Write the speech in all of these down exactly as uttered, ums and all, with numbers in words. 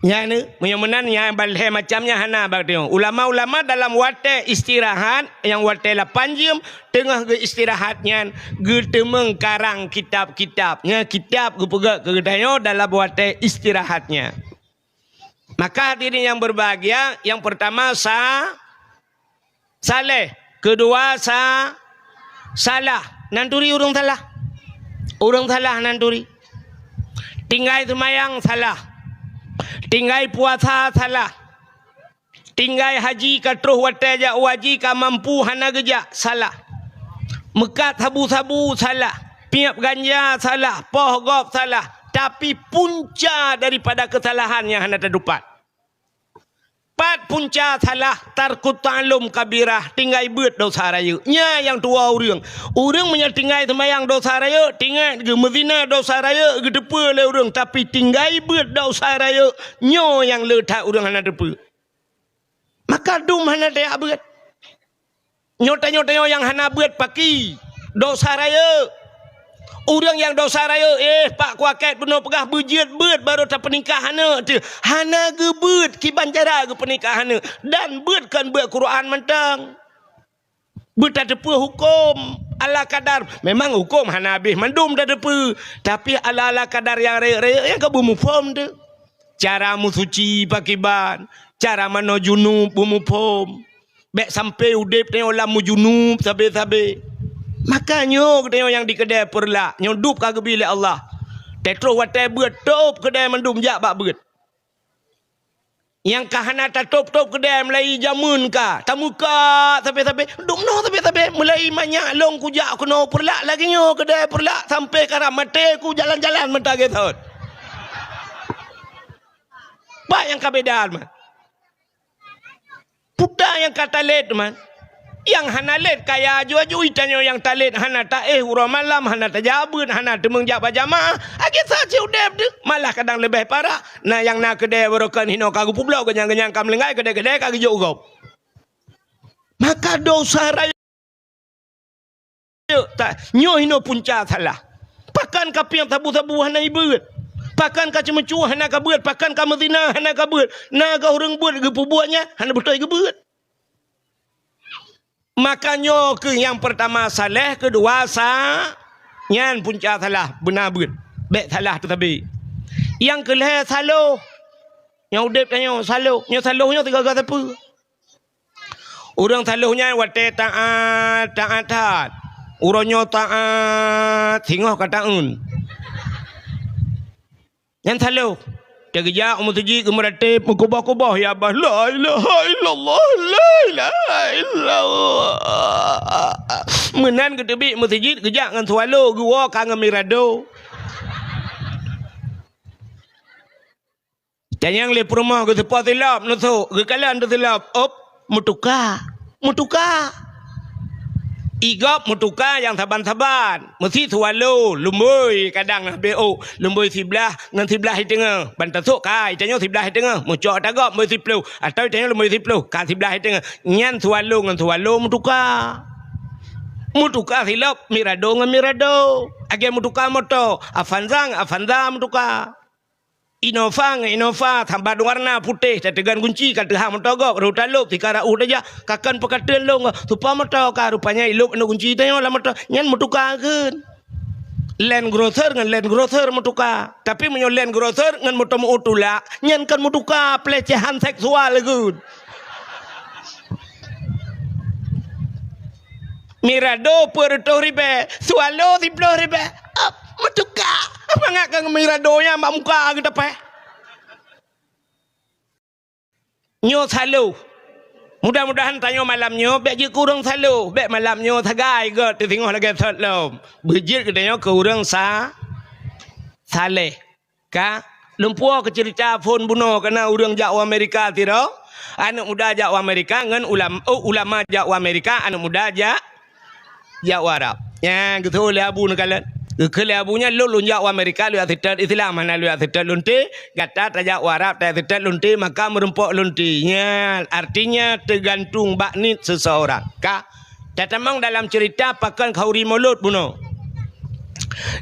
Nyan, meunyoe meunan, nyan ban lhée macam nyan hana bak tanyoe. Ulama-ulama dalam watée istirahat, nyang watée lapan jeuem, teungoh geuistirahat nyan, geuteumeung karang kitab-kitab. Nyan kitab geupeugét keu geutanyoe dalam watée istirahat nyan. Maka hadirin yang berbahagia, yang pertama sa-, saleh, kedua sa-, salah. Nan turi ureuëng salah. Ureuëng salah nan turi. Tinggai seumayang salah. Tinggai puasa salah. Tinggai haji ka troh watée jak u haji ka mampu hana geujak, salah. Meukat sabu-sabu, salah. Piep ganja, salah. Poh gob, salah. Tapi punca daripada keusalahan nyang hana tatupat. Pat punca salah, tarkut ta'allum kabirah, tinggai beuet dosa rayeuk. Nyan nyang tuwoe ureuëng. Ureuëng meunyoe tinggai seumayang dosa rayeuk, tingat geuh meuzina dosa rayeuk, geuteupeue lé ureuëng, tapi tinggai beuet dosa rayeuk, nyoe nyang le that ureuëng hana teupeue. Maka dum hana tajak beuet. Nyoe tanyoe-tanyoe nyang hana beuet paki, dosa rayeuk. Ureuëng nyang dosa rayeuk, eh, pak kuakét bunoe peugah beujeuet beuet barô tapeunikah aneuëk teuh. Hana geubeuet kiban cara geupeunikah aneuëk. Dan beuet kon beuet Quran mantong. Beutateupeue huköm ala kadar. Memang huköm hana habéh mandum tateupeue. Tapi ala-ala kadar nyang rayeuk-rayeuk nyang ka beumuphom teuh. Cara meusuci pakiban, cara manoe junub beumuphom. Bék sampai udeb tanyoe lam meujunub sabe-sabe. Maka nyoe geutanyoe nyang di keudée peureulak, nyoe dub ka geubri lé Allah. Teutroh watée beuet tôb keudée mandum jak bak beuet. Nyang ka hana tatôb-tôb keudée mulai jameun ka, tameuka sabe-sabe, dub noe sabe-sabe, mulai manyak lôn kujak keunoe peureulak lagée nyoe keudée peureulak sampai karab maté ku jalan-jalan meuta gét thot. Bah nyang ka beda man. Puta nyang ka talét man. Nyang hana lét kaya aju-aju, tanyoe nyang talét hana taéh uroe malam, hana tajak beuet, hana teumeung jak bak jamaah. Akhé sa cit udeb teuh, malah kadang leubeh parah. Na nyang na keudée barokon hinoe ka geupeubloe, geunyang-geunyang ka meulinggai, keudée-keudée ka geujok u gob. Maka dosa rayeuk. Ta-, nyoe hinoe punca salah. Pakon ka piep sabu-sabu hana ibeuet? Pakon ka ceumeucue hana ka beuet? Pakon ka meuzina hana ka beuet? Na ka ureuëng beuet geupeubuet nyan hana beutôi geubeuet. Maka nyoe keuh nyang peurtama saleh, keudua sa-, nyan punca salah, beuna beuet. Bék salah teuh sabe. Nyang keulhée saloh. Nyang udeb tanyoe saloh. Nyoe saloh nyoe sigaga sapeue? Ureuëng saloh nyan watée taát, taát that. Uroe nyoe taát, singoh ka taeun. Nyan saloh. Teugeujak u meuseujid geumeuratéb meukuboh-kuboh, ya bah, la ilaha illallah, la ilaha illallah. Meunan geuteubiet meuseujid geujak ngon swallow, geuwoe ka ngon mirado. Tanyong lé peurumoh geuseupôt silop neusok, geukalon teusilop, op, meutuka. Meutuka. Igob meutuka nyang saban-saban. Meusi swallow, lumboi kadang na B O, lumboi siblah ngon siblah i teungoh. Ban tasok kai, tanyoe siblah i teungoh. Meucok tagob lumboi siploh, atawa tanyoe lumboi siploh, ka siblah i teungoh. Nyan swallow ngon swallow meutuka. Meutuka silop, mirado ngon mirado. Agée meutuka moto, Avanza ngon Avanza meutuka. Innova ngon Innova, saban warna putéh, tateugan gunci, ka teuhah moto gob, rhot talop, tika rauh tajak, kakon peukateuen lôn, supa moto ka, rupanya ilop aneuk gunci tanyoe lam moto, nyan meutuka kheun. Land Cruiser ngon Land Cruiser meutuka. Tapi meunyoe Land Cruiser ngon moto meu tulak, nyan kon meutuka, pelecehan seksual kheun. Mirado peuet reutôh ribée, swallow siploh ribée. Ap, meutuka. Mangat ka mirado nyan bak muka geutapéh. Nyoe saloh. Mudah-mudahan tanyoe malam nyoe bék jeuet keu ureuëng saloh, bék malam nyoe sagai gét teusingoh lagée sot lom. Beujeuet geutanyoe keu ureuëng sa-, saleh. Ka, lôn puwoe keu ceurita phon bunoe, kana ureuëng jak u Amerika sidroe, aneuk muda jak u Amerika ngon ulam-, oh, ulama jak u Amerika, aneuk muda jak, jak u Arab. Nyan geutho lé Abu neukalon. Geukheun lé Abu nyan, lôn, lôn jak u Amerika, lôn jak seutôt Islam, hana lôn jak seutôt lonte, gata tajak u Arab, tajak seutôt lonte, maka meurumpok lonte. Nyan, artinya teugantung bak niet seuseurang. Ka, tatamong dalam ceurita pakon khauri mulod bunoe.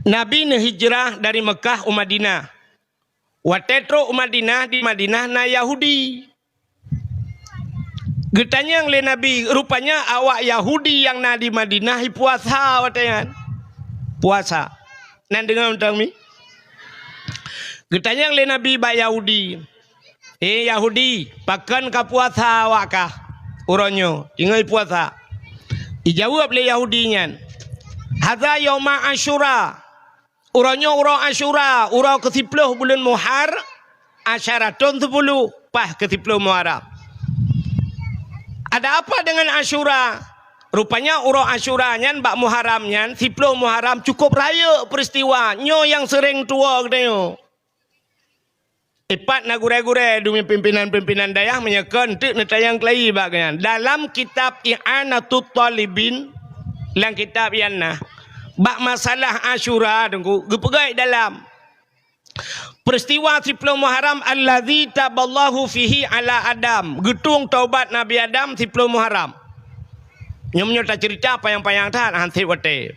Nabi neuhijrah dari Meukah u Madinah. Watée trok u Madinah, di Madinah na Yahudi. Geutanyong lé Nabi, rupanya awak Yahudi nyang na di Madinah i puasa watée nyan. Puasa. Nan deungoe mantong mi? Geutanyong lé Nabi bak Yahudi, "Eh Yahudi, pakon ka puasa awak kah uroe nyoe? Ingat puasa." Ijaweueb lé Yahudi nyan, "Hadza yauma Asyura." Uroe nyoe uroe Asyura, uroe keusiplôh buleuen Muhar-, Asyara thon siploh, paih keusiplôh Muharram. Ada apa dengan Asyura? Rupanya uroe Asyura nyan bak Muharram nyan, siploh Muharram cukôp rayeuk peuristiwa. Nyoe nyang seuréng tuwoe geutanyoe. Ipat na gurée-gurée deungon pimpinan-pimpinan dayah meunyoe kon teuk neutanyong keulayi bak geuhnyan. Dalam kitab I'anatut Thalibin, lam kitab nyan na, bak masalah Asyura, Teungku, geupeugah dalam peuristiwa siploh Muharram, "Allazi taballahu fihi ala Adam", geutueng taubat Nabi Adam siploh Muharram. Nyoe meunyoe taceurita panyang-panyang that, han sép watée.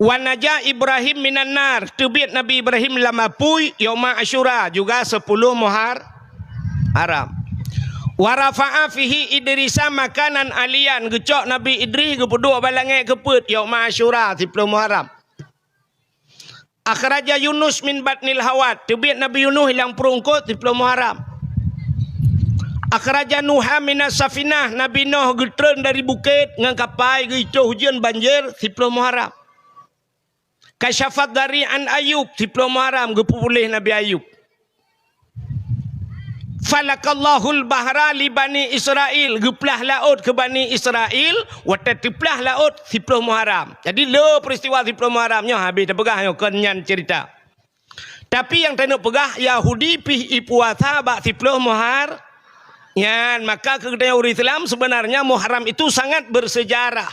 "Wa naja Ibrahim minan nar", teubiet Nabi Ibrahim lam apui, yauma Asyura, juga siploh Muhar-, Haram. "Wa rafa'a fihi Idrisa makanan aliyan", geucok Nabi Idris geupeuduek bak langét keu peuet, yauma Asyura, siploh Muharram. "Akhraja Yunus min batnil hawat", teubiet Nabi Yunus lam pruet eungkôt, siploh Muharram. "Akhraja Nuha minas safinah", Nabi Nuh geutreun dari bukét ngon kapai, geuitoh ujeuen banjir, siploh Muharram. "Kasyafad dari an Ayub", siploh Muharram, geupeupuléh Nabi Ayub. "Falakallahul bahra li Bani Israil", geuplah laôt keu Bani Israil, watée teuplah laôt siploh Muharram. Jadi, le peuristiwa siploh Muharram nyoe habéh tapeugah nyoe, kon nyan ceurita. Tapi nyang taneuk peugah, Yahudi pih ipuasa bak siploh Muhar-, nyan, maka keu geutanyoe ureuëng Islam, sebenarnya Muharram itu sangat bersejarah.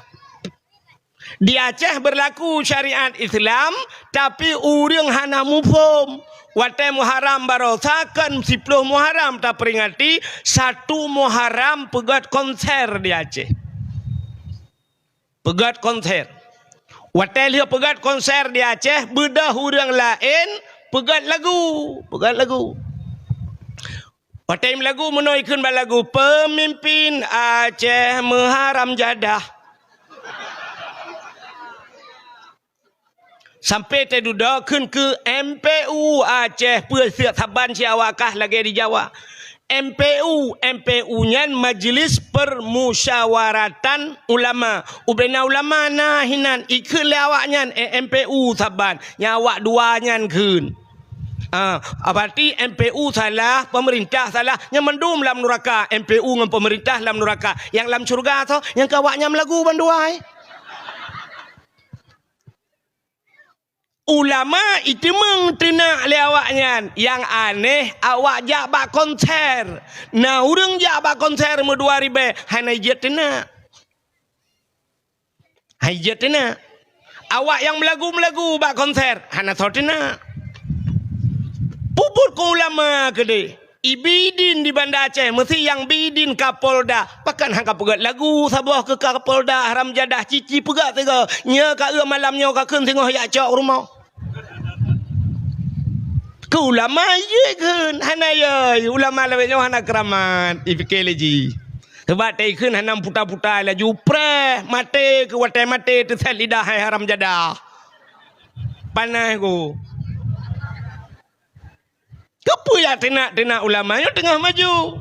Di Aceh berlaku syariat Islam, tapi ureuëng hana muphom. Watée Muharram barosa, kon siploh Muharram taperingati, satu Muharram peugét konser di Aceh. Peugét konser. Watée lheueh peugét konser di Aceh, beudôh ureuëng laén peugét lagu, peugét lagu. Watée meulagu, meunoe ikheun bak lagu, "Peumimpin Aceh meuharam jadah." Sampoe teududoe kheun keu M P U Aceh, peue seuet saban si awak kah lagée di Jawa. M P U, M P U nyan Majelis Permusyawaratan Ulama. Ubena ulama na hinan ikheun lé awak nyan, eh, M P U saban. Nyang awak dua nyan kheun. Ah, berarti M P U salah, pemerintah salah. Nyang mandum lam nuraka, M P U ngon pemerintah lam nuraka. Nyang lam syurga tho, nyang keu awak nyan meulagu bandua, eh. Ulama iteumeung teunak lé awak nyan. Nyang aneh, awak jak bak konser. Na ureuëng jak bak konser meudua ribée, hana jeuet teunak. Hai jeuet teunak. Awak nyang meulagu-meulagu bak konser, hana soe teunak. Peubuet keu ulama keudeh. Ibidin di Banda Aceh, meusi nyang bidin Kapolda. Pakon han ka peugét lagu saboh keu Kapolda haram jadah, cici peugét sigoe. Nyoe ka eu malam nyoe ka kheun singoh jak cok rumoh. Keu ulama jeuet kheun, hana yoi. Ulama lawét nyoe hana keuramat, ipike lé jih. Sabab teukheun hana puta-puta laju preh, maté keu watée maté teusét lidah hai haram jadah. Panas ku. Keupeue jak teunak-teunak ulama nyoe teungoh maju?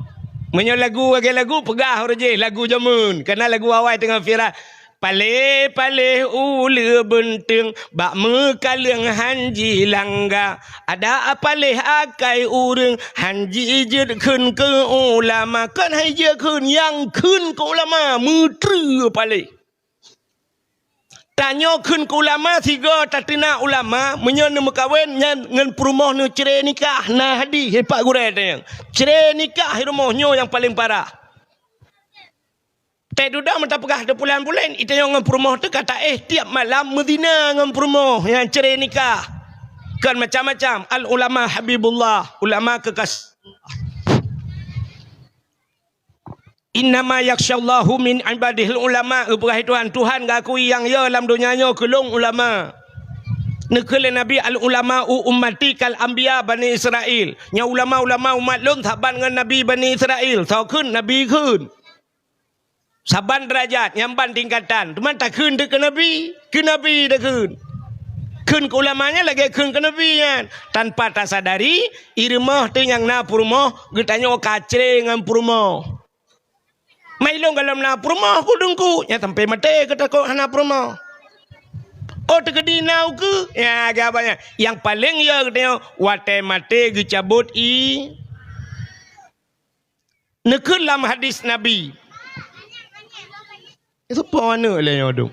Meunyoe lagu lagée lagu peugah ureuëng jih lagu jameun, kana lagu awai teungoh viral. Paléh-paléh uleue beunteueng, bak meukaleueng han jilangga. Ada paléh akai ureuëng, han jijeuet kheun keu ulama. Kon han jijeuet kheun, nyang kheun keu ulama, meutreue paléh. Tanyoe kheun keu ulama, sigoe tateunak ulama, meunyoe neumeukawen nyan ngon peurumoh neucre nikah, na hadih, ipat gurée tanyong. Cre nikah i rumoh nyoe nyang paleng parah. Teududoe meuta peugah teupulan-pulan, itanyoe ngon peurumoh teuka taéh tieb malam meuzina ngon peurumoh nyang cre nikah. Kon macam-macam, al ulama habibullah, ulama keukas-, "Innama yakhsyallahu min ibadihil ulama," geupeugah Tuhan, Tuhan geukui nyang yo lam donya nyoe keu lôn ulama. Neukheun lé Nabi, "Al-ulama'u ummati kal anbiya Bani Israil." Nyoe ulama-ulama umat lôn saban ngon nabi Bani Israil. Soe kheun? Nabi kheun. Saban deurajat, nyan ban tingkatan. Teuma takheun teuk keu nabi, keu nabi takheun. Kheun keu ulama nyan lagèe kheun keu nabi nyan. Tanpa tasadari, i rumoh teuh nyang na peurumoh, geutanyoe kacré ngon peurumoh. Mai lôn gohlom na peurumoh ku teungku, nyan sampai maté geutakot hana peurumoh. Oh, teukeudi na ukeue? Ya, geuba nyan. Nyang paleng yo geutanyoe, watèe maté geucabot i. Neukheun lam hadis Nabi. Soe po aneuk lé nyoe dum?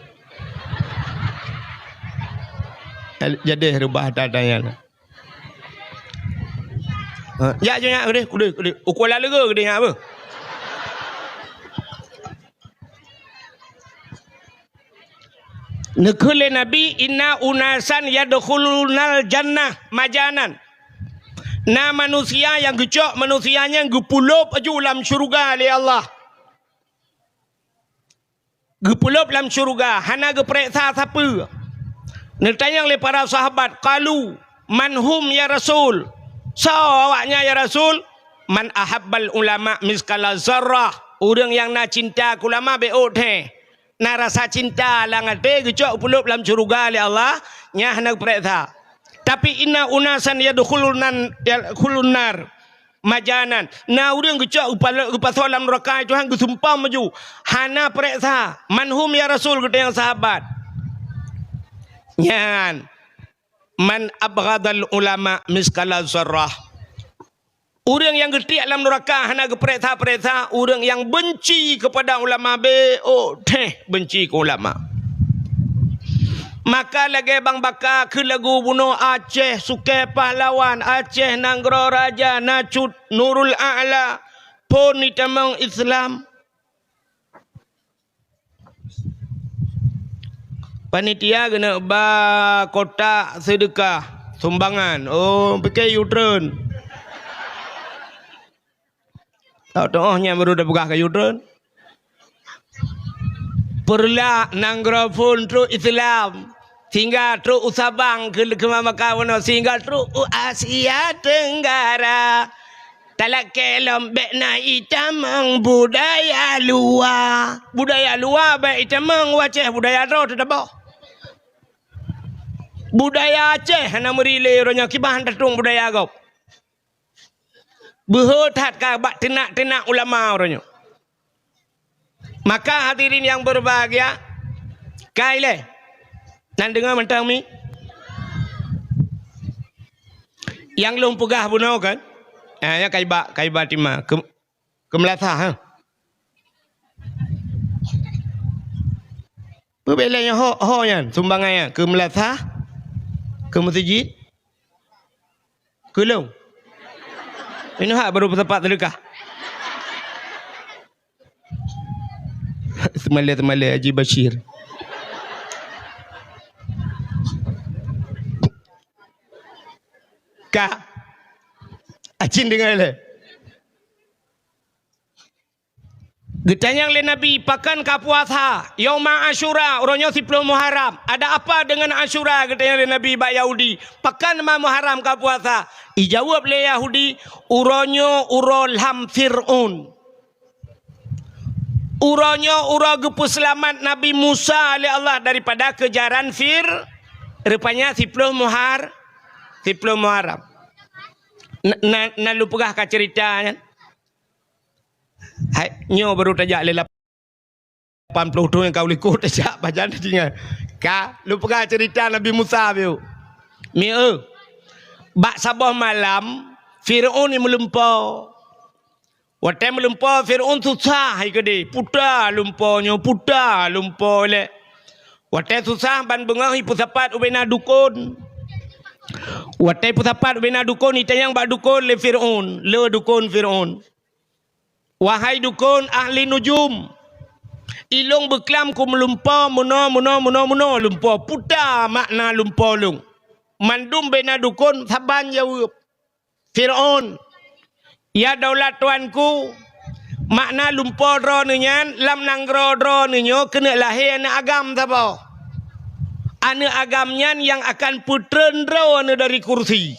Jadi reubah ata-ata nyan. Ha, jak jih nyak keudeh, keudeh, keudeh. Ukoe laleuga keudeh nyak beuh. Neukheun lé Nabi, "Inna unasan yadkhulunal jannah majanan." Na manusia nyang geucok manusia nyan geupeulop aju lam syeuruga lé Allah. Geupeulop lam syeuruga, hana geupareksa sapeue. Neutanyong lé para sahabat, qalu, "Man hum ya Rasul?" Soe awaknyan ya Rasul? "Man ahabbal ulama miskala zarrah." Ureueng nyang na cinta keu ulama beu thèe. Na rasa cinta lam até geucok peulop lam syeuruga lé Allah, nyan hana geupareksa. Tapi inna unasan yadkhulunan, yadkhulun nar majanan. Na ureueng geucok geupalo-, geupasoe lam neuraka Tuhan geusumpom aju. Hana pareksa. Man hum ya Rasul, geutanyong sahabat. Nyan. Man abghadal ulama miskala zarrah. Ureueng nyang geutiek lam neuraka hana geupareksa-pareksa, ureueng nyang beunci keupada ulama beu thèe beunci keu ulama. Maka lagèe bang baka kheun lagu bunoe Aceh sukée pahlawan, Aceh nanggroe raja na cut Nurul A'la, phon itamong Islam. Panitia keuneuk ba kotak seudeukah sumbangan. Oh, pike U-turn. Tahu-tahu nyan baru dah peugah ka U-turn. Peureulak nanggroe phon trok Islam. Sehingga trok u Sabang keu, keu maka bunoe, sehingga trok u Asia Tenggara. Talakée lom bék na itamong budaya luwa. Budaya luwa bék itamong u Aceh, budaya droe teutabah. Budaya Aceh hana meuri lé uroe nyoe, kiban tatong budaya gob. Beuhe that ka bak teunak-teunak ulama uroe nyoe. Maka hadirin yang berbahagia, kai lé. Nan deungoe mantong mi? Nyang lôn peugah bunoe kan? Ah, ya kai ba, kai ba tima. Ke, ke meulasah, ha? Peubeleng ho, ho nyan, sumbangan nyan, ke meulasah, ke meuseujid, ke lôn. Inoe hak baru peusapat seudeukah. Seumalée-seumalée Haji Bashir. Ka. Acin deungoe lé. Geutanyong lé Nabi, "Pakon ka puasa?" "Yauma Asyura, uroe nyoe siploh Muharram." "Ada apa dengan Asyura?" geutanyong lé Nabi bak Yahudi. "Pakon ma Muharram ka puasa?" Ijaweueb lé Yahudi, "Uroe nyoe uroe lham Fir'aun." Uroe nyoe uroe geupeuseulamat Nabi Musa lé Allah daripada keujaran Fir-, rupanya siploh Muhar-, siploh Muharram. Na, na, na lôn peugah ka ceurita nyan. Hai, nyoe baru tajak lé lapan ploh thon nyang ka u likot tajak pajan tinggai. Ka, lôn peugah ceurita Nabi Musa biôh. Mi eu, bak saboh malam, Fir'aun ni meulumpoe. Watée meulumpoe Fir'aun susah hai keudeh, puta lumpoe nyoe, puta lumpoe lé. Watée susah ban beungoh ipeusapat ubena dukon. Watée ipeusapat ubena dukon, itanyong bak dukon lé Fir'aun, le dukon Fir'aun. "Wahai dukon ahli nujum, ilong beuklam ku meulumpoe meunoe, meunoe, meunoe, meunoe lumpoe, puta makna lumpoe lôn." Mandum bena dukon saban jaweueb. Fir'aun, "Ya daulat tuanku, makna lumpoe droeneuh nyan lam nanggroe droeneuh nyoe keuneuk lahé aneuëk agam saboh. Aneuk agam nyan nyang akan peutreun droeneuh dari kursi.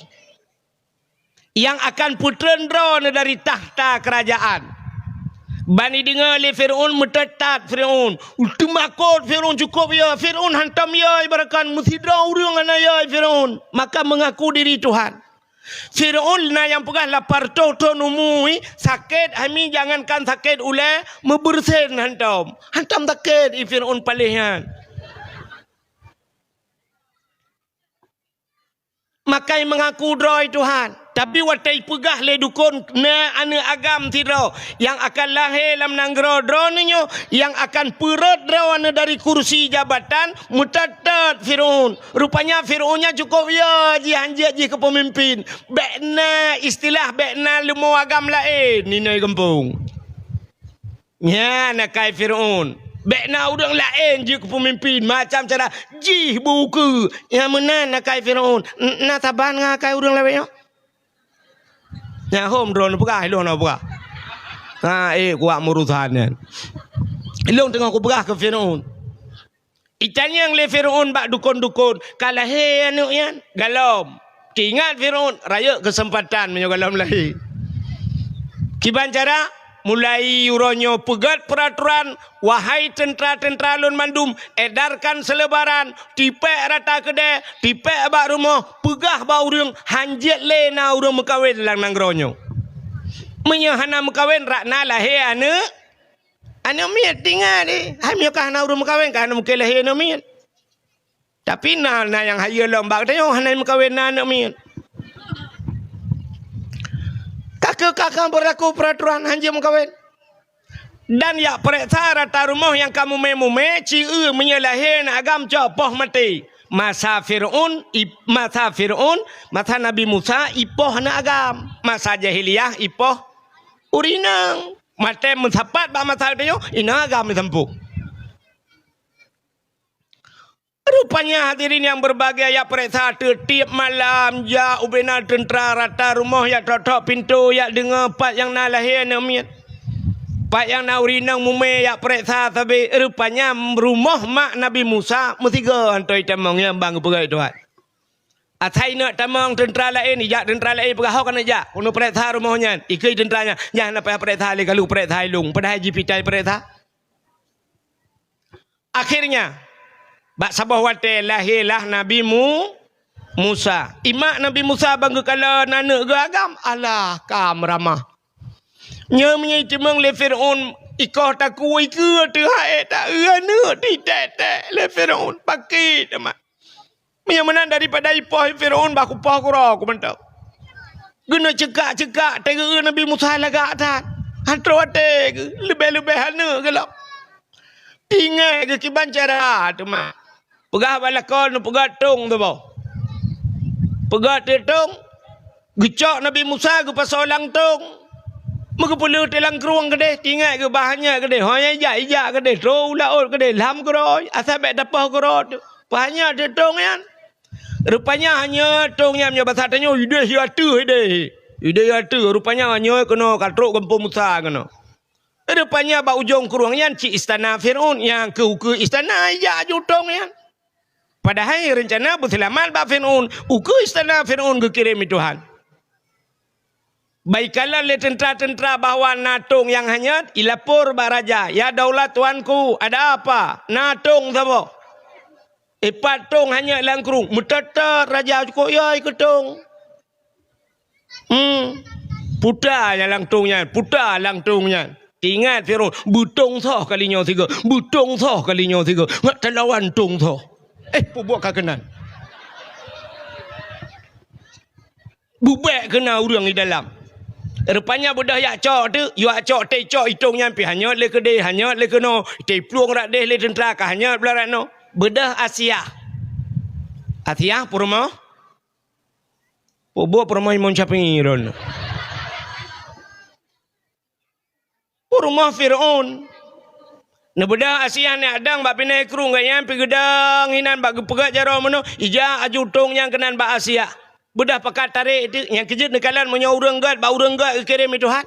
Nyang akan peutreun droeneuh dari takhta keurajaan. Ban ideungoe lé Fir'aun, meuteutap Fir'aun. Teumakot Fir'aun cukôp yo. Fir'aun hantom yo, ibaratkan meusidroe ureuëng hana yo Fir'aun. Maka meungaku diri Tuhan. Fir'aun na nyang peugah lapar toh thon umu, sakét hami, jangankan sakét ulée, meubeureusen hantom. Hantom sakét i Fir'aun paléh nyan. Makai meungaku droe Tuhan. Tapi watée ipeugah lé dukon na aneuk agam sidroe nyang akan lahé lam nanggroe droeneuh nyoe, nyang akan peurot droeneuh dari kursi jabatan, meuteutap Fir'aun. Rupanya Fir'aun nyan cukôp yo jih hanjeuet jih keu peumimpin. Bék na istilah bék na leumo agam laén inoe gampông. Nyan akai Fir'aun. Bék na ureuëng laén jeuet keu peumimpin, macam cara jih beu ukeue. Nyang meunan akai Fir'aun. N-, na saban ngon akai ureuëng lawét nyoe? Nyang hom droeneuh peugah, ilôn na peugah. Ha, eh, kuat meurusan nyan. Ilôn teungoh kupeugah keu Fir'aun. Itanyong lé Fir'aun bak dukon-dukon, "Ka lahé aneuk nyan?" "Galom." Teuingat Fir'aun, rayeuk keuseumpatan meunyoe galom lahé. Kiban cara, mulai uroe nyoe peugét peuratoran, wahai teuntra-teuntra lôn mandum, edarkan seuleubaran, tipék rata keudée, tipék bak rumoh, peugah bak ureuëng, hanjeuet lé na ureuëng meukawen lam nanggroe nyoe. Meunyoe hana meukawen, rak na lahé aneuk, aneuk miet, teuingat deh. Hai meunyoe ka hana ureuëng meukawen, ka hana mungken lahé aneuk miet. Tapi na, na nyang hayeue lom bak geutanyoe hana meukawen na aneuk miet. Ka keu ka, ka beurlaku peuratoran hanjeuet meukawen. Dan yak peureksa rata rumoh nyang ka mumé-mumé, ci-eu meunyoe lahé aneuk agam cok poh maté. Masa Fir'aun, i-, masa Fir'aun, masa Nabi Musa ipoh aneuk agam. Masa jahiliyah ipoh ureuëng inong. Maté meusapat bak masa geutanyoe, inong agam meusampôh. Rupanya hadirin nyang berbahagia, yak peureksa teutieb malam jak ubena teuntra rata rumoh, yak tok-tok pintoe, yak deungoe pat nyang na lahé aneuk miet, pat nyang na ureuëng inong mumé, yak peureksa sabe. Rupanya rumoh mak Nabi Musa meusigoe hantom itamong, nyang ban geupeugah Tuhan. Asai neuk tamong teuntra laén, ijak teuntra laén peugah, "Ho keuneuk jak, keuneuk peureksa rumoh nyan." Ikeue teuntra nyan, "Nyan hana payah peureksa lé, ka lheueh peureksa ilôn." Padahai jipitai peureksa. Akhirnya, bak saboh watée lahé lah Nabi Mu-, Musa. Imak Nabi Musa ban geukalon aneuk geuh agam, alah ka meuramah. Nyoe meunyoe itimong lé Fir'aun, ikoh takue ikeue teuhai ta-eu aneuk titek-tek lé Fir'aun, pakri teuma. Meunyoe meunan daripada ipoh Fir'aun, bah kupoh keudroe ku mantong. Geuneuk ceukak-ceukak, teugeue Nabi Musa lagak that. Hantroe watée geuh, leubeh-leubeh aneuk geuh lom. Tinggai geuh kiban cara teuma. Peugah bak lakoe, neupeugah tong saboh. Peugah teutong, geucok Nabi Musa geupasoe lam tong. Meugeupeuleueh teuh lam krueng keudeh, tinggai geuh bah hanyot keudeh. Ho nyang ijak, ijak keudeh, troh u laôt keudeh, lam keudroe, asai bék tapoh keudroe teuh. Bah hanyot teutong nyan. Rupanya hanyot tong nyan meunyoe basa tanyoe, ideh ateueh ideh. Ideh ateueh, rupanya nyoe keunoe ka trok gampông Musa keunoe. Rupanya bak ujong krueng nyan cit istana Fir'aun, nyang keu ukeue istana ijak aju tong nyan. Padahai reuncana beuseulamat bak Fir'aun, ukeue istana Fir'aun geukirém lé Tuhan. Bak ikalon lé teuntra-teuntra bahwa na tong nyang hanyot, ilapor bak raja, "Ya daulat tuanku, ada apa? Na tong saboh." Ipat tong hanyot lam krueng, meutot-tot raja cukôp yo ikeue tong. Hmm. Puta nyan lam tong nyan, puta lam tong nyan. Ingat Firaun, beutong soh kali nyoe sigoe, beutong soh kali nyoe sigoe. Ngat talawan tong soh. Eh, peubuet ka keunan. Bubek keunan ureuëng di dalam. Rupanya beudôh jak cok teuk, jak cok teuh cok itong nyan pih hanyot lé keudeh, hanyot lé keunoe, teuh plueng rak deh lé teuntra ka hanyot blah rak noe. Beudôh Asiah. Asiah peurumoh. Peubuet peurumoh Imam Syafi'i ron. Peurumoh Firaun. Neubeudôh Asiah nyak dang bak pinai krueng gobnyan pih geudang hinan bak geupeugah jaroe meunoe, ija aju tong nyang keunan bak Asiah. Beudôh pakat tarek teuk nyang keujeuet neukalon meunyoe ureuëng gét bak ureuëng gét geukirém lé Tuhan.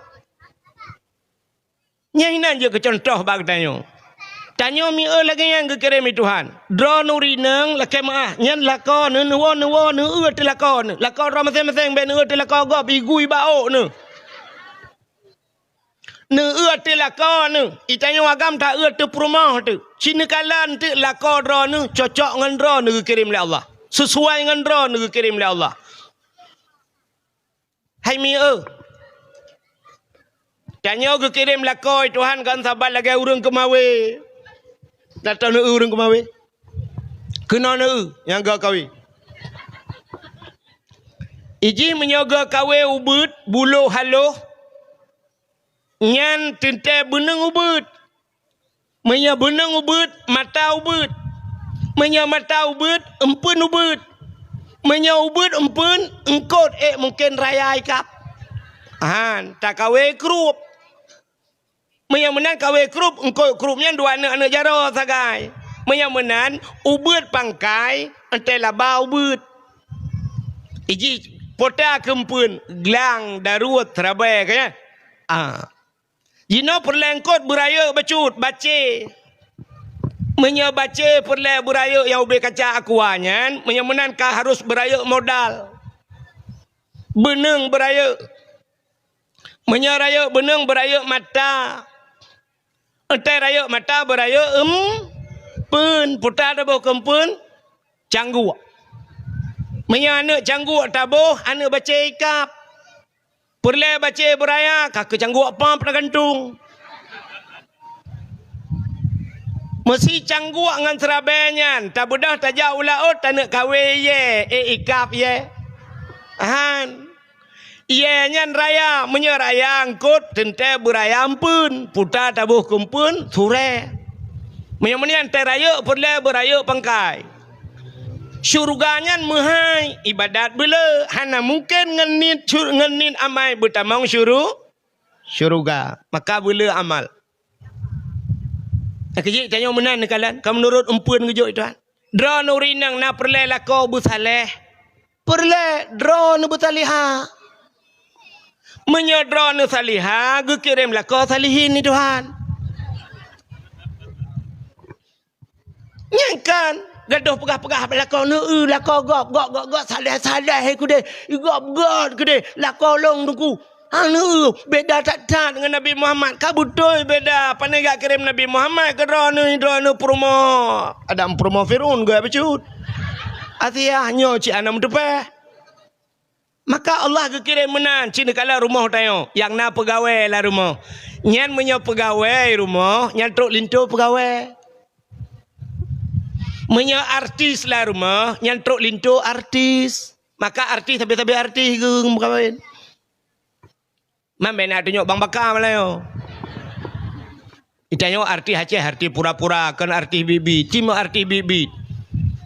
Nyan hinan jeuet keu cuntoh bak geutanyoe. Tanyoe mieu lagée nyan geukirém lé Tuhan. Droeneuh rineueng lakée meuáh, nyan lakoe neuh, neuwoe, neuwoe, neueu teuh lakoe neuh. Lakoe droe maséng-maséng bék neueu teuh lakoe gob, igui bak ôk neuh. Neueu teuh lakoe neuh, i tanyoe agam taeu teuh peurumoh teuh. Ci neukalon teuh lakoe droeneuh cocok ngon droeneuh geukirém lé Allah. Sisuai ngon droeneuh geukirém lé Allah. Hai mieu, tanyoe geukirém lakoe Tuhan kon saban lagée ureuëng keumawé. Tato neueu ureuëng keumawé. Keunoe neueu nyang geukawe. Iji meunyoe geukawe ubeuet, bulo haloh, nyan teuntée beuneueng ubeuet. Meunyoe beuneueng ubeuet, mata ubeuet. Meunyoe mata ubeuet, eumpeuen ubeuet. Meunyoe ubeuet eumpeuen, eungkot ék mungken raya ikab. Han, takawe krup. Meunyoe meunan kawe krup, eungkot krup nyan dua aneuëk-aneuëk jaroe sagai. Meunyoe meunan, ubeuet pangkai, entée laba ubeuet. Iji pota keumpeuen, glang, daruet, seurabai, ka nyan? Ah. Jinoe peureulée eungkot beurayeuk bacut, bacé. Meunyoe bacé peureulée beurayeuk nyang ubé kaca aqua nyan, meunyoe meunan ka harus beurayeuk modal. Beuneueng beurayeuk. Meunyoe rayeuk beuneueng beurayeuk mata. Entée rayeuk mata beurayeuk eumpeuen, pota taboh keu eumpeuen, cangguek. Meunyoe aneuëk cangguek taboh, aneuëk bacé ikab. Peureulée bacé beuraya, ka keu cangguek pam teugantung. Meusi cangguek ngon seurabai nyan, tabeudôh tajak u laôt, taneuk kawe yée, ék ikab yée. Han. Yée nyan raya, meunyoe raya eungkot, teuntée beuraya eumpeuen, pota taboh keu eumpeuen, surée. Meunyoe meunan tée rayeuk, peureulée beurayeuk pangkai. Syeuruga nyan meuhai, iébadat beuleu, hana mungken ngon niet syur-, ngon niet amai beutamong syuru-, syeuruga. Maka beuleu amal. Nyang keujeuet tanyoe meunan neukalon, ka meunurot eumpeuen geujok Tuhan. Droeneuh ureuëng inong na peureulée lakoe beusaléh. Peureulée droeneuh beusalihah. Meunyoe droeneuh salihah, geukirém lakoe salihin lé Tuhan. Nyan kan, gadôh peugah-peugah bak lakoe, neueu lakoe gob, gob, gob, gob, saléh, saléh keudeh, gob, gob keudeh, lakoe lôn teungku. Hana, beda that-that ngon Nabi Muhammad. Ka beutôi beda. Pane geukirém Nabi Muhammad keu droeneuh, droeneuh peurumoh Adam, peurumoh Fir'aun geuh bacut. Asiah nyoe cit hana meuteupeh. Maka Allah geukirém meunan cit neukalon rumoh tanyoe nyang na peugawée lam rumoh. Nyan meunyoe peugawée rumoh, nyan trok linto peugawée. Meunyoe artis lam rumoh, nyan trok linto artis. Maka artis sabe-sabe artis geuh meukawen. Man bèk na tunyok bang baka malayo. Itanyoe artis Aceh, artis pura-pura, kon artis biet-biet. Cuma artis biet-biet.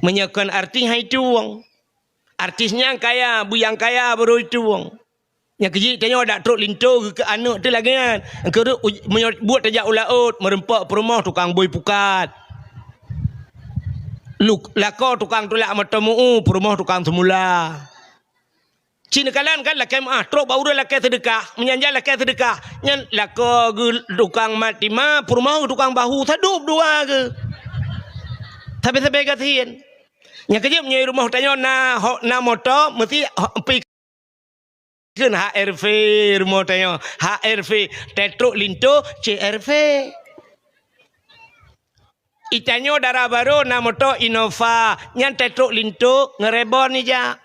Meunyoe kon artis hai tueng. Artis nyang kaya, buyang kaya baru itueng. Nyang keujeuet tanyoe dak trok linto geuh keu aneuk teuh lagèe nyan. Keureuek uj-, meunyoe buet tajak u laôt, meureumpok peurumoh tukang bui pukat. Luk-, lakoe tukang tulak moto meu-u, peurumoh tukang seumula. Ci neukalon kan lakèe meu'ah, trok bak ureueng lakèe seudeukah, meunyan jak lakèe seudeukah, nyan lakoe geuh tukang mat tima, peurumoh geuh tukang bahu, sadub dua geuh. Sabe-sabe gasien. Nyang keujeuet meunyoe rumoh tanyoe na ho-, na moto, meusti ho-, pi-, kheun H R V rumoh tanyoe, H R V, teutrok linto C R V. Itanyoe dara barô na moto Innova, nyan teutrok linto ngon rebon ija.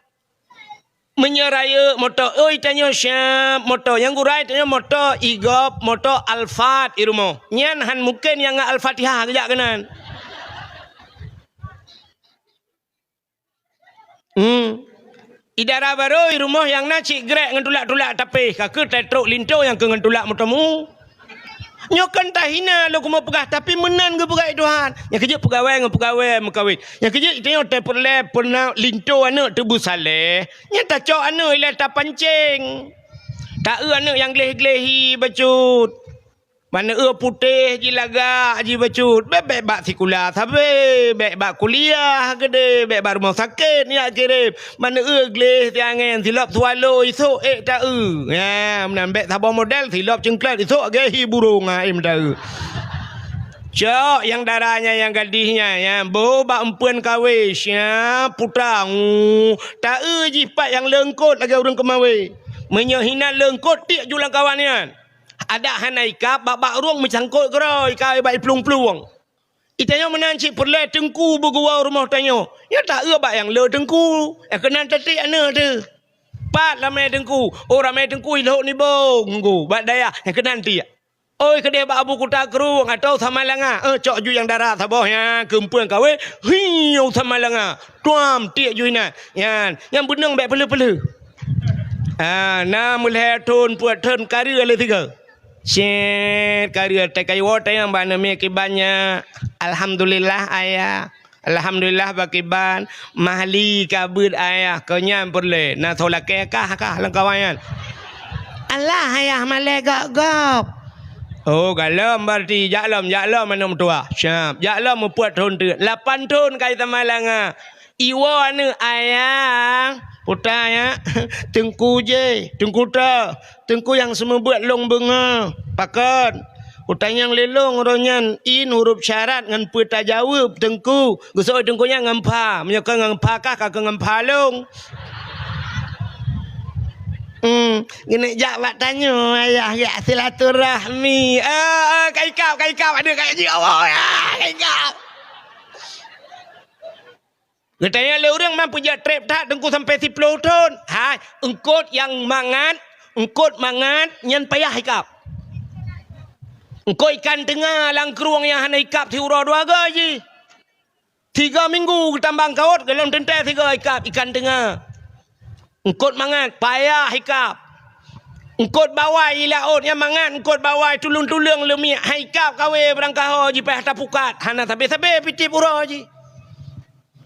Meunyoe rayeuk moto, oi, tanyoe siab moto, nyang gurèe tanyoe moto Igop, moto Alphard i rumoh. Nyan han mungken nyang ngon Al-Fatihah geujak keunan. Hmm. I dara barô i rumoh nyang na cit grek ngon tulak-tulak tapéh, ka keuh teutrok linto nyang keu ngon tulak moto meu. Nyoe kon tahina lôn keumeung peugah, tapi meunan geupeugah lé Tuhan. Nyang keujeuet peugawèe ngon peugawèe meukawen. Nyang keujeuet tanyoe tapeureulèe peureuna linto aneuk teuh beusaléh. Nyan tacok aneuk ilèe tapancéng. Taeu aneuk nyang gleh-gleh hi bacut. Maneue putéh jilagak jibacut, bèk-bèk bak sikula sabe, bèk bak kuliah keudéh, bèk bak rumoh sakét nyak kirém. Maneue gleh tiangén silop swallow isok ék taeu. Nyan meunan bèk saboh model silop ceungklot isok gèh hi burông, ha, ék meudaeu. Cok nyang dara nyan, nyang gadih nyan, nyan bôh bak eumpeuen kawé, sia puta, ngu, taeu jih pat nyang leungkot lagée ureuëng keumawé. Meunyoe hinan leungkot, tiek ju lam kawan nyan. Adak hana ikab, bak-bak rueng meucangkot keudroe, ikab bak iplueng-plueng. Itanyoe meunan cit peureulée teungku beuguwoe rumoh tanyoe. Nyan taeu bak nyang le teungku, nyang keunan tatiek aneuk teuh. Pat ramé teungku, oh ramé teungku ilhok nibong teungku bak dayah, nyang keunan tiek. Oi keudeh bak Abu Kuta Krueng atau Samalanga, eh, cok ju nyang dara saboh nyan keumpeueng kawé, hiu Samalanga, tuam tiek ju inan. Nyan, nyang beuneueng bék peuleuh-peuleuh. Ah, na meulhée thon peuet thon kareue lé sigoe. Cit kareue teuka iwoe tanyong bak aneuk miet kiban nyan. Alhamdulillah ayah. Alhamdulillah bak kiban. Mahli ka beuet ayah, keu nyan peureulée. Na soe lakée kah, kah lam kawan nyan. Alah ayah malée gob-gob. Oh, galom berarti. Jak lom, jak lom aneuk meutuwah. Siap. Jak lom meupeuet thon teuk. Lapan thon ka i Samalanga. Iwoe aneuk ayah, puta nyan, teungku jéh, teungku teuh, teungku nyang seumeubeuet lôn beungoh. Pakon? Kutanyong lé lôn uroe nyan in huruf syarat ngon peue tajaweueb teungku. Geusoe teungku nyan ngon pha, meunyoe kon ngon pha kah, ka keu ngon pha lôn. Hmm, geuneuk jak bak tanyoe ayah, jak silaturahmi. Eh, eh, ka ikab, ka ikab, aduh, ka jijaweueb, ah, ka ikab. Geutanyong lé ureuëng, man peujeuet treb that teungku sampai siploh thon. Hai, eungkot nyang mangat, eungkot mangat nyan payah ikab. Eungkot ikan teunga lam krueng nyang hana ikab siuroe dua goe jih. Tiga minggu geutambang kawot, golom teuntée sigoe ikab ikan teunga. Eungkot mangat, payah ikab. Eungkot bawai i laôt nyang mangat, eungkot bawai tuleueng-tuleueng leumiek, hai ikab kawé beurangkaho jipayah tapukat, hana sabe-sabe pitieb uroe jih.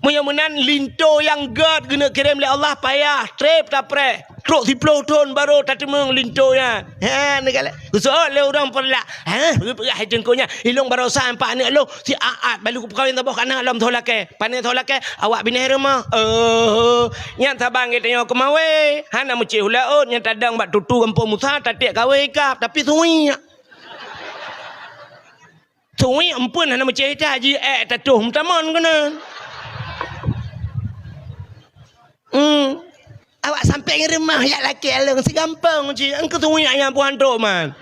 Meunyoe meunan linto nyang gét geuneuk kirém lé Allah payah treb tapreh. Trok siploh thon barô tateumeung linto nyan. Ha, neugalak. Geuseuôt lé ureuëng peureulah. Ha, peugah hai teungku nyan. Ilong barosa empat aneuk lôn. Si aat balu kupeukawen saboh kana lom soe lakée. Pane soe lakée, awak binéh rumoh. Oh, nyan saban geutanyoe keumawé. Hana meucéh u laôt, nyan tadong bak tutu gampông Musa, tatiek kawé ikab, tapi suwiek. Suwiek eumpeuen hana meucéh ita ji ék tatoh meutamon keunan. Hmm. Awak sampai ngon rumoh jak lakée along sigampông cit, engkeu suwiek nyang puhan trok man.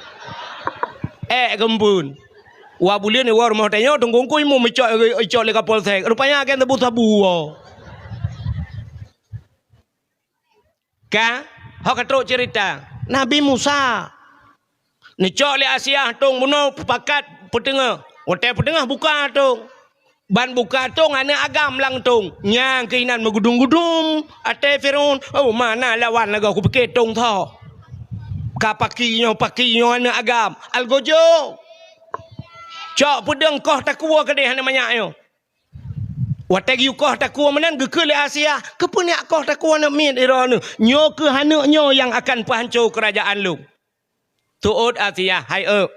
Ék geumbeuen. Wa buleuen iwoe rumoh tanyoe teungku-teungku imu meucok, icok lé Kapolsek. Rupanya agen sabu-sabu woe. Ka, ho ka trok cerita Nabi Musa. Neucok lé Asiah tong bunoe pakat peuteungoh. Watée peuteungoh buka tong. Ban buka tong aneuk agam lam tong. Nyang keuinan meugudum-gudum ateueh Firaun. Oh, mana lawan lagée kupike tong tho. Ka paki nyoe, paki nyoe aneuk agam. Algojo. Cok peudeueng koh takue keudeh aneuk manyak nyoe. Watée geuyue koh takue meunan geukheun lé Asiah, "Keupeue neujak koh takue aneuk miet droeneuh? Nyoe kheueh aneuk nyoe nyang akan peuhanco keurajeuen lôn." Teuôt Asiah, hai eu.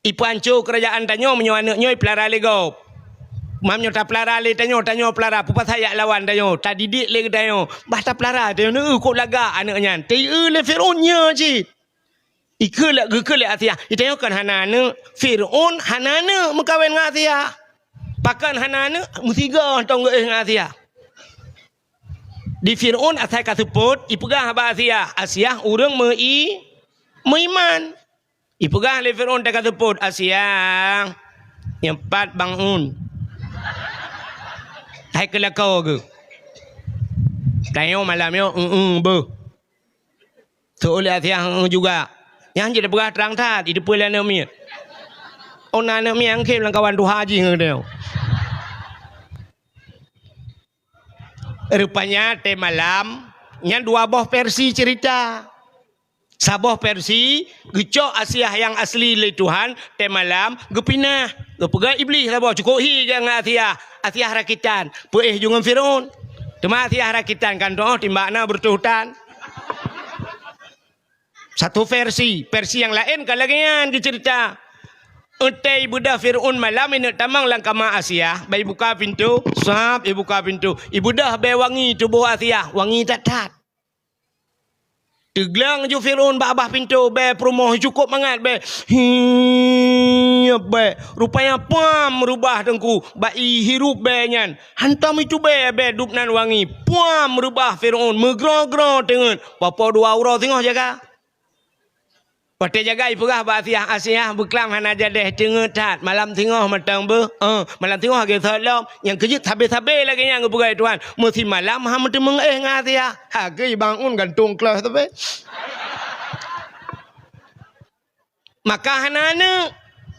Ipeuhanco keurajeuen tanyoe meunyoe aneuk nyoe ipeulara lé gob. Meunyoe tapeulara lé tanyoe, tanyoe peulara, peue pasai jak lawan tanyoe, tadidik lé geutanyoe, bah tapeulara tanyoe, neueu kok lagak aneuk nyan. Teu-eu lé Firaun nyoe cit. Ikheun lé, geukheun lé Asiah, "Itanyoe kon hana aneuk, Firaun hana aneuk meukawen ngon Asiah. Pakon hana aneuk, meusigoe tong geuéh ngon Asiah." Di Firaun asai ka seupôt, ipeugah bak Asiah, Asiah ureuëng meu-i-, meuiman. Ipeugah lé Firaun teuka seupôt, "Asiah, nyang pat bangun. Hai keu lakoe geuh. Tanyoe malam nyoe, eu-eu beuh." Teuôt lé Asiah, "Heu, juga." Nyan jeuet peugah trang that, jiteupeue lé aneuk miet. Oh, na aneuk miet nyang khém lam kawan tuha jih ngon geutanyoe. Rupanya teuh malam, nyan dua boh versi cerita. Saboh versi, geucok Asiah nyang asli lé Tuhan, teuh malam, geupinah. Geupeugah Iblih saboh, cukôp hi geuh ngon Asiah. Asiah rakitan, peuéh ju ngon Firaun. Teuma Asiah rakitan kan toh, timbak na beureutoh tan. Satu versi, versi nyang laén ka lagée nyan geuceurita. Watée ibeudôh Firaun malam, ineuk tamong lam kama Asiah, bah ibuka pintoe, sab ibuka pintoe. Ibeudôh bée wangi tuboh Asiah, wangi that-that. Teugleng ju Firaun bak babah pintoe, bée peurumoh cukôp mangat bée. Hi. Nyoe bèe, rupanya puam reubah teungku, bak ihirup bèe nyan. Hantom itubèe bèe dub nan wangi. Puam reubah Firaun, meugroe-groe teungeut. Poh-poh dua uroe singoh jaga. Watèe jaga ipeugah bak Asiah, "Asiah, beuklam hana jadèh, teungeut that. Malam singoh mantong beuh." "Eh, malam singoh lagèe sot lom." Nyang keujeuet sabé-sabé lagèe nyan geupeugah Tuhan. Meusimalam han meuteumeung éh ngon Asiah. Hagèe bangun gantong klah sabé. Maka hana aneuk.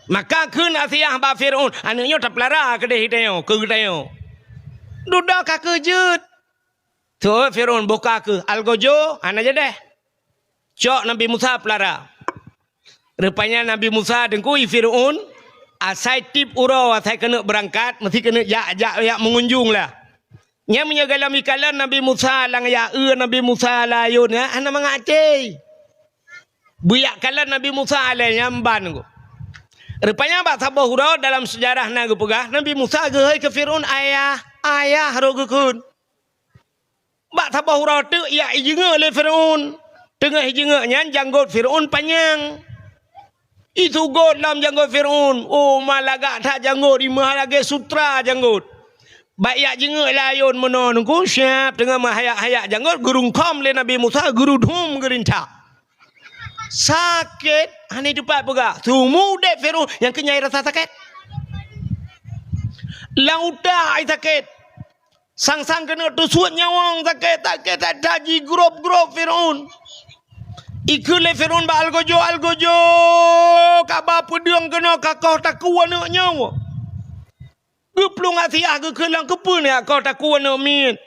Maka kheun Asiah bak Firaun, "Aneuk nyoe tapeulara keudeh geutanyoe, keu geutanyoe." Dudoe ka keujeuet. Teuh Firaun buka keu algojo, hana jadèh. Cok Nabi Musa peulara. Rupanya Nabi Musa teungku i Firaun, asai tiep uroe asai keuneuk beurangkat, meusti keuneuk jak, jak, jak meungunjung lah. Nyan meunyoe gohlom ikalon Nabi Musa lam jak eu Nabi Musa lam ayôn nyan, hana mangat até. Beujak kalon Nabi Musa alèh nyan ban. Rupanya bak saboh uroe dalam seujarah na geupeugah, Nabi Musa geuhôi keu Firaun, "Ayah, ayah," rot geukheun. Bak saboh uroe teuk jak ijeungeuk lé Firaun. Teungoh ijeungeuk nyan janggôt Firaun panyang. Isugot lom janggôt Firaun. Oh, ma lagak that janggôt, imeuh lagèe sutra janggôt. Bak jak jeungeuk lam ayôn meunoe teungku, siap teungoh meuhayak-hayak janggôt, geurungkôm lé Nabi Musa, geurudhom geurintak. Sakét, hana teumpat peugah. Seumeu udép Firaun nyang keunyai rasa sakét. Lam utak ai sakét. Sang-sang keuneuk teusuet nyawöng sakét, sakét that-that jigrob-grob Firaun. Ikheun lé Firaun bak algojo, "Algojo, kaba peudeueng keunoe ka koh takue aneuk nyoe." Geuplueng Asiah geukheun, "Lam keupeue nyak koh takue aneuk miet?"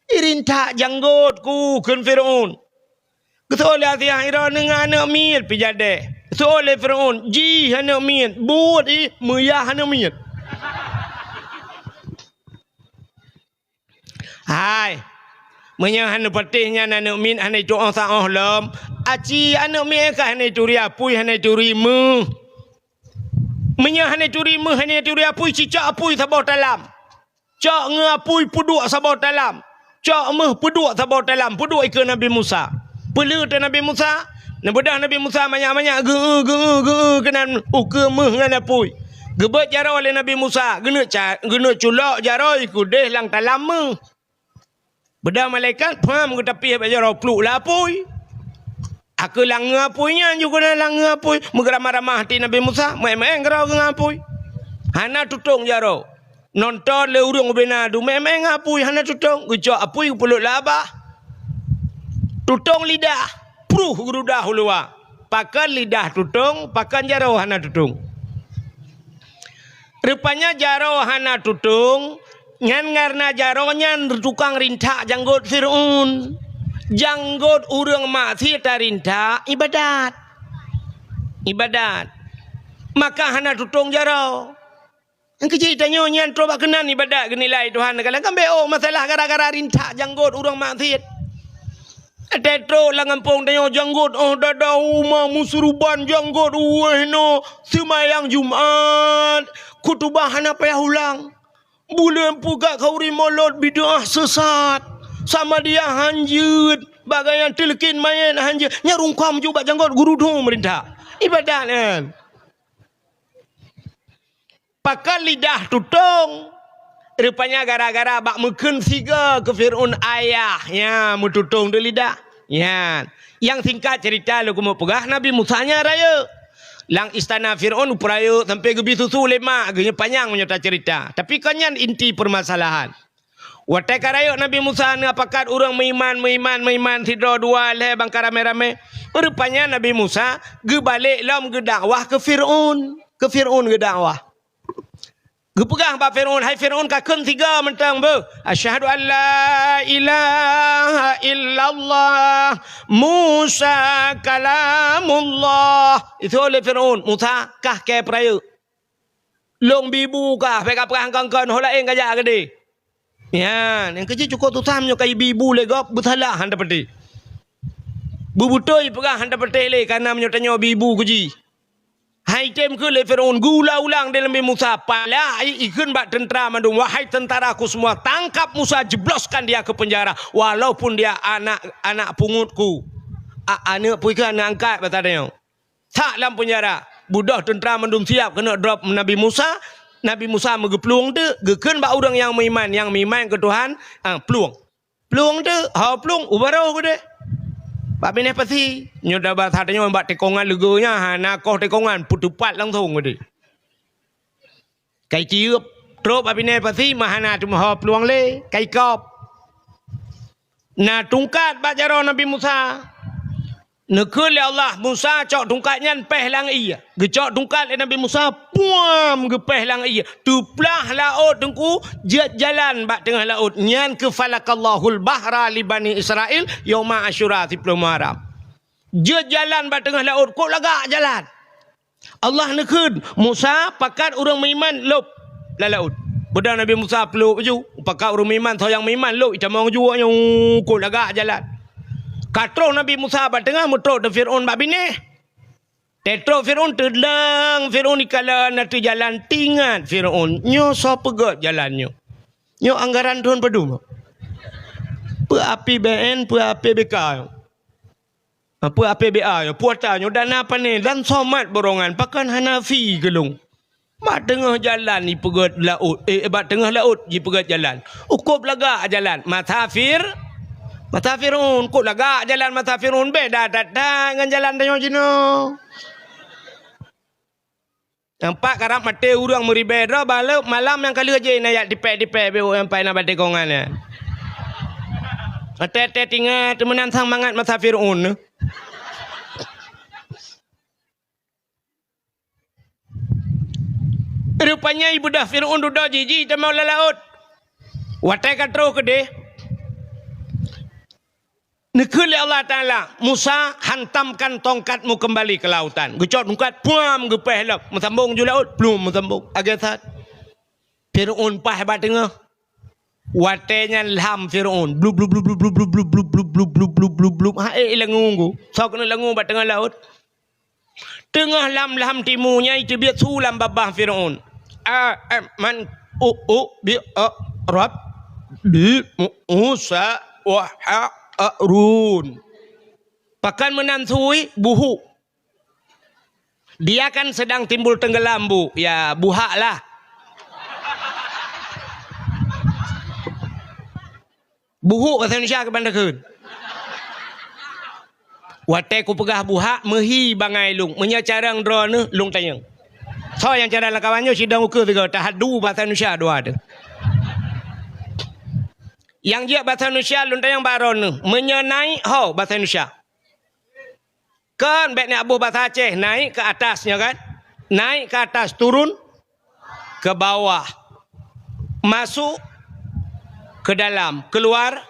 "Irintak janggôt ku," kheun Firaun. Geuseuôt lé Asiah, "Droeneuh ngon aneuk miet pih jadèh." Geuseuôt lé Firaun, "Jih aneuk miet, buet ih meuyah aneuk miet." Hai, meunyoe hana patéh nyan aneuk miet hana itu'oh saoh lom, aci aneuk miet ka hana ituri apui, hana ituri meuh. Meunyoe hana ituri meuh, hana ituri apui, cicok apui saboh talam. Cok ngon apui peuduek saboh talam. Cok meuh peuduek saboh talam, peuduek ikeue Nabi Musa. Peuleueh teuh Nabi Musa, neubeudôh Nabi Musa manyak-manyak geu-eu, geu-eu, geu-eu keunan ukeue meuh ngon apui. Geubeuet jaroe lé Nabi Musa, geuneuk ca-, geuneuk culok jaroe ikeue udeh lam talam meuh. Beudôh malaikat, pham geutapih bak jaroe pluek lam apui. Akeue langue apui nyan ju keunan langue apui. Meugeurama-rama até Nabi Musa, meu'en-meu'en keudroe geuh ngon apui. Hana tutong jaroe. Nonton lé ureuëng ubena du meu'en-meu'en ngon apui, hana tutong. Geucok apui geupeuleuet lam babah. Tutong lidah, pruh geurudah u luwa. Pakon lidah tutong, pakon jaroe hana tutong. Rupanya jaroe hana tutong, nyan kareuna jaroe nyan tukang rintak janggôt Fir'aun. Janggôt ureuëng maksiat tarintak ibadat. Ibadat. Maka hana tutong jaroe. Nyang keuji tanyoe nyan troh bak keunan ibadat geunilai Tuhan. Kadang kan beu masalah gara-gara rintak janggôt ureuëng maksiat. Watée trok lam gampông tanyoe janggôt, oh, dada uma meusuruban janggôt, wéh, noe seumayang Jumat, khutubah hana payah ulang. Buleuen peugah khauri molot bid'ah sesat. Sama dia hanjeuet, bagayan teuleukin mayét hanjeuet. Nyarungkam ju bak janggôt gurudhu meurintah. Ibadat nyan. Pakon lidah tutong? Rupanya gara-gara bak meukheun sigoe keu Fir'aun ayah, nya meututong teuh lidah. Nyan. Nyang singkat cerita lôn keumeung peugah, Nabi Musa nyan rayeuk. Lam istana Fir'aun peurayeuk sampai geubi susu lé mak geuh, nyan panyang meunyoe tacerita. Tapi kon nyan inti permasalahan. Watée ka rayeuk Nabi Musa neupakat ureuëng meuiman, meuiman, meuiman sidroe dua lhée bangka ramé-ramé. Rupanya Nabi Musa geubalek lom geudakwah keu Fir'aun. Keu Fir'aun geudakwah. Geupeugah bak Fir'aun, "Hai Fir'aun, kakheun sigoe mantong beuh. Asyhadu an la ilaha illallah, Musa kalamullah." Itu oleh Fir'aun, "Musa, kah kée peurayeuk. Lôn bi bu kah, bék kapeugah kon-kon ho laén kajak keudeh." Nyan, nyang keuji cukôp susah meunyoe ka ibi bu lé gob, beusalah hana patéh. Beubeutôi peugah hana patéh lé, kareuna meunyoe tanyoe bi bu keuji. Hai tem keu lé Fir'aun geuulang-ulang di Nabi Musa, pala ai ikheun bak teuntara mandum, "Wahai teuntaraku semua, tangkap Musa, jebloskan dia ke penjara, walaupun dia anak, anak pungutku." A-, aneuk peue keu aneuk angkat basa tanyoe. Sak lam penjara. Budôh teuntra mandum siap keuneuk drop Nabi Musa. Nabi Musa meugeuplueng teuk, geukheun bak ureuëng nyang meuiman, nyang meuiman keu Tuhan, ah, plueng. Plueng teuk, ho plueng, u barô keudeh. Bak binéh pasi, nyoe da basa tanyoe bak tikongan leugô nyan, hana koh tikongan, peutupat langsong keudeh. Kai cieueb, trok bak binéh pasi, meuhana teumeuho plueng lé, kai kop. Na tungkat bak jaroe Nabi Musa. Neukheun lé Allah, "Musa, cok tungkat nyan péh lam ié." Geucok tungkat lé Nabi Musa, puam, geupéh lam ié. Teuplah laôt teungku, jeuet jalan bak teungoh laôt. Nyan keuh falakallahul bahra li Bani Israil yauma Asyura, siploh Muharram. Jeuet jalan bak teungoh laôt, kok lagak jalan. Allah neukheun, "Musa, pakat ureuëng meuiman lôb lam laôt." Beudôh Nabi Musa peulôb ju, pakat ureuëng meuiman, soe nyang meuiman lôb, itamong ju nyoe, kok lagak jalan. Ka troh Nabi Musa bak teungoh, meutrok teuk Fir'aun bak binéh. Teutrok Fir'aun, teudang Fir'aun dikalon ateueh jalan, teuingat Fir'aun, "Nyoe soe peugét jalan nyoe? Nyoe anggaran thôn padum? Peue A P B N, peue A P B K nyoe? Peue A P B A nyoe, puata nyoe, dana pané, dan somat borongan, pakon hana fee keu lôn?" Bak teungoh jalan jipeugét laôt, eh, bak teungoh laôt jipeugét jalan. Ukôb lagak jalan, masa Fir-, masa Fir'aun, kok lagak jalan masa Fir'aun, beda that-that ngon jalan tanyoe jinoe. Nampak karab maté ureuëng meuribée droe, baleue malam nyang ka lheueh jih na jak tipée-tipée beuh nyang pai na bak tikongan nyan. Maté-maté tingat meunan sang mangat masa Fir'aun. Rupanya ibeudôh Fir'aun dudoe jih, jih teuma lam laôt. Watée ka troh keudeh, neukheun lé Allah Taala, "Musa, hantamkan tongkatmu kembali ke lautan." Geucok tungkat, puam, geupéh lom, meusambong ju laôt, pluem, meusambong. Lagée that. Fir'aun paih bak teungoh. Watée nyan lham Fir'aun, blub, blub, blub, ha, eh, langue. Soe keuneuk langue bak teungoh laôt. Teungoh lham-lham timu nyan, iteubiet su lam babah Fir'aun. A, eh, man, u, u, bi, a, rab, bi, mu, Musa, wa, ha, a, run. Pakon meunan su, buhuk. Dia kan sedang timbul tenggelam, Bu. Ya, buhak lah. Buhuk bahasa Indonesia keuban takheun. Watée kupeugah buhak, meuhi bangai lôn. Meunyoe carông droeneuh, lôn tanyong. Soe nyang carông lam kawan nyoe sidang ukeue sigoe, tahadu bahasa Indonesia dua tu. Nyang jeuet bahasa Indonesia lôn tanyong bak droeneuh. Meunyoe naik, ho bahasa Indonesia. Kan bék na boh bahasa Aceh, naik ke atas nyoe kan? Naik ke atas, turun ke bawah. Masuk ke dalam, keluar.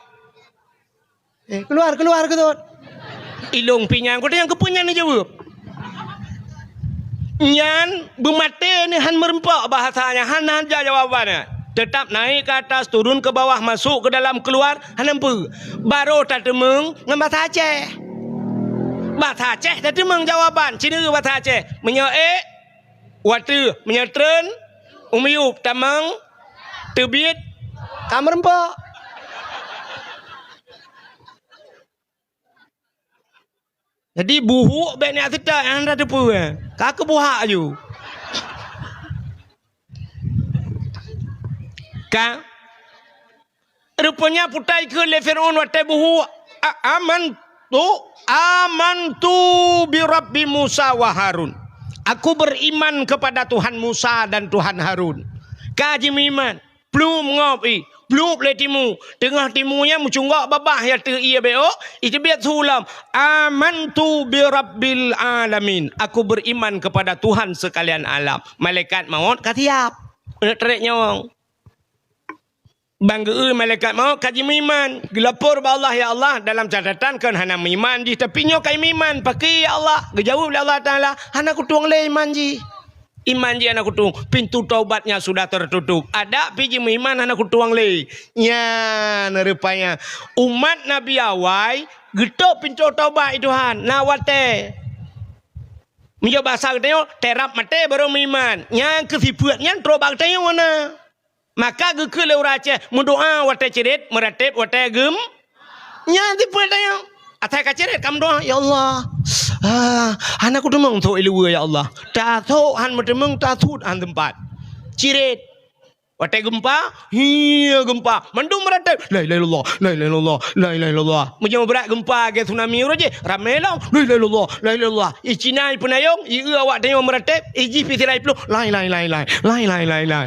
Eh, keluar, keluar, keudroe. Ilong pinyan, kata nyang keupeue nyan neujaweueb. Nyan beumaté ni han meureumpok bahasa nyan, han, han ja jawaban nyan. Tetap naik ke atas, turun ke bawah, masuk ke dalam, keluar, hana peue. Barô tateumeung ngon bahasa Aceh. Bahasa Aceh tateumeung jawaban, ci neugui bahasa Aceh. Meunyoe ék, wateuh, meunyoe treun, u miyueb, tamong, teubiet, ka meureumpok. Jadi, buhuk bék nyan seutôt, hana tateupeue. Ka keubuhak aju. Ka? Rupanya putai keu lé Fir'aun watée buhuk, "A-, amantu, amantu bi Rabbi Musa wa Harun." Aku beriman kepada Tuhan Musa dan Tuhan Harun. Ka jimeuiman. Pluem ngop i, plueb lé timu. Teungoh timu nyan meucunggok babah ya teu ié béok, iteubiet su lom, "Amantu bi Rabbil Alamin." Aku beriman kepada Tuhan sekalian alam. Malaikat maut ka siap. Neuk trek nyawong. Bang geu malaikat maut ka jimeuiman. Geulapor bak Allah, "Ya Allah, dalam catatan kon hana meuiman jih, tapi nyoe ka meuiman. Pakri ya Allah?" Geujaweueb lé Allah Taala, "Hana kutueng lé iman jih." Iman jih hana kutueng, pintu taubatnya sudah tertutup. Adak pi jimeuiman hana kutueng lé. Nyan rupanya umat Nabi awai geutôp pintoe taubat i Tuhan, na watée. Meunyoe basa geutanyoe, teurab maté barô meuiman. Nyan keu sifeuet nyan trok bak geutanyoe na. Maka geukheun lé ureuëng Aceh, meudoá watée ceuret, meuratéb watée geum-, nyan tipe tanyoe. Asai ka ceuret ka meudoá, "Ya Allah, Ah, hana kuteumeung sôk iluwa, ya Allah. Tasôk han meuteumeung, tasuet han teumpat. Ciret. Watée geumpa, hia geumpa. Mandum meuratéb. La ilaha illallah, la ilaha illallah, la ilaha illallah. Meunyoe brat geumpa lagée tsunami uroe jih, ramé lom. La ilaha illallah, la ilaha illallah. I Cina i peunayong, i eu awak tanyoe meuratéb, i jih pih sira i ploh. La ilaha illallah, la ilaha illallah.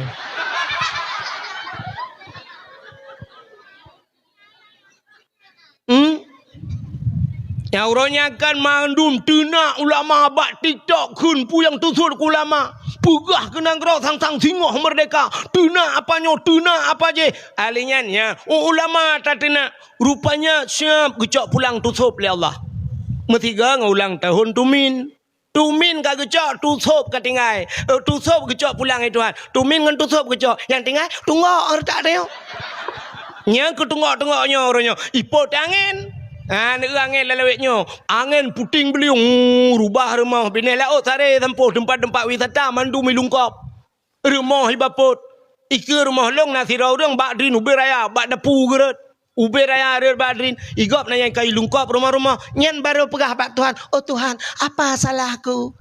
Hmm? Nyang uroe nyan kan mandum teunak ulama bak TikTok kheun peue nyang teusuet keu ulama. Peugah keu nanggroe sang-sang singoh meurdeka. Teunak apa nyoe, teunak apa jih. Ahli nyan nya, u-, ulama tateunak. Rupanya siab geucok pulang teusob lé Allah. Meusigoe ngon ulang tahun tumin. Tumin ka geucok, teusob ka tinggai. Eh, teusob geucok pulang lé Tuhan. Tumin ngon teusob geucok. Nyang tinggai, tunggok retak tanyoe. Nyang keu tunggok-tunggok nyoe uroe nyoe. Ipot angén. Ha, neu angén lalawét nyoe. Angén puting beliung, uh, rubah rumoh. Binéh laôt saré sampôh teumpat-teumpat wisata mandum ilungkop. Rumoh ibapot. Ikeue rumoh lông na sidroe ureuëng bak drin ubé raya, bak dapu geureuet. Ubé raya reuet bak drin, i gob na nyang ka ilungkop rumoh-rumoh, nyan barô peugah bak Tuhan, "Oh Tuhan, apa salahku?"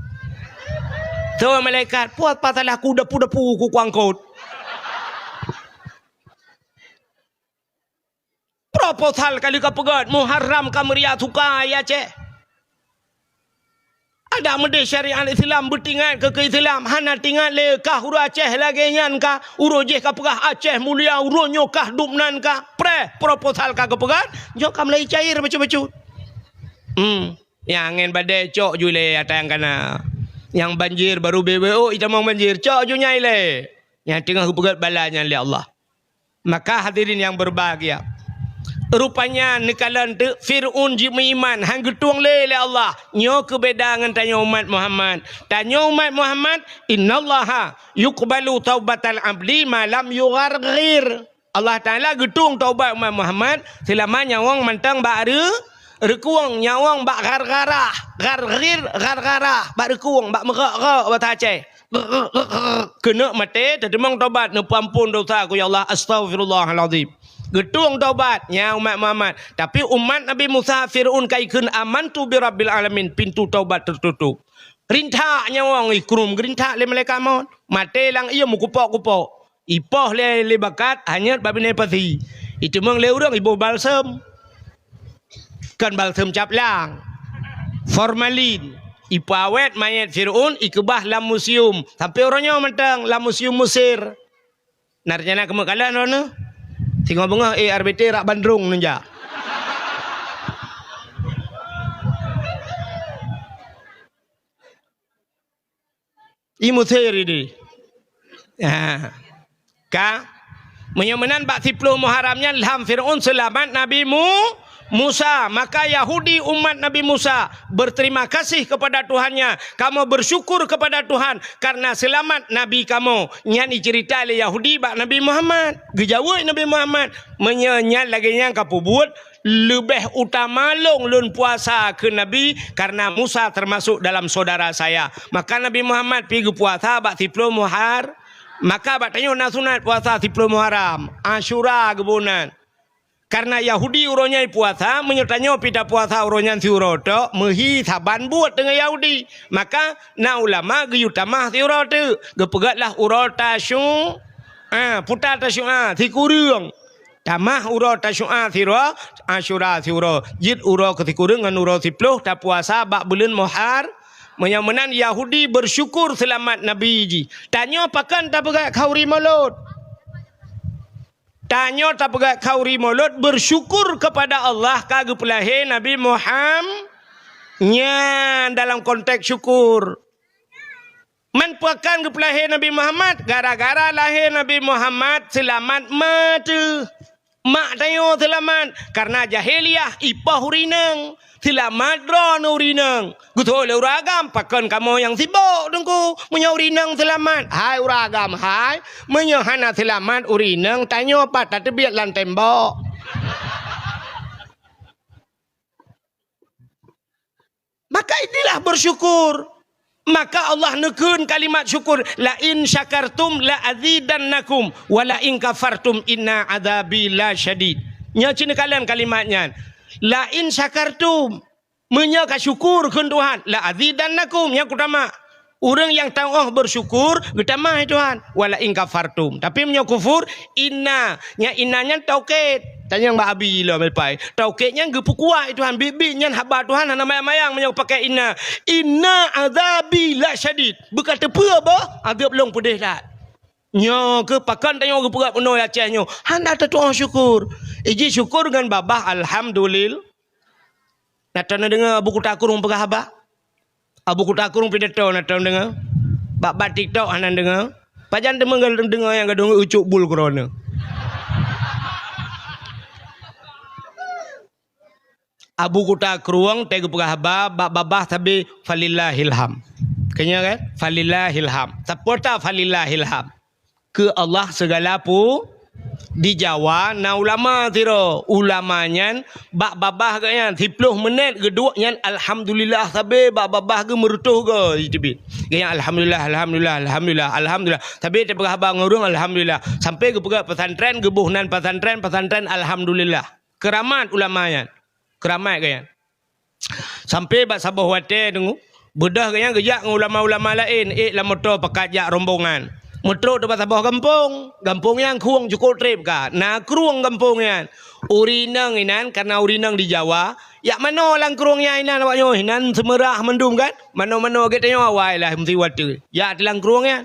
Tho malaikat, "Peue apa salahku, dapu-dapu ku kuangkot?" Proposal ka lheueh ka peugét, Muharram ka meuria suka, ya Aceh. Adak meudeh syariat Islam beutingat keu keu Islam, hana tingat lé kah ureuëng Aceh lagée nyan kah, uroe jih ka peugah Aceh mulia, uroe nyoe kah dum nan kah, preh proposal ka geupeugah, jok ka mulai cair bacut-bacut. Hmm, nyang angén badée cok ju lé ata nyang kana. Nyang banjir baru B W O itamong banjir, cok ju nyai lé. Nyang teungoh geupeugét bala nyan lé Allah. Maka hadirin yang berbahagia, rupanya neukalon teuk Fir'aun jimeuiman, han geutueng lé lé Allah. Nyoe keu beda ngon tanyoe umat Muhammad. Tanyoe umat Muhammad, "Innallaha yuqbalu taubatal abdi ma lam yugharghir." Allah Taala geutueng taubat umat Muhammad seulama nyawöng mantong bak reu-, reukueng, nyawöng bak ghargharah, gharghir, ghargharah, bak reukueng, bak meugok-gok bak bahasa Aceh. Keuneuk maté, teuteumong tobat, neupeuampon dosa keu ya Allah, astaghfirullahalazim. Geutueng tobat, nya umat Muhammad. Tapi umat Nabi Musa, Fir'aun ka ikheun, "Amantu bi rabbil alamin," pintu tobat teututup. Rintak nyawöng, ih, krum geurintak lé malaikat maut. Maté lam ié meukupok-kupok. Ipoh lé, lé bakat, hanyot bak binéh pasi. Iteumong lé ureuëng iboh balsem. Kon balsem cap lang. Formalin. Ipeuawét manyét Fir'aun, ikeubah lam museum. Sampoe uroe nyoe mantong lam museum Mesir. Na rencana keumeuk kalon droeneuh? Singoh beungoh, eh, R B T rak bandrong neujak. I Mesir ini. Ha. Ka? Meunyoe meunan bak siploh Muharram nyan lam Fir'aun seulamat Nabi Mu-, Musa. Maka Yahudi umat Nabi Musa berterima kasih kepada Tuhannya. Kamoe bersyukur kepada Tuhan karena selamat Nabi kamoe. Nyan iceurita lé Yahudi bak Nabi Muhammad. Geujaweueb Nabi Muhammad, "Meunyoe nyan lagée nyan kapeubuet, leubeh utama lôn lôn puasa keu Nabi, karena Musa termasuk dalam saudara saya." Maka Nabi Muhammad pi geupuasa bak siploh Muhar-, maka bak tanyoe na sunat puasa siploh Muharram, Asyura geuboh nan. Karena Yahudi uroe nyan puasa, meunyoe tanyoe pi tapuasa uroe nyan siuroe tok, meuhi saban buet deungon Yahudi. Maka na ulama geuyue tamah siuroe teuk, geupeugét lah uroe Tasyu-, ah, puta Tasyu'a sikureueng. Tamah uroe Tasyu'a siuroe, Asyura siuroe. Jeuet uroe keu sikureueng ngon uroe siploh tapuasa bak buleuen Muhar-, meunyoe meunan Yahudi bersyukur seulamat Nabi jih. Tanyoe pakon tapeugét khauri Maulud? Tanyoe tapeugét khauri Maulud bersyukur kepada Allah ka geupeulahé Nabi Muham-, nyan dalam konteks syukur. Man pakon geupeulahé Nabi Muhammad? Gara-gara lahé Nabi Muhammad seulamat ma teuh. Mak tanyoe seulamat, karena jahiliyah ipoh ureueng inong. Seulamat droeneuh ureueng inong. Geutôi lé ureueng agam, pakon kamoe nyang sibok, Teungku? Meunyoe ureueng inong seulamat, hai ureueng agam, hai. Meunyoe hana seulamat ureueng inong, tanyoe pat tateubiet lam tembok. Maka inilah bersyukur. Maka Allah neukheun kalimat syukur, "La in syakartum la azidannakum, wa la in kafartum inna adzabi la syadid." Nyoe cit neukalon kalimat nyan. "La in syakartum." Meunyoe ka syukur kheun Tuhan, "La azidannakum," nyang utama. Ureuëng nyang tanggoh beusyukur, geutamah Tuhan, "Wa la in kafartum." Tapi meunyoe kufur, "Inna," nyang "inna" nyan taukid. Tanyong bak Abi lom leupah. Taukid nyan geupeukuat Tuhan, biet-biet nyan haba Tuhan hana mayang-mayang meunyoe pakai "inna." "Inna azabi la syadid." Beuka teupeue boh, azeueb lôn peudeh that. Nyoe keuh pakon tanyoe geupeugah bunoe Aceh nyoe, hana tatuoh syukur. Iji syukur ngon babah alhamdulil-, na tadeungoe Abu Kuta Krueng peugah haba? Abu Kuta Krueng pidato na tadeungoe? Bak-bak TikTok hana deungoe? Pajan teuma deungoe nyang gadôh ucok bul keudroe? Abu Kuta Krueng teuh geupeugah haba bak babah sabe falillahil ham. Keunyoe kan? Falillahil ham. Sapeue ta falillahil ham? Keu Allah segala pu-, di Jawa na ulama sidroe. Ulama nyan bak babah geuh nyan, siploh menit geuduek nyan alhamdulillah sabe bak babah geuh meureutoh goe jiteubiet. Geuh nyan alhamdulillah, alhamdulillah, alhamdulillah, alhamdulillah. Sabe teupeugah haba ngon ureuëng alhamdulillah. Sampai geupeugah pesantren, geuboh nan pesantren, pesantren alhamdulillah. Keuramat ulama nyan. Keuramat geuh nyan. Sampai bak saboh watée deungoe, beudôh geuh nyan geujak ngon ulama-ulama laén, ék lam moto pakat jak rombongan. Meutrok teuma saboh gampông, gampông nyan krueng cukôp treb ka, na krueng gampông nyan. Ureuëng inong inan, kareuna ureuëng inong di Jawa, jak manoe lam krueng nyan inan awak nyoe, inan seumeurah mandum kan, manoe-manoe geutanyoe awai lah meusiwa teuk. Jak lam krueng nyan.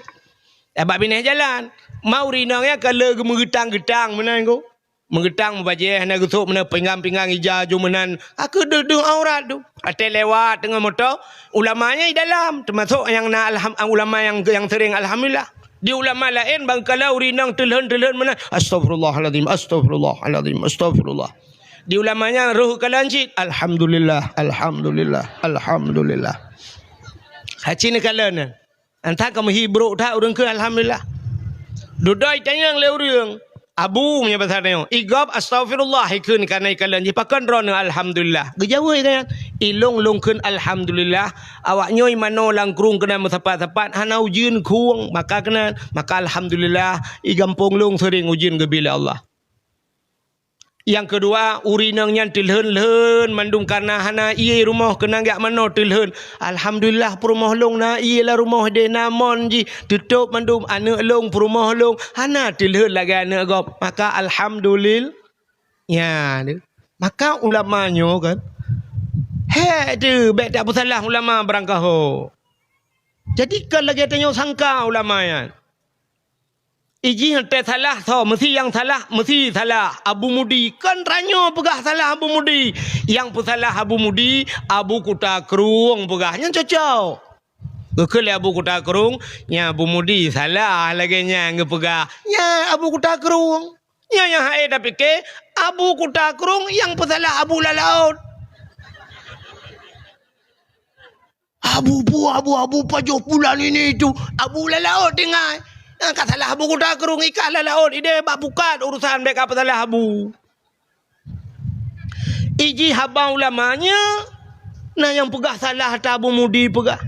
Bak binéh jalan, ma ureuëng inong nyan ka le geumeugeutang-geutang meunan ko. Meugeutang mubajée hana geusok meunan pinggang-pinggang ija jeuem meunan, ka keuh deuh-deuh aurat tu. Watée lewat teungoh moto, ulama nyan di dalam, teumasok nyang na alham-, ulama nyang, nyang seuring alhamdulillah. Di ulama laén bang kala ureuëng inong teulhon-teulhon meunan, "Astaghfirullahalazim, astaghfirullahalazim, astaghfirullah." Di ulama nyan roh kalon cit, "Alhamdulillah, alhamdulillah, alhamdulillah." Hacé neukalon nyan. Entah ka meuhi brok that ureuëng kheun alhamdulillah. Dudoe tanyong lé ureuëng, "Abu," meunyoe basa tanyoe, "I gob astaghfirullah," ikheun kana ikalon jih, "Pakon droeneueh alhamdulillah?" Geujaweueb ikan, "Ilong lôn kheun alhamdulillah, awak nyoe manoe lam krueng keunan meusapat-sapat, hana ujeuen krueng, maka keunan, maka alhamdulillah, i gampông lôn seuring ujeuen geubi lé Allah." Nyang keudua, ureuëng inong nyan teulhon-lhon mandum kareuna hana ié rumoh keunan jak manoe teulhon. "Alhamdulillah, peurumoh lôn na ié lam rumoh deh, na mon jih, teutôb mandum aneuëk lôn, peurumoh lôn, hana teulhon lagée aneuëk gob. Maka alhamdulil-," nya deuh. Maka ulama nyoe kan, hék deuh, bék tapeusalah ulama barangkaho. Jadi kon lagée tanyoe sangka ulama nyan. Ijih teusalah soe, meusi nyang salah, meusi salah Abu Mudi. Kon tanyoe peugah salah Abu Mudi. Nyang peusalah Abu Mudi, Abu Kuta Krueng peugah. Nyan cocok. Geukheun lé Abu Kuta Krueng, "Nyan Abu Mudi salah lagée nyan geupeugah." Nyan Abu Kuta Krueng. Nyan nyang hase tapike, Abu Kuta Krueng nyang peusalah Abu Lalaôt. Abu pu, abu, abu pajoh bulan ini itu, abu Lalaôt tinggai. Nyang ka salah Abu Kuta Krueng, ikah Lalaôt, ideh bak pukat urusan bék ka peusalah abu. Ijih haba ulama nyoe, na nyang peugah salah ata Abu Mudi peugah.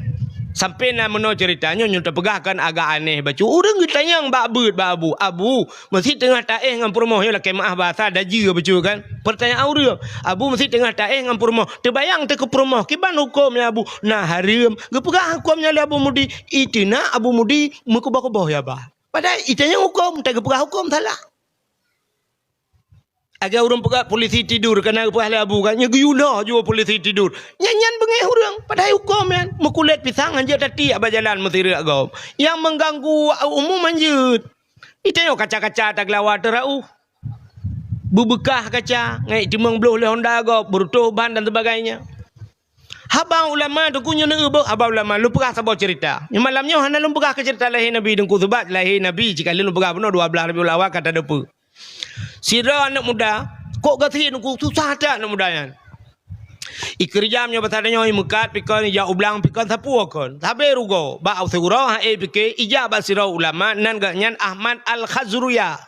Sampai na meunoe ceurita nyoe, nyoe tapeugah kan agak aneh bacut. Ureuëng geutanyong bak beuet bak abu, "Abu, meusi teungoh taéh ngon peurumoh nyoe lakée meuáh basa dajeue bacut kan?" Peurtanyaan ureuëng, "Abu, meusi teungoh taéh ngon peurumoh, teubayang teuh keu peurumoh, kiban huköm nyan Abu?" "Na hareuem." Geupeugah huköm nyan lé Abu Mudi, iteunak Abu Mudi meukeubah-keubah ya bah. Padahai itanyong huköm, tageupeugah huköm salah. Lagée ureuëng peugah polisi tidur, kana geupeugah lé abu kan, nyan geuyue lhah jua polisi tidur. Nyan, nyan beungéh ureuëng, padahai huköm nyan meukulét pisang hanjeuet tatiek bak jalan meusireuk gob. Nyang mengganggu umum hanjeuet. Itanyong kaca-kaca tageulawa teurauh. Beubeukah kaca, ngai timong bloh lé honda gob, beureutoh ban dan sebagainya. Haba ulama teungku nyoe neueu boh haba ulama, lôn peugah saboh ceurita. Nyoe malam nyoe hana lôn peugah keu ceurita lahé Nabi teungku, sabab lahé Nabi cit ka lheueh lôn peugah bunoe dua blaih Rabiul Awal ka tadeue peue. Sidroe aneuëk muda, kok gasien teungku, susah that aneuëk muda nyan. Ikeureuja meunyoe basa tanyoe imeukat pikon, ija ublang pikon, sapeue kon. Sabe rugoe, bak siuroe hase pike, ija bak sidroe ulama, nan geuhnyan Ahmad Al-Khazruya.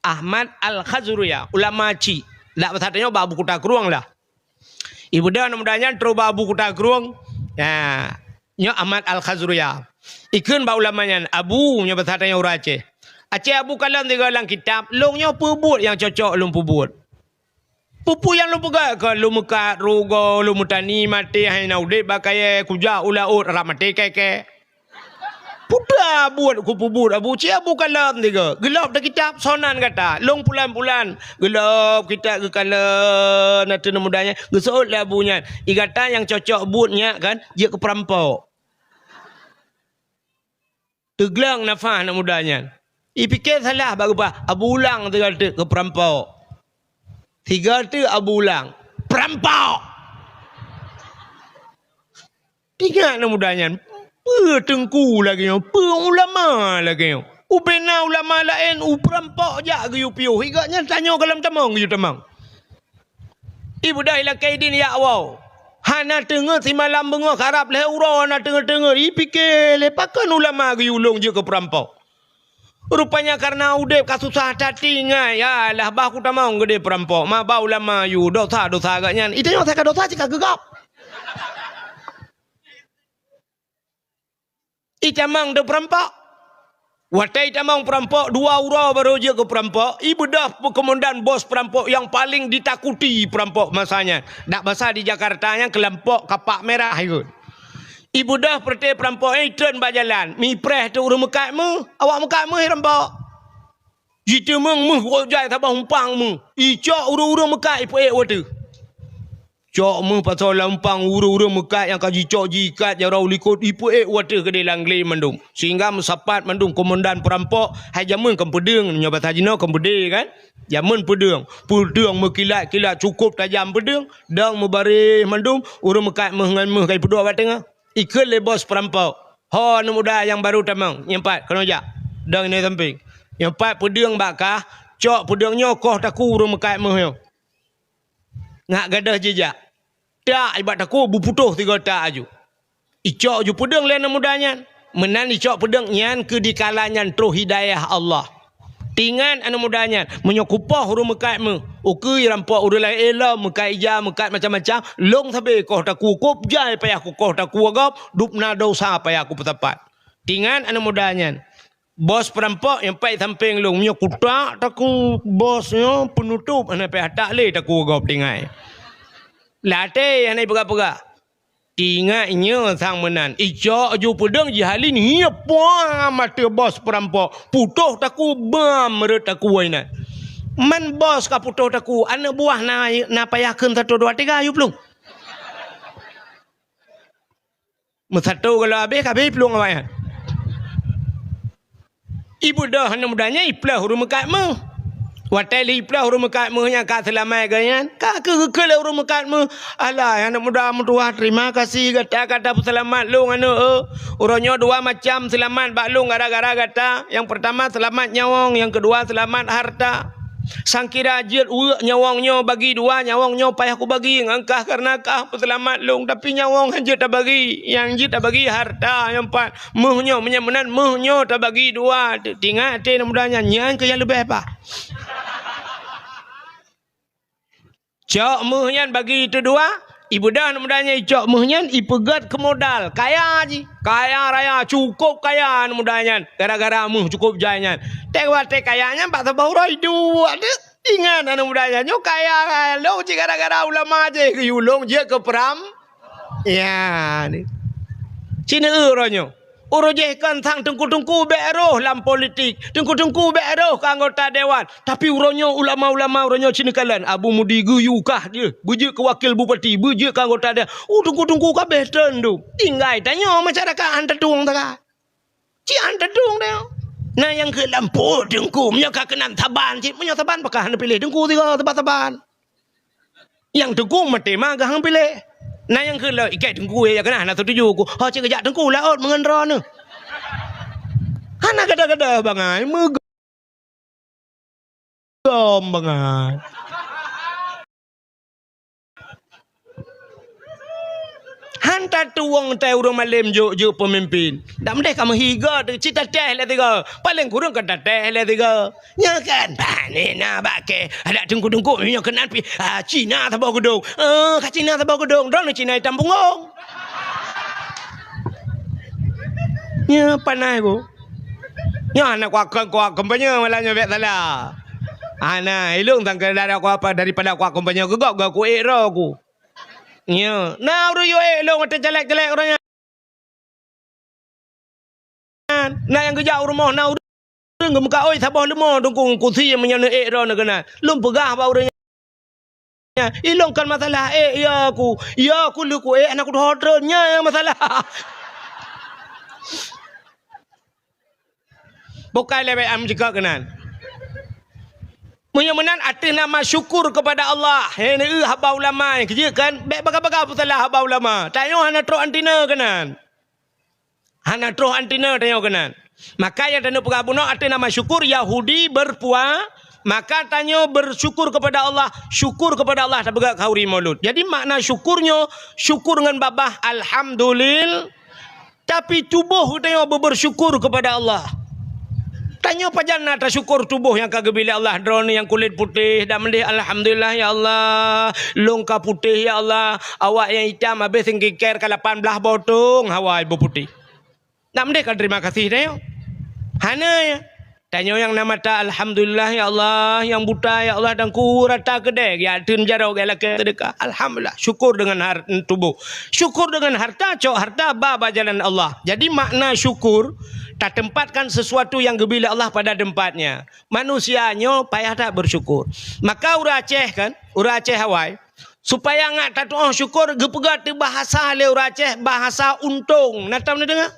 Ahmad Al-Khazruya, ulama cik. Dak basa tanyoe bak Abu Kuta Krueng lah. Ibeudôh aneuëk muda nyan trok bak Abu Kuta Krueng. Nah, nyoe Ahmad Al-Khazruya. Ikheun bak ulama nyan, "Abu," nyoe basa tanyoe ureuëng Aceh. "Aceh Abu, kalon sigoe lam kitab, lôn nyoe peubuet nyang cocok lôn peubuet." Peue-peue nyang lôn peugah, ka lôn meukat rugoe, lôn meutani maté, hai na udeb bak kayèe, kujak u laôt, rab maté kèe-kèe. Peue buet kupeubuet, Abu? Cit Abu kalon tiga. Geulôb teuh kitab, sonan gata. Lôn pulan-pulan. Geulôb kitab geukalon, na teuh aneuk muda nyan. Geuseuôt lé Abu nyan. I gata nyang cocok buet nyan kan, jeuet keu peurampok. Teugleng nafah aneuk muda nyan. Ipike salah bak geupeugah, Abu ulang sigoe teuk keu peurampok. Sigoe teuk Abu ulang, "Peurampok!" Teuingat aneuk muda nyan, peue teungku lagèe nyoe, peue ulama lagèe nyoe. Ubena ulama laén, u peurampok jak geuyue piôh. Sigoe nyan tanyoe goh lom tamong geuyue tamong. Ibeudôh ilakèe idin jak woe. Hana teungeut simalam beungoh karab lhèe uroe hana teungeut-teungeut. Ipike lé pakon ulama geuyue lôn jeuet keu peurampok. Rupanya kareuna udeb ka susah that tinggai. Yalah, bah kutamong geudeh peurampok. Ma ba ulama yue dosa-dosa geuh nyan. Itanyoe asai ka dosa cit ka geugop. Itamong teuk peurampok. Watèe itamong peurampok, dua uroe barô jeuet keu peurampok, ibeudôh keumandan bos peurampok nyang paleng ditakuti peurampok masa nyan. Dak basa di Jakarta nyan keulompok kapak merah ikôt. Ibeudôh peureute peurampok nyan itreun bak jalan, mipreh teuk ureueng meukat méuh, awak meukat méuh rampok. Jiteumeung méuh, gop jai saboh umpang méuh. Icok ureueng-ureueng meukat ipeuék u ateueh. Cok méuh pasoe lam umpang ureueng-ureueng meukat nyang ka jicok jiikat jaroe u likot ipeuék u ateueh keudéh lam glé mandum. Sehingga meusapat mandum keumandan peurampok, hai jameun kon peudeueng, nyoe basa jinoe kon peudeueng kan? Jameun peudeueng. Peudeueng meukilat-kilat cukôp tajam peudeueng, dong meubaréh mandum, ureueng meukat méuh ngon méuh ka ipeuduek bak teungoh. Ikheun lé bos peurampok, "Ho aneuk muda nyang barô tamong, nyang pat keunoe jak. Dong inoe sampéng. Nyang pat peudeueng bak kah, cok peudeueng nyoe koh takue ureueng meukat méuh nyoe. Ngat gadôh jijak. Tak i bak takue beuputôh sigoe tak aju." Icok ju peudeueng lé aneuk muda nyan. Meunan icok peudeueng nyan keu dikala nyan troh hidayah Allah. Teuingat aneuk muda nyan, meunyoe kupoh ureueng meukat méuh, ukeue rampok ureueng laén lom, meukat ija, meukat macam-macam, lôn sabe koh takue, gop jai payah kukoh takue gob, dub na dosa payah kupeusapat. Teuingat aneuk muda nyan, bos peurampok nyang pat sampéng lôn, meunyoe kutak takue bos nyoe peunutôp, hana payah tak lé takue gob tinggai. Lam até hana ipeugah-peugah. Teuingat nyoe sang meunan, icok ju peudeueng jihalin hiep puang ateueh bos peurampok, putôh takue bam rot takue inan. Man bos ka putôh takue, aneuk buah na, na payah kheun satu dua tiga yue plueng. Meusato galo habéh, ka habéh plueng awaknyan. Ibeudôh aneuk muda nyan iplôh ureueng meukat méuh. Watèe lheueh iplôh ureueng meukat méuh nyan ka seulamat geuh nyan, ka keuh geukheun lé ureueng meukat méuh, "Alah, aneuk muda meutuwah, terima kasih gata ka tapeuseulamat lôn aneuk, eu. Uroe nyoe dua macam seulamat bak lôn gara-gara gata. Nyang peurtama seulamat nyawöng, nyang keudua seulamat harta. Sangkira jeuet uek nyawöng nyoe bagi dua, nyawöng nyoe payah kubagi ngon kah kareuna kah peuseulamat lôn, tapi nyawöng han jeuet tabagi, nyang jeuet tabagi harta nyang pat." Méuh nyoe, meunyoe meunan, méuh nyoe tabagi dua. Teuingat até aneuk muda nyan, nyan keuh nyang leubeh bah. Cok méuh nyan bagi teudua, ibeudôh aneuk muda nyan icok méuh nyan, ipeugöt keu modal. Kaya jih, kaya raya, cukôp kaya aneuk muda nyan. Gara-gara méuh cukôp jai nyan. Teuh watèe kaya nyan bak saboh uroe iduek deuh. Ingat aneuk muda nyan, nyoe kaya lôn cit gara-gara ulama jih geuyue lôn jeuet keu peuram. Ya, ni. Cit neueu uroe nyoe. Uroe jih kon sang teungku-teungku bèk roh lam politik. Teungku-teungku bèk roh keu anggota dewan. Tapi uroe nyoe ulama-ulama uroe nyoe cit neukalon. Abu Mudi geuyue kah jih. Beujeuet keu wakil bupati, beujeuet keu anggota dewan. Uh, teungku-teungku ka abéh teundum. Tinggai tanyoe masyarakat han tatueng taga. Cit han tatueng tanyoe. Na nyang kheun lam po teungku, meunyoe ka keunan saban cit, meunyoe saban pakon hana piléh teungku sigoe saban-saban. Nyang teungku maté ma geuh han piléh. Na nyang kheun lom, "Ikai teungku, ya keunan hana setuju ku." Ho cit geujak teungku laôt meungon droeneuh. Hana gada-gada bangai, meugom bangai. Han tatueng tai ureueng malém jok-jok peumimpin. Dak meudeh ka meuhiga teuh cit tatéh lé tiga. Paleng kureueng ka tatéh lé tiga. Nyoe kan, bah, ni na bak kèe. Adak teungku-teungku nyoe keunan pih, ah, Cina saboh geudong. Eh, ka Cina saboh geudong, droeneuh Cina itam punggong. Nyoe panas ku. Nyoe hana kuakon-kuakon, peue nyoe malam nyoe bèk salah. Hana, ilong sang keuh daripada ku apa, daripada ku akompanye keu gob, gob ku ék droe ku. Nyo, na ureuëng yue ék lôn watée calék-calék ureuëng nyan. Na nyang geujak u rumoh, na ureuëng geumeuka, "Oi, saboh leumo Teungku, kusi meunyoe neuék droeneuh keunan." Lôn peugah bak ureuëng nyan, "Ilong kon masalah ék, ya ku, ya ku lheueh ku ék hana kuteuho treun, nyan nyang masalah." Bukai lé bék am jikok keunan. Meunyoe meunan ateueh nama syukur keupada Allah, he, neueu haba ulama nyang keujeuet kan, bék baga-baga peusalah haba ulama. Tanyoe hana troh antina keunan. Hana troh antina tanyoe keunan. Maka nyang taneuk peugah bunoe ateueh nama syukur Yahudi berpua-, maka tanyoe bersyukur kepada Allah, syukur kepada Allah tapeugah khauri maulud. Jadi makna syukur nyoe, syukur ngon babah alhamdulil-, Tapi tuboh geutanyoe beubeursyukur keupada Allah. Tanyoe pajan na tasyukur tuboh nyang ka geubri lé Allah, droeneuh nyang kulét putéh, dak meudeh, "Alhamdulillah, ya Allah, lôn ka putéh, ya Allah." Awak nyang itam habéh singkiker ka lapan blaih boh tông hawa beuputéh. Dak meudeh ka teurimong gaséh tanyoe? Hana, ya. Tanyoe nyang na mata, "Alhamdulillah, ya Allah," nyang buta, "Ya Allah, dan ku rata keudée, geujak theun jaroe, geujak lakée seudeukah. Alhamdulillah, syukur deungon har-, tuboh. Syukur deungon harta, cok harta, ba bak jalan Allah." Jadi, makna syukur, tatempatkan sesuatu nyang geubri lé Allah pada tempatnya. Manusia nyoe payah that bersyukur. Maka ureuëng Aceh kan, ureuëng Aceh awai, supaya ngat tatuoh syukur, geupeugah teu bahasa lé ureuëng Aceh, bahasa untông. Na tom neudeungoe?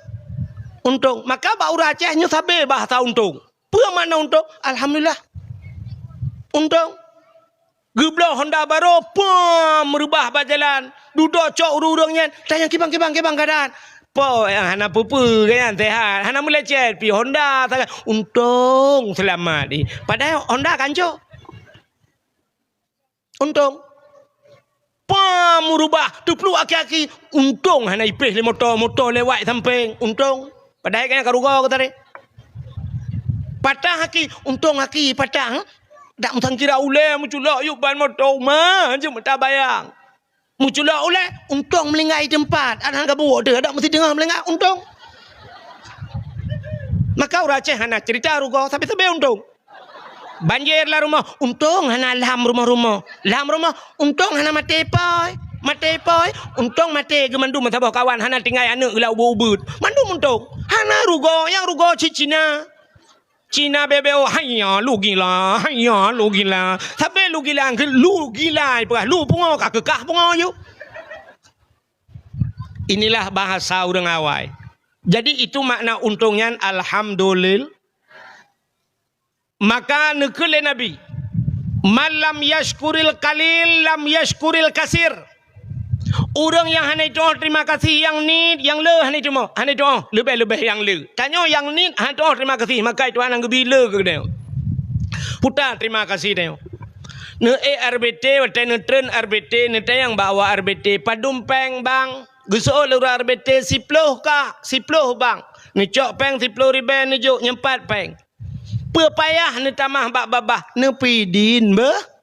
Untông. Maka bak ureuëng Aceh nyoe sabe bahasa untông. Peue makna untông? Alhamdulillah. Untông. Geubloe honda barô, pom, reubah bak jalan. Dudoe cok ureuëng-ureuëng nyan, tanyong, "Kiban, kiban, kiban keuadaan?" Po, nyang hana peue-peue, kan, sehat. Hana meulecet, pi honda sagai. Untông seulamat. Padahai honda ka ancô. Untông. Pam, meurubah, teupluek aki-aki. Untông hana ipéh lé moto, moto lewat sampéng. Untông. Padahai ka nyan ka rugoe geutarek. Patah aki, untông aki patah, eh? Dak meusangkira ulée meuculok yub ban moto uma, jeuet meuta bayang. Meuculok ulée, untông meulinggai teumpat. Adak gabuek deuh, adak meusideuengah meulinggai, untông. Maka ureuëng Aceh hana cerita rugoe, sabe-sabe untông. Banjir lam rumoh, untông hana lam rumoh-rumoh. Lam rumoh, untông hana maté pôi. Maté pôi, untông maté geuh mandum meusaboh kawan, hana tinggai aneuëk geulah ubeuet-ubeuet. Mandum untông. Hana rugoe, nyang rugoe cit Cina. Cina bebeo, "Haiya, lu gila, haiya, lu gila." Sabe lu gila, lu gila, peugah, lu pungo ka keukah pungo yuk. Inilah bahasa ureuëng awai. Jadi, itu makna untông nyan, alhamdulil-, Maka neukheun lé Nabi, "Man lam yashkuril qalil, lam yashkuril kasir." Ureuëng nyang hana jituoh terima kasih nyang niet, nyang le hana jituoh, hana jituoh leubeh-leubeh nyang le. Tanyoe nyang niet hana jituoh terima kasih, maka Tuhan nyang geubri le keu geutanyoe. Puta terima kasih tanyoe. Neuék R B T, watée neutreun R B T, neutanyong bak awak R B T, "Padum péng, Bang?" Geuseuôt lé ureuëng R B T, "Siploh, Kak." "Siploh, Bang." Neucok péng siploh ribée, neujok nyoe pat péng. Peue payah neutamah bak babah, neupeudin beuh?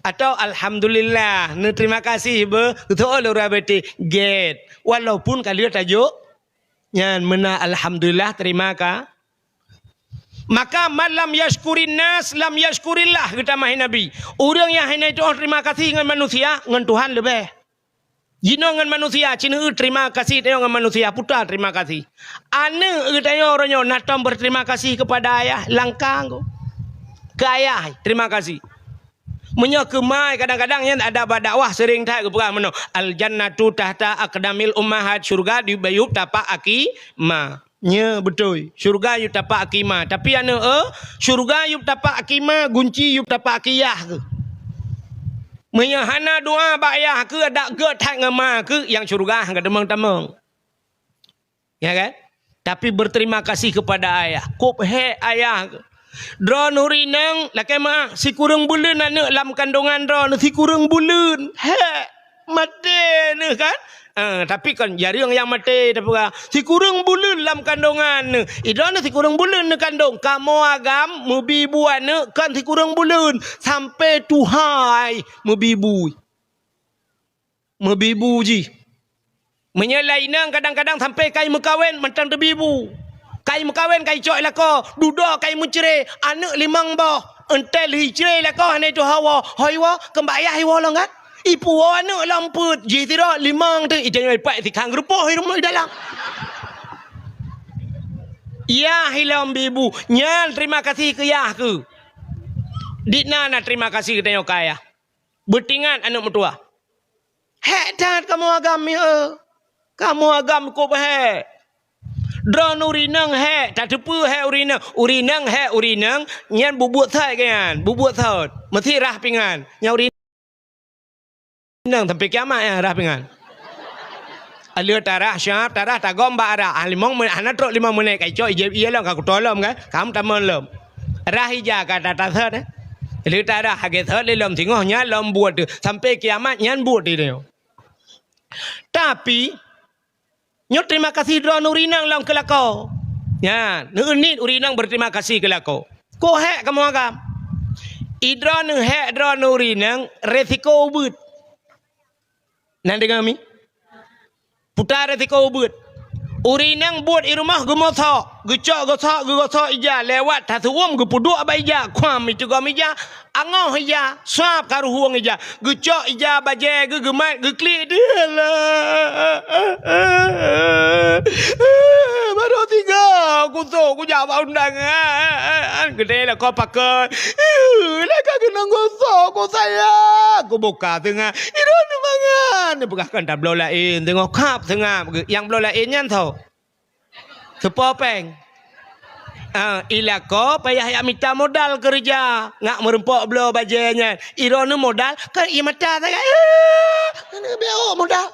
Atawa alhamdulillah, neuterima kasih beuh? Geuseuôt lé ureuëng R B T, gét. Walaupun ka lheueh tajok, nyan meunan alhamdulillah, terima ka-, maka, "Man lam yashkurin nas, lam yashkurillah," geutamah Nabi. Ureuëng nyang hana jituoh terima kasih ngon manusia, ngon Tuhan leubeh. Jinoe ngon manusia, ci neueu terima kasih tanyoe ngon manusia, puta terima kasih. Aneuëk geutanyoe uroe nyoe na tom berterima kasih kepada ayah, langkang keu ayah, terima kasih. Meunyoe keu ma, kadang-kadang nyan ada bak dakwah sering that geupeugah meunoe, "Al jannatu tahta aqdamil ummahat," syurga di bayu tapak aki ma. Nyo beutôi, syurga yub tapak aki ma. Tapi aneuëk, eh, syurga yub tapak aki ma, gunci yub tapak aki yah keuh. Meunyoe hana doa bak yah keuh, adak gét that ngon ma keuh, nyang syurga han ka tamong-tamong. Ya kan? Tapi berterima kasih kepada ayah. Kop hék ayah keuh. Droeneuh ureuëng inong, lakée meuáh, sikureueng buleuen aneuëk lam kandongan droeneuh, sikureueng buleuen. Hék, maté neuh kan? Ah, tapi kon jareueng nyang maté, tapeugah. Sikureueng buleuen lam kandongan neuh. Idroeneuh sikureueng buleuen neukandong. Kamoe agam meubi bu aneuëk kon sikureueng buleuen. Sampai tuha ai meubi bu. Meubi bu jih. Meunyoe lam inong kadang-kadang sampai kai meukawen mantong teubi bu. Kai meukawen kai cok i lakoe, dudoe kai meucré, aneuëk limong boh. Entel hicre lakoe hana itu hawa, hoi wa, keumbak yah iwoe lom kan? Ipuwoe aneuk lom peuet, jih sidroe limong teuk, itanyoe ipat sikhang geurupoh i rumoh i dalam. Yah ilom bibu, nyan terima kasih keu yah keu. Di na na terima kasih keu tanyoe keu ayah. Beutingat aneuk meutuwah. Hék that kamoe agam, mieu. Kamoe agam kôb hék. Droeneuh ureueng inong hék, tateupeue hék ureueng inong. Ureueng inong hék ureueng inong, nyan bubuet sot geuh nyan, bubuet sot. Meusti rhah pingan. Nyan ureueng inong sampai kiamat nyan rhah pingan. Aleuh tarhah, siap tarhah, tagom bak arah. Ah, limong menit, hana trok limong menit, ka icok ijép ié lom, ka kuto lom kan. Kam tamong lom. Rhah ija ka tatasot, eh. Lheueh tarhah, hagée sot lé lom singoh nyan lom buet teuh. Sampai kiamat nyan buet teuh. Tapi, nyoe terima kasih droeneuh ureueng inong lom keu lakoe. Nyan, neueunit ureueng inong berterima kasih keu lakoe. Kôb hék kamoe agam. I droeneuh hék droeneuh ureueng inong resiko ubeuet. Na deungoe mi? Puta resiko ubeuet. Ureueng inong buet i rumoh geumosok, geucok gosok, geugosok ija, lewat tasuwom geupeuduek bak ija, kuam itugom ija, angoh ija, suab ka ruhueng ija, geucok ija bajée geuh geumat, geuklik deuh lah. Barô tiga kusok kujak bak undangan. Geudeh lakoe pakon. Laka keunong gosok ku sayang. Kubuka teungoh. Idong mangat. Neupeugah kan tabloe laén teungoh kap teungoh. Nyang bloe laén nyan tho. Seupôt péng. Ah, i lakoe payah jak mita modal keureuja. Ngak meurumpok bloe bajée nyan. Idong modal kan ie mata sagai. Keuneuk biôk modal.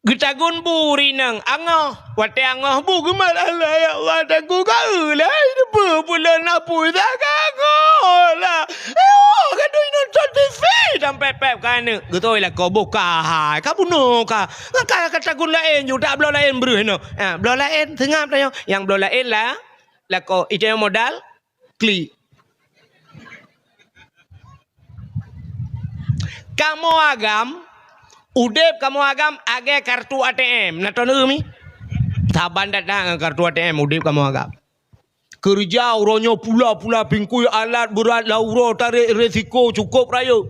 Geutagun bu ureueng inong angoh. Watée angoh bu geumat, "Allah ya Allah, tagu ka eu lah, hai neupeu pulon apui dah ka angoh lah. Eh, oh, ka dui nonton T V dan pép-pép ka aneuk." Geutôi lakoe boh ka hai, ka bunoe ka. Ngaka ka tagun laén ju, tak bloe laén breuh inoe. Ha, bloe laén seungab tanyoe. Nyang bloe laén lah lakoe, itanyoe modal. Klik. Kamoe agam, udeb kamoe agam lagée kartu A T M. Na taneuk mi? Saban that-that ngon kartu A T M udeb kamoe agam. Keureuja uroe nyoe pula-pula pingkui alat beurat lam uroe tarek resiko cukôp rayeuk.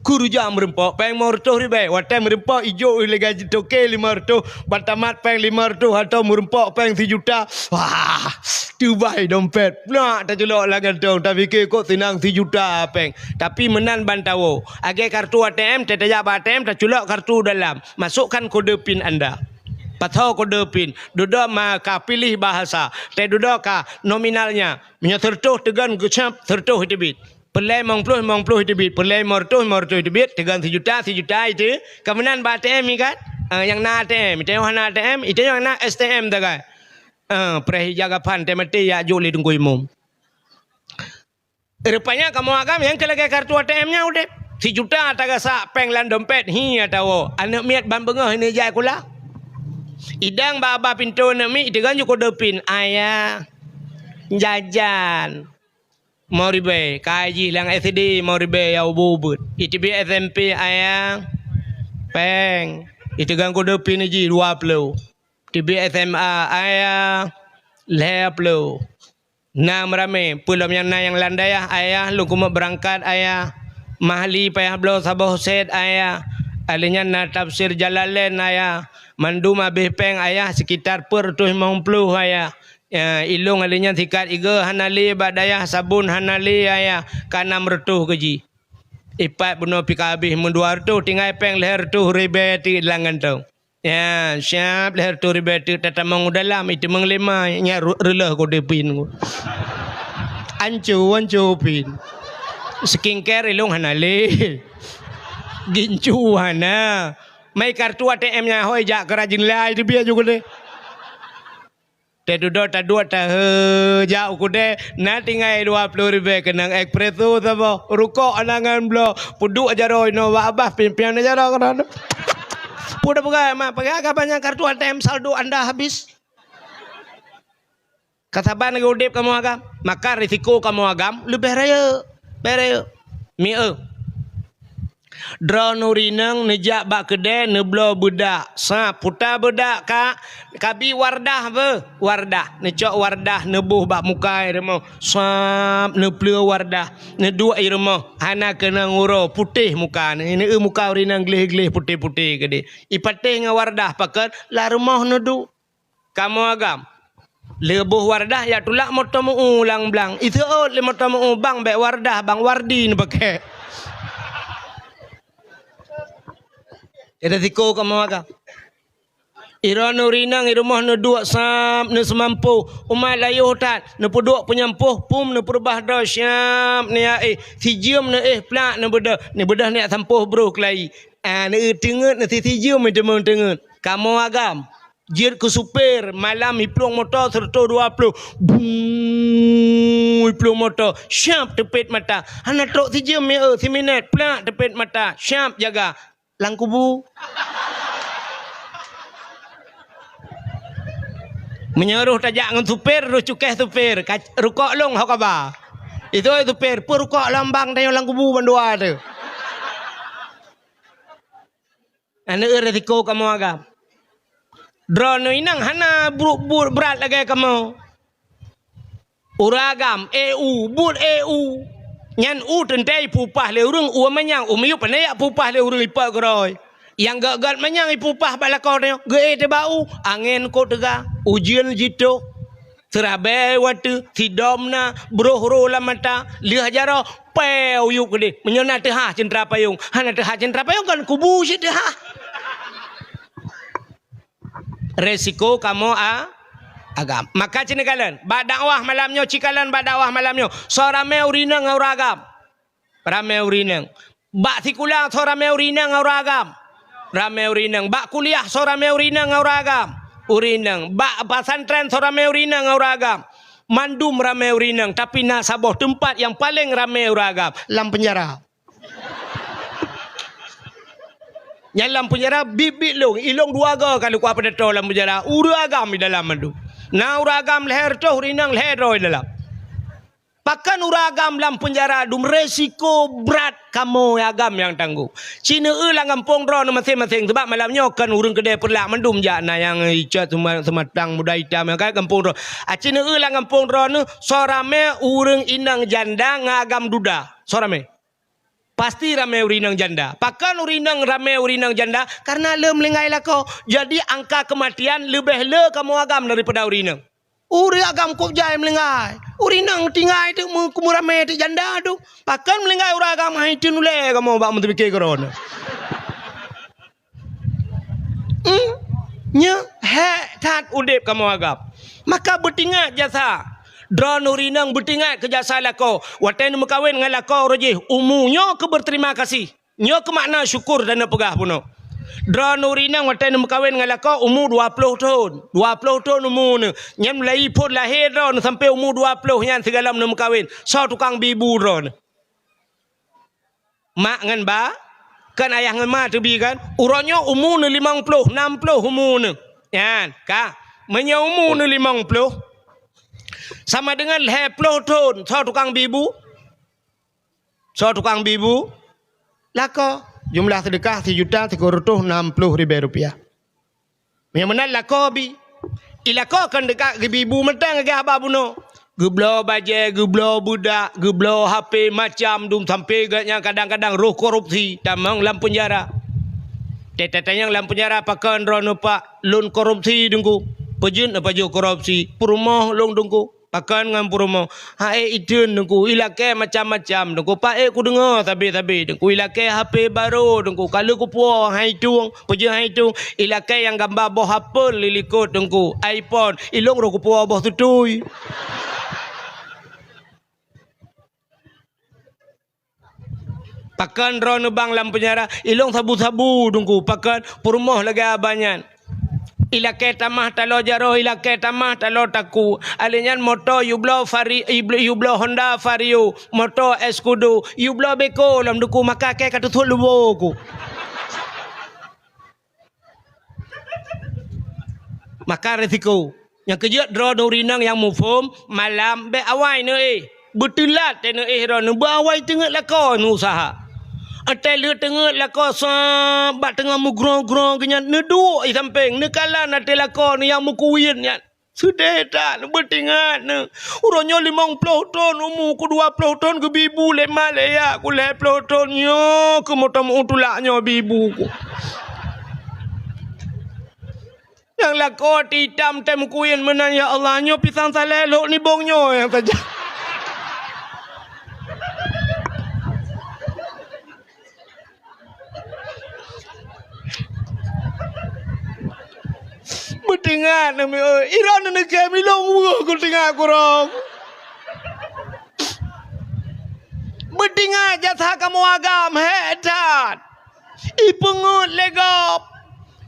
Keureuja meurumpok péng limong reutôh ribée. Watée meurumpok ijok lé gaji toke limong reutôh, ban tamat péng limong reutôh atau meurumpok péng sijuta. Wah, teubai dompet. Nak taculok lam gantong, tapike kok seunang sijuta péng. Tapi meunan ban tawoe. Lagée kartu A T M, tajak bak A T M, taculok kartu dalam. Masukkan kode pin anda. Pasoe kode pin. Dudoe ma ka pilih bahasa. Teududoe ka nominalnya. Meunyoe sireutôh teugon geucab sireutôh iteubiet. Peureulée limong ploh, limong ploh iteubiet. Peureulée limong reutôh, limong reutôh iteubiet. Teugon sijuta, sijuta iteubiet. Ka meunan bak A T M ikat. Ah, nyang na A T M. Itanyoe hana A T M, itanyoe nyang na S T M tagai. Ah, preh ija gapan teumaté jak jok lé Teungku Imum. Rupanya kamoe agam nyang keu lagée kartu A T M nyan udeb. Sijuta tagasak péng lam dompet, hi atawoe. Aneuk miet ban beungoh ini jai kula. Idang bak babah pintoe aneuk miet, iteugon ju kode pin. Ayah, jajan. Limong ribée, kai jih lam S D limong ribée ya ubeuet-ubeuet. Iteubiet S M P, ayah, péng. Iteugon kode pin jih dua ploh. Teubiet S M A, ayah, lhée ploh. Na meuramé, peue lom nyang na nyang lam dayah, ayah, lôn keumeuk beurangkat, ayah. Mahli payah bloe saboh sét, ayah. Alheuh nyan na tafsir Jalalain, ayah. Mandum habéh péng, ayah, sekitar peuet reutôh limong ploh, ayah. Ya, ilôn alheuh nyan sikat igoe hana lé bak dayah, sabon hana lé, ayah. Ka nam reutôh keu jih. Ipat bunoe pih ka habéh meudua reutôh, tinggai péng lhée reutôh ribée teuk lam gantong. Ya, siap lhée reutôh ribée teuk tatamong u dalam, iteumeung lé ma, nyan ru-, reuleuh kode pin ku. Anco, anco pin. Skincare ilôn hana lé. Gincu hana. Mai kartu A T M nyan hôi jak keu rajin lai teubiet ju kudeh. Teududoe taduek taheu jak u kudée, na tinggai dua ploh ribée keunong espresso saboh, rukok anangan bloe, peuduek jaroe inoe bak babah pimpian jaroe keudroe. Peue tapeugah, mak, peugah ka banyak kartu A T M saldo anda habis. Ka saban lagée udeb kamoe agam, maka risiko kamoe agam leubeh rayeuk, leubeh rayeuk. Mieu. Droeneuh ureueng inong neujak bak keudè neubloe beudak. Sab, puta beudak ka, kabi Wardah beuh. Wardah. Neucok Wardah neuboh bak muka i rumoh. Sab, neupleue Wardah. Neuduek i rumoh. Hana keunong uroe, putéh muka. Neu-, neu-, muka ureueng inong gleh-gleh putéh-putéh keudéh. Ipatéh ngon Wardah pakon, lam rumoh neuduek. Kamoe agam. Lheueh boh Wardah, jak tulak moto meu-u lam blang. Iseuôt lé moto meu-u, "Bang, bèk Wardah, Bang, Wardi neupakè." Jadi siko kamoe agam. Droeneuh ureueng inong i rumoh neuduek sab, neuseumampôh. Umat layoh that, neupeuduek peunyampôh, pum neupeureubah droe, siab neuéh. Sijeuem neuéh plak neubeudôh. Neubeudôh neujak sampôh broh keulayi. Ah, neuteungeut, neusijeuem teuma teungeut. Kamoe agam. Jeuet keu supir, malam iplueng moto seratus dua puluh. Bung, iplueng moto, siab teupet mata. Hana trok sijeuem, meu'eu, siminèt, plak teupet mata, siab jaga. Lam kubu. Meunyoe roh tajak ngon supir, roh cukéh supir, ka-, rukok lôn ho kaba. Itu supir, "Peue rukok lôn bang, tanyoe lam kubu bandua teuh." Aneuk resiko kamoe agam. Droeneuh inong hana bru-, bu-, brat lagèe kamoe. Ureueng agam, éh u, buet éh u. Nyan u teuntèe ipupah lé ureueng, u manyang, u miyueb, pandai jak pupah lé ureueng ipot keudroe. Nyang gèt-gèt manyang ipupah bak lakoe tanyoe, geuéh teuh bak u, angèn kot teuga, ujeuen jitoh. Seurabèe watèe, sidom na, broh ro lam mata, lheueh jaroe, pèe u yup keudéh. Meunyoe na teuhah ceuntra payong, hana teuhah ceuntra payong kan kubu cit teuhah. Resiko kamoe a-, agam. Maka ci neukalon, bak dakwah malam nyoe, ci kalon bak dakwah malam nyoe. Soe ramè ureueng inong ngon ureueng agam? Ramè ureueng inong. Bak sikula soe ramè ureueng inong ngon ureueng agam? Ramè ureueng inong. Bak kuliah soe ramè ureueng inong ngon ureueng agam? Ureueng inong. Bak pesantren soe ramè ureueng inong ngon ureueng agam? Mandum ramè ureueng inong, tapi na saboh teumpat nyang paleng ramè ureueng agam, lam peunjara. Nyan lam peunjara biet-biet lôn, ilôn dua goe ka lôn kuat peudato lam peunjara, ureueng agam di dalam mandum. Na ureueng agam lhèe reutôh, ureueng inong lhèe droe di dalam. Pakon ureueng agam lam peunjara dum, resiko brat kamoe agam nyang tanggong. Ci neueu lam gampông droeneuh maséng-maséng, sabab malam nyoe kon ureueng keudè Peureulak mandum jak, na nyang icok seuma-, seumatang muda itam nyang ka gampông droe. A, ci neueu lam gampông droeneuh, soe ramè ureueng inong janda ngon agam duda. Soe ramè? Pasti ramè ureueng inong janda. Pakon ureueng inong ramè ureueng inong janda? Karena le meuninggai lakoe. Jadi angka kematian leubeh le kamoe agam daripada ureueng inong. Ureueng agam kôb jai meuninggai. Ureueng inong tinggai teuk meu-, meuramè teuk janda teuk. Pakon meuninggai ureueng agam, hai teun ulèe kamoe bak meuteupiké keudroe. Hmm? Nyoe hék that udép kamoe agam. Maka beutingat jasa. Droeneuh ureueng inong beutingat keu jasa lakoe. Watèe neumeukawen ngon lakoe uroe jih, umu nyoe keu beuterima kasih. Nyoe keu makna syukur dan neupeugah bunoe. Droeneuh ureueng inong watèe neumeukawen ngon lakoe umu dua ploh thon. Dua ploh thon umu neuh. Nyan mulai phon lahé droeneuh sampoe umu dua ploh nyan sigohlom neumeukawen. Soe tukang bi bu droeneuh? Mak ngon ba, kan ayah ngon ma teubi kan? Uroe nyoe umu neuh limong ploh, nam ploh umu neuh. Nyan, ka. Meunyoe umu neuh limong ploh, sama deungon lhèe ploh thon, soe tukang bi bu? Soe tukang bi bu? Lakoe. Jumlah seudeukah sijuta sikureueng reutôh nam ploh ribèe rupiah. Meunyoe meunan lakoe bi. I lakoe kon teuka geubi bu mantong lagèe haba bunoe. Geubloe bajèe, geubloe beudak, geubloe H P macam dum sampoe geuh nyan kadang-kadang roh korupsi, tamong lam peunjara. Teuh tatanyong lam peunjara, pakon droeneuh Pak, lôn korupsi Teungku. Peue jeuet neupajoh korupsi, peurumoh lôn Teungku. Pakon ngon peurumoh? Hai iteun Teungku, ilakèe macam-macam Teungku. Paék kudeungö sabe-sabe Teungku, ilakèe H P barô Teungku. Ka lheueh kupuwoe hai tueng, peue jeuet hai tueng? Ilakèe nyang gamba boh apel di likot Teungku, iPhone. Ilôn roh kupuwoe boh tutui. Pakon droeneuh bang lam peunjara? Ilôn sabu-sabu Teungku. Pakon? Peurumoh lagèe haba nyan. Ilakèe tamah taloe jaroe, ilakèe tamah taloe takue. Alèh nyan moto yubloe Vari-, yubloe Honda Vario, moto Escudo, yubloe beko lom Teungku, maka kèe ka teusut lubô ku. Maka resiko. Nyang keujeuet droeneuh ureueng inong nyang muphom, malam bèk awai neuéh. Beuteulat teuh neuéh droeneuh, beuawai teungeut lakoe neuusaha. Watèe lheueh teungeut lakoe sa bak teungoh meugrong-grong geuh nyan, neuduek i sampéng, neukalon watèe lakoe nyan nyang meukuwien nyan. Seudeh that, neubeutingat neuh. Uroe nyoe limong ploh thon umu ku, dua ploh thon geubi bu lé ma lé yah ku, lhèe ploh thon nyoe keuh meuteumèe tulak nyoe bi bu ku. Nyang lakoe teuitam tém kuwien meunan, ya Allah, nyoe pisang saleh lhok nibong nyoe nyang saja. Beutingat nami oi, iron neukém ilong weueh ku tingat kurong. Beutingat jasa kamoe agam hék that. Ipeungeuet lé gob.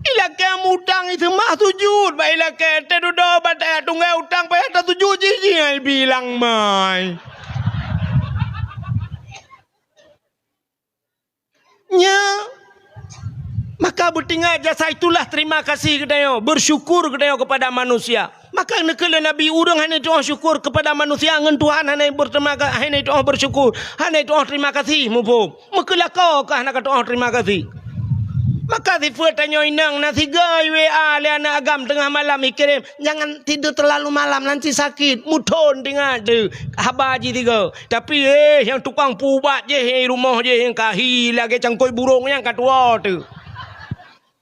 Ilakée mutang iseumah sujut bak ilakée, teududoe bak tayah tunggai utang payah tasujut jih, jih ai bilang mai. Nya, maka beutingat jasa itulah terima kasih geutanyoe, bersyukur geutanyoe kepada manusia. Maka neukheun lé Nabi, ureuëng hana jitu'oh syukur kepada manusia ngon Tuhan hana berterima ka-, hana jitu'oh bersyukur, hana jitu'oh terima kasih, muphom. Meukeulakée ka hana katu'oh terima kasih. Maka sifeuet tanyoe inong na sigoe W A lé aneuk agam teungoh malam ikirém, "Jangan tidur terlalu malam, nanti sakit." Muthon teuingat teuh haba jih sigoe. Tapi, eh, nyang tukang peuubat jih, eh, rumoh jih nyang ka hi lagée cangkôi burông nyang ka tuwoe teuh.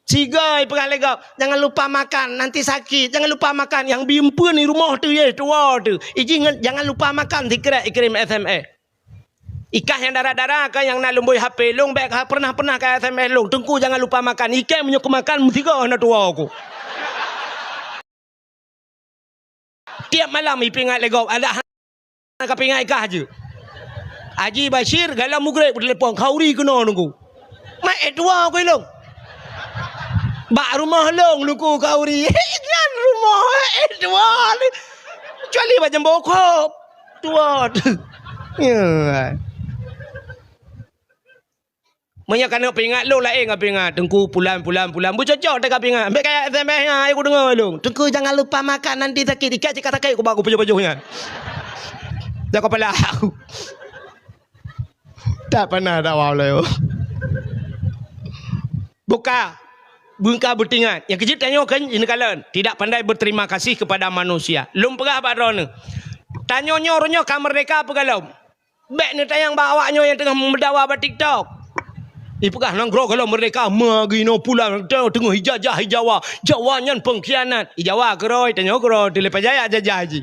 Sigoe ipeugah lé gob, "Jangan lupa makan, nanti sakit. Jangan lupa makan." Nyang bi eumpeuen i rumoh teuh, eh, tuwoe teuh. Ijih ngon, "Jangan lupa makan," sikrek ikirém S M S. Ikah nyang dara-dara ka nyang na lôn bôi H P lôn, bék ka pernah-pernah ka S M S lôn, "Teungku jangan lupa makan." Ikée meunyoe keu makan meusigoe na tuwoe ku. Tiep malam ipeuingat lé gob, adak hana kapeuingat ikah jeuet. Haji Bashir, galom mugreb, telepon, "Khauri keunoe Teungku." "Mak, eh, tuwoe ku ilong." "Bak rumoh lôn Teungku khauri." "Nyan rumoh, eh, tuwoe." Kecuali bak jambo khop. Tuwoe teuh. Ya. Meunyoe keuneuk peuingat lôn laén ngon peuingat, "Teungku pulan, pulan, pulan." Beucocok teuka peuingat. Bék kaya S M S nyan, ayo kudeungoe lôn. "Teungku jangan lupa makan, nanti sakit." Ikah cit ka sakét kubak kupajoh-pajoh nyan. Dak kepala aku. Tak pernah dakwah ulée. Buka. Beungka beutingat. Nyang keujeuet tanyoe kan jeuet neukalon. Tidak pandai berterima kasih kepada manusia. Lôn peugah bak droeneuh. Tanyoe nyoe uroe nyoe ka meurdeka peue gohlom. Bék neutanyong bak awak nyoe nyang teungoh meudawa bak TikTok. Ipeugah nanggroe gohlom meurdeka, meugi noe pulan teungoh ijajah i Jawa. Jawa nyan pengkhianat. I Jawa keudroe, tanyoe keudroe, teuleupah jaya jajah jih.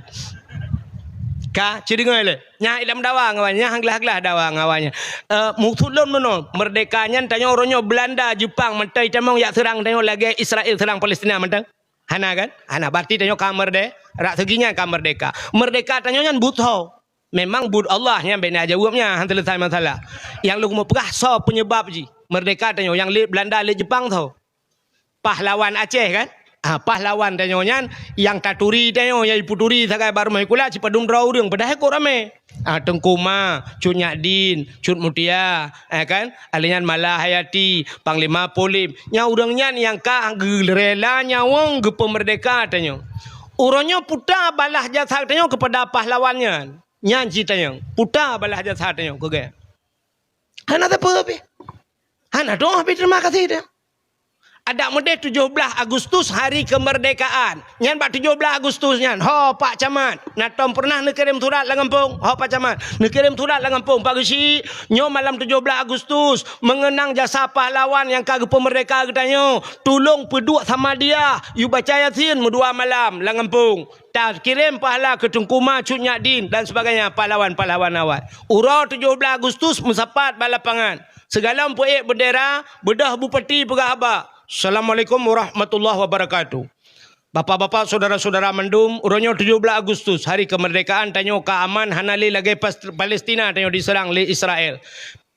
Ka, ci deungoe lé. Nyan ilom dawa ngon awak nyan, nyan glah-glah dawa ngon awak nyan. Eh, maksud lôn meunoe, meurdeka nyan tanyoe uroe nyoe Belanda, Jepang, mantong itamong jak seurang tanyoe lagée Israel seurang Palestina mantong. Hana kan? Hana, berarti tanyoe ka meurde-, rak seugi nyan ka meurdeka. Meurdeka tanyoe nyan buet soe? Memang buet Allah nyan bèk na jaweueb nyan, han seuleusai masalah. Nyang lôn meupeugah soe peunyebab jih? Meurdeka tanyoe nyang lé Belanda, lé Jepang soe? Pahlawan Aceh kan? Ah, pahlawan tanyoe nyan nyang taturi tanyoe, nyang ipeuturi sagai bak rumoh sikula sipadum droe ureuëng, padahai kok ramé. Ah, Teungku Ma, Cut Nyak Din, Cut Mutia, eh kan? Alèh nyan Mala Hayati, Panglima Polem. Nyan ureuëng nyan nyang ka geurela nyawöng geupeumeurdeka tanyoe. Uroe nyoe puta balah jasa tanyoe keupada pahlawan nyan. Nyan cit tanyoe, puta balah jasa tanyoe keu geuh. Hana sapeue pih. Hana doh pih terima kasih tanyoe. Adak meudeh tujoh blaih Agustus hari kemerdekaan. Nyan bak tujoh blaih Agustus nyan, ho Pak Camat, na tom pernah neukirém surat lam gampông? Ho Pak Camat, neukirém surat lam gampông, Pak Geuchik, nyoe malam tujoh blaih Agustus, mengenang jasa pahlawan nyang ka geupeumeurdeka geutanyoe, tulông peuduek Samadiyah, yue baca Yasin meudua malam lam gampông. Takirém pahala keu Teungku Ma Cut Nyak Din dan sebagainya, pahlawan-pahlawan awai. Uroe tujoh blaih Agustus meusapat bak lapangan. Sigohlom peuék beundera, beudôh bupati peugah haba, "Assalamualaikum warahmatullahi wabarakatuh." Bapak-bapak, saudara-saudara mandum, uroe nyoe tujoh blaih Agustus, hari kemerdekaan tanyoe ka aman, hana lé lagée Pas-, Palestina tanyoe diseurang lé Israel.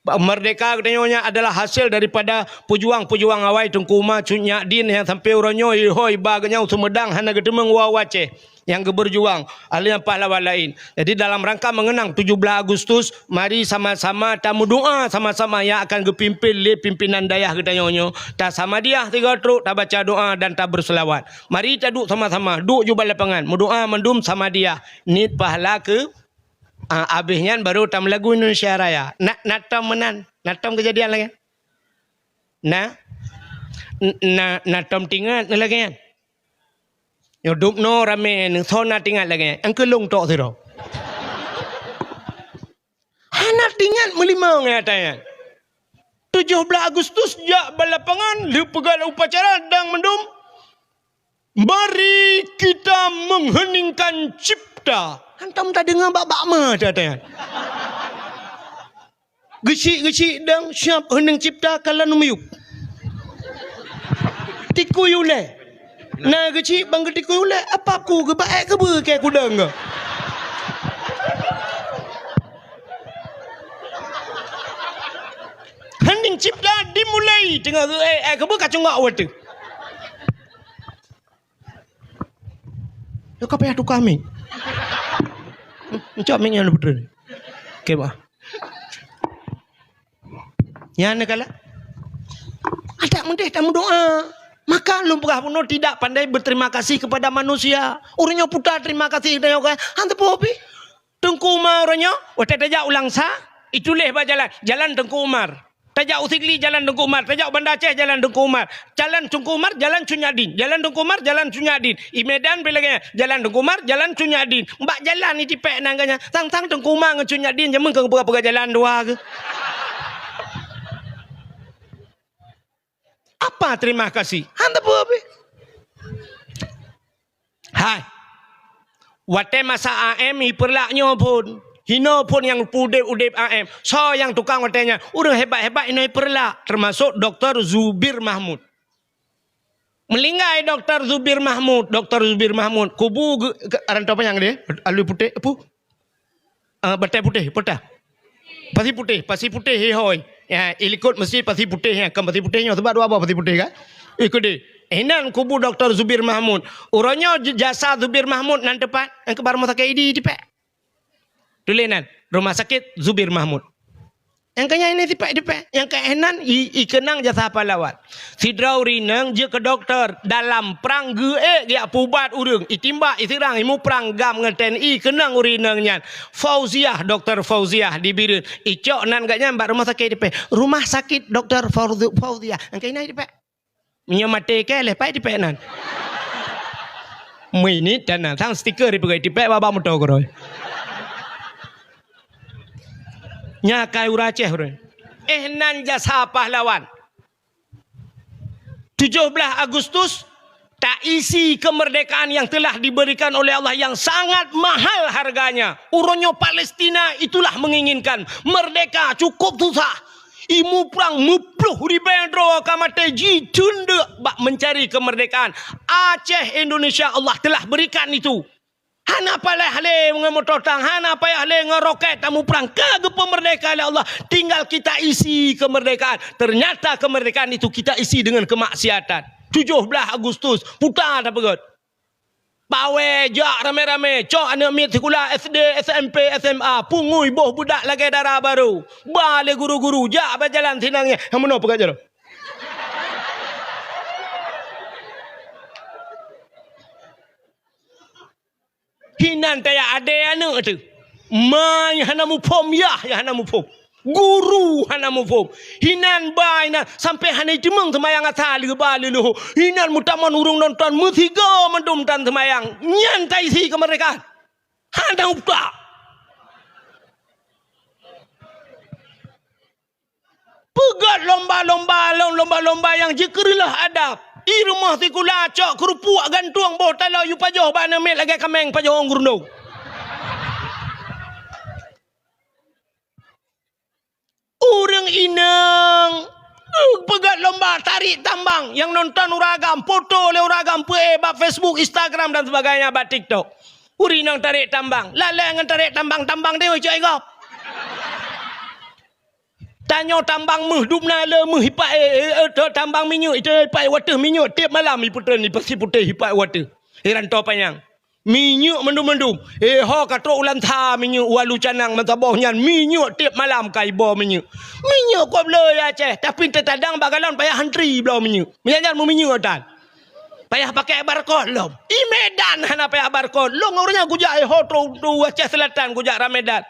Meurdeka geutanyoe nyan adalah hasil daripada peujuang-peujuang awai Teungku Ma Cut Nyak Din nyang sampoe uroe nyoe ihôi ba geutanyoe Sumedang hana geuteumeung woe u Aceh nyang geubeujuang, ahli nyang pahlawan laén. Jadi dalam rangka mengenang tujoh blaih Agustus, mari sama-sama tameudoa sama-sama nyang akan geupimpin lé pimpinan dayah geutanyoe nyoe. Tasamadiyah sigoe trok, tabaca doa dan tabeurseulawat. Mari taduek sama-sama, duek ju bak lapangan, meudoa mandum samadiyah, niet pahala keu Ah, abéh nyan baru tameulagu Indonesia Raya. Nak, nak tom meunan. Na tom keujadian lagée nyan? Na? N-, na, na tom teuingat lagée nyan? Nyoe dub noe ramé, soe na teuingat lagée nyan? Nyang keulong tok sidroe. Hana teuingat meulimong nyang ata nyan. Tujoh blaih Agustus jak bak lapangan, lheueh peugah upacara dang mandum, "Mari kita mengheningkan cipta." Hantom tadeungoe bak-bak ma ata nyan. Geuchik-geuchik dang siab heuneng cipta kalon meuyueb. Tikui ulée. Na geuchik bang geutikui ulée, apa ku geuba ék keubeue keu kudang geuh. Heuneng cipta dimulai teungoh geuék ék keubeue ka cungok watée. Nyoe ka payah tukah mic. Encok mic nyan, Putri. Oke, bah. Nyan kala. Adak meudeh tameudoa. Maka lôn peugah bunoe tidak pandai berterima kasih kepada manusia. Ureuëng nyoe puta terima kasih, han teupeu pi. Teungku Umar uroe nyoe, watée tajak u Langsa, ituléh bak jalan, Jalan Teungku Umar. Tajak u Sigli, Jalan Teungku Umar. Tajak u Banda Aceh, Jalan Teungku Umar. Jalan Teungku Umar, Jalan Cut Nyak Dien. Jalan Teungku Umar, Jalan Cut Nyak Dien. I Medan pih lagée nyan, Jalan Teungku Umar, Jalan Cut Nyak Dien. Bak jalan itipék nan geuh nyan. Sang-sang Teungku Umar ngon Cut Nyak Dien, jameun keu peugah-peugah jalan dua geuh. Apa terima kasih? Han teupeu pi. Hai. Watée masa A M ipeurlak nyoe phon, hinoe phon nyang peudeb-udeb A M. Soe nyang tukang watée nyan? Ureuëng hebat-hebat hinoe ipeurlak, teumasok Doktor Zubir Mahmud. Meulinggai Doktor Zubir Mahmud, Doktor Zubir Mahmud, kubu geu-, ke-, aran toh panyang deh, alui putéh, apu? Ah, Batée Putéh, peue teuh? Pasi Putéh, Pasi Putéh hihôi. Ya, ilikot meuseujid Pasi Putéh nyan, kan Pasi Putéh nyoe, sabab dua boh Pasi Putéh kan? Ikut deh. Inan kubu Doktor Zubir Mahmud. Uroe nyoe j-, jasa Zubir Mahmud nan teupat, nyang keuba rumoh sakét Idi tipék. Tuléh nan, Rumah Sakit Zubir Mahmud. Nyang keu nyan ini tipék-tipék. Nyang keu inan i, ikeunang jasa pahlawan. Sidroe ureuëng inong jeuet keu dokto, dalam prang geuék geujak peuubat ureuëng, itimbak, iseurang, imuprang GAM ngon T N I, keunong ureuëng inong nyan. Fauziah, Doktor Fauziah di Bireuen. Icok nan geuh nyan bak rumoh sakét tipék. Rumah sakit Doktor Fauzi-, Fauziah. Nyang keu inan tipék. Meunyoe maté keu lheueh pai tipék nan. Meuinit dan nan sang stiker ipeugah tipék bak-bak moto keudroe. Nya kai ureuëng Aceh ureuëng. Eh, nan jasa pahlawan. Tujoh blaih Agustus, taisi kemerdekaan yang telah diberikan oleh Allah yang sangat mahal harganya. Uroe nyoe Palestina itulah menginginkan merdeka, cukup susah. Imuprang meuploh ribée droe ka maté jiteundeuk bak mencari kemerdekaan. Aceh Indonesia Allah telah berikan itu. Hana payah lé ngon moto tang, hana payah lé ngon roket tamuprang. Ka geupeumerdeka lé Allah. Tinggal kita isi kemerdekaan. Ternyata kemerdekaan itu kita isi dengan kemaksiatan. Tujoh blaih Agustus, puta tapeugét. Bawée jak ramé-ramé, cok aneuk miet sikula S D, S M P, S M A, pungui boh budak lagée dara barô. Ba lé guru-guru, jak bak jalan sinan nyan. Nyang meunoe peugah jaroe. Hinan tajak adé aneuk teuh. Ma nyang hana muphom, yah nyang hana muphom. Guru hana muphom. Hinan ba inan sampai hana iteumeung seumayang asa leuba leuloh. Hinan meutamong ureuëng nonton meusigoe mandum tan seumayang. Nyan taisi keumeurdekaan. Hana upah. Peugét lomba-lomba, lom-, lomba-lomba nyang jikeureuleuh adab. I rumoh sikula cok keurupuk gantueng boh taloe yue pajoh bak aneuk miet lagée kaméng pajoh ôn geurunoe. Ureuëng inong, uh, peugét lomba tarék tambang nyang nonton ureuëng agam, foto lé ureuëng agam peuék bak Facebook, Instagram dan sebagainya, bak TikTok. Ureuëng inong tarék tambang, lalée ngon tarék tambang, tambang deh cok i gob. Tanyoe tambang méuh, dum na le méuh ipak, eh, eh, eh, tambang minyeuk, itu ipak wateuh minyeuk, tiep malam ipeutreun, ipasi putéh ipak wateuh. Iranto panyang. Minyeuk mandum-mandum. Eh, ho ka trok u Langsa minyeuk, u Alu Canang meusaboh nyan, minyeuk tiep malam ka iboh minyeuk. Minyeuk kok bloe ya Aceh, tapi teutadang bak galon payah antri bloe minyeuk. Meunyan nyan meuminyeuk tan. Payah pakai barcode lom. I Medan hana payah barcode. Lôn ureuëng nyan kujak, eh, ho trok u Aceh Selatan kujak rap Medan.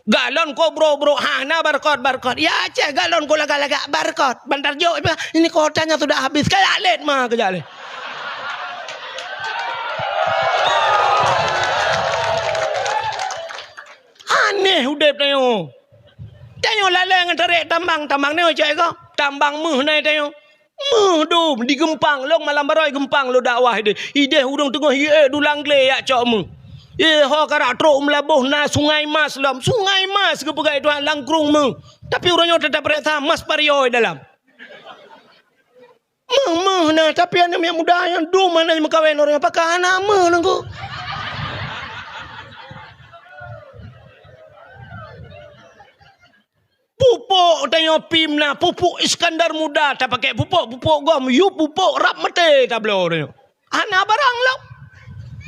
Galon ko brok-brok, hana barkot-barkot. Ya Aceh, galon ko lagak-lagak barkot. Bantar jok, ini kuotanya sudah habis. Kayak let ma kejak leh. Aneh udeb tanyoe. Tanyoe lalée ngon tarek tambang, tambang nyoe cok ko. Tambang meuh na tanyoe. Meuh dum di Geumpang, lôn malam barô i Geumpang lôn dakwah ideh. Ideh ureuëng teungoh hiék dulang glé yak cok meuh. Eh, ho karak trok meulaboh na Sungai Mas lom. Sungai Mas geupeugah Tuhan langkrung meuh. Tapi ureuëng nyoe teutap reksa mas pario dalam. Meuh-meuh na, tapi aneuk miet muda nyang dum hana jimeukawen ureuëng, apakah hana meuh nunggu? Pupuk tanyoe pim na, pupuk Iskandar Muda tapakée pupuk, pupuk gom, yub pupuk rab maté tabloe tanyoe. Hana barang lom.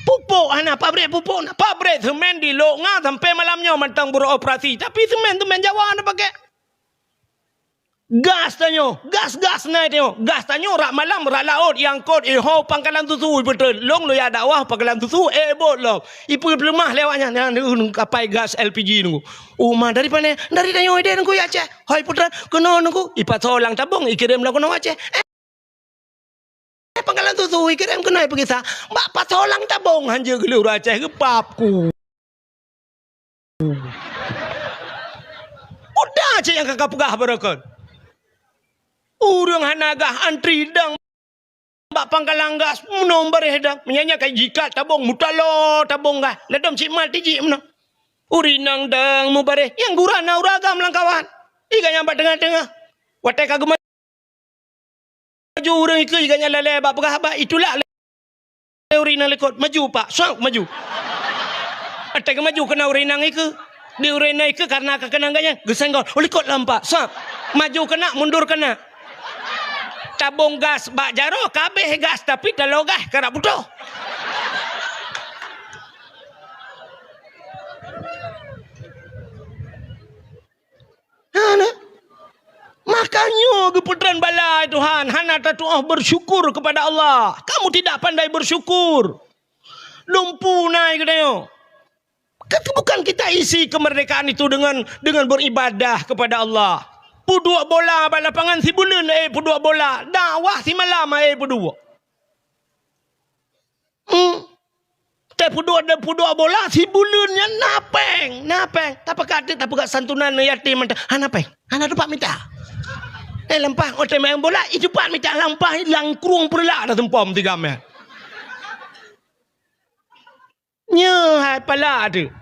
Pupuk hana, pabrik pupuk na, pabrik semen di Lok Nga sampai malam nyoe mantong beroperasi, tapi semen-semen Jawa na pakée. Gas tanyoe, gas-gas na tanyoe. Gas tanyoe rak malam, rak laôt, iangkot, iho pangkalan susu, ipeutreun. Lôn lôn jak dakwah pangkalan susu, eh, bot lom. Ipeuleumah lewat nyan, nyan, uh, kapai gas L P G nunggu. Uma dari pane? Dari tanyoe ideh nunggu ya Aceh. Hoi putra, keunoe nunggu. Ipasoe lam tabong, ikirém lam keunoe Aceh. Eh, pangkalan susu, ikirém keunoe peugisa. Bak pasoe lam tabong, hanjeuet geuleuh ureuëng Aceh, geupap ku. Udah cit nyang ka kapeugah barokon. Ureuëng hana gah antri dang bak pangkalan gas meunoe bareh dang. Meunyan nyan ka jikat tabong, mutaloe tabong gas. Ladom cit mat tijik meunoe. Ureuëng inong dang mubareh, nyang gura na ureuëng agam lam kawan. Iga nyang bak teungoh-teungoh. Watée ka geuma Maju ureuëng ikeue, iga nyan lalée bak peugah haba, itulak lé ureuëng inong likot. Maju, Pak. Sok, maju. Até geumaju keunan ureuëng inong ikeue. Di ureuëng inong ikeue karena ka keunan gaya, geusenggol. Oh, likot lom, Pak. Sok. Maju keunan, mundur keunan. Tabong gas bak jaroe, ka habéh gas, tapi taloe gas karap putôh. Hana. Makanya geupeutreun bala Tuhan, hana tatuoh bersyukur kepada Allah. Kamu tidak pandai bersyukur. Lumpu nai geutanyoe. Kan bukan kita isi kemerdekaan itu dengan, dengan beribadah kepada Allah. Peuduek bola bak lapangan sibuleuen, eh, peuduek bola. Dakwah simalam, eh, peuduek. Hmm. Teupuduek, teupuduek bola, sibuleuen nyan na péng, na péng. Tapeugah teuk, tapeugah santunan yatim, hana péng, hana teumpat mita. Eh, lempah, watée main bola, itupat mita lempah, langkrueng peureulah dah seumpom tiga meh. Nyoe hai pala teuk.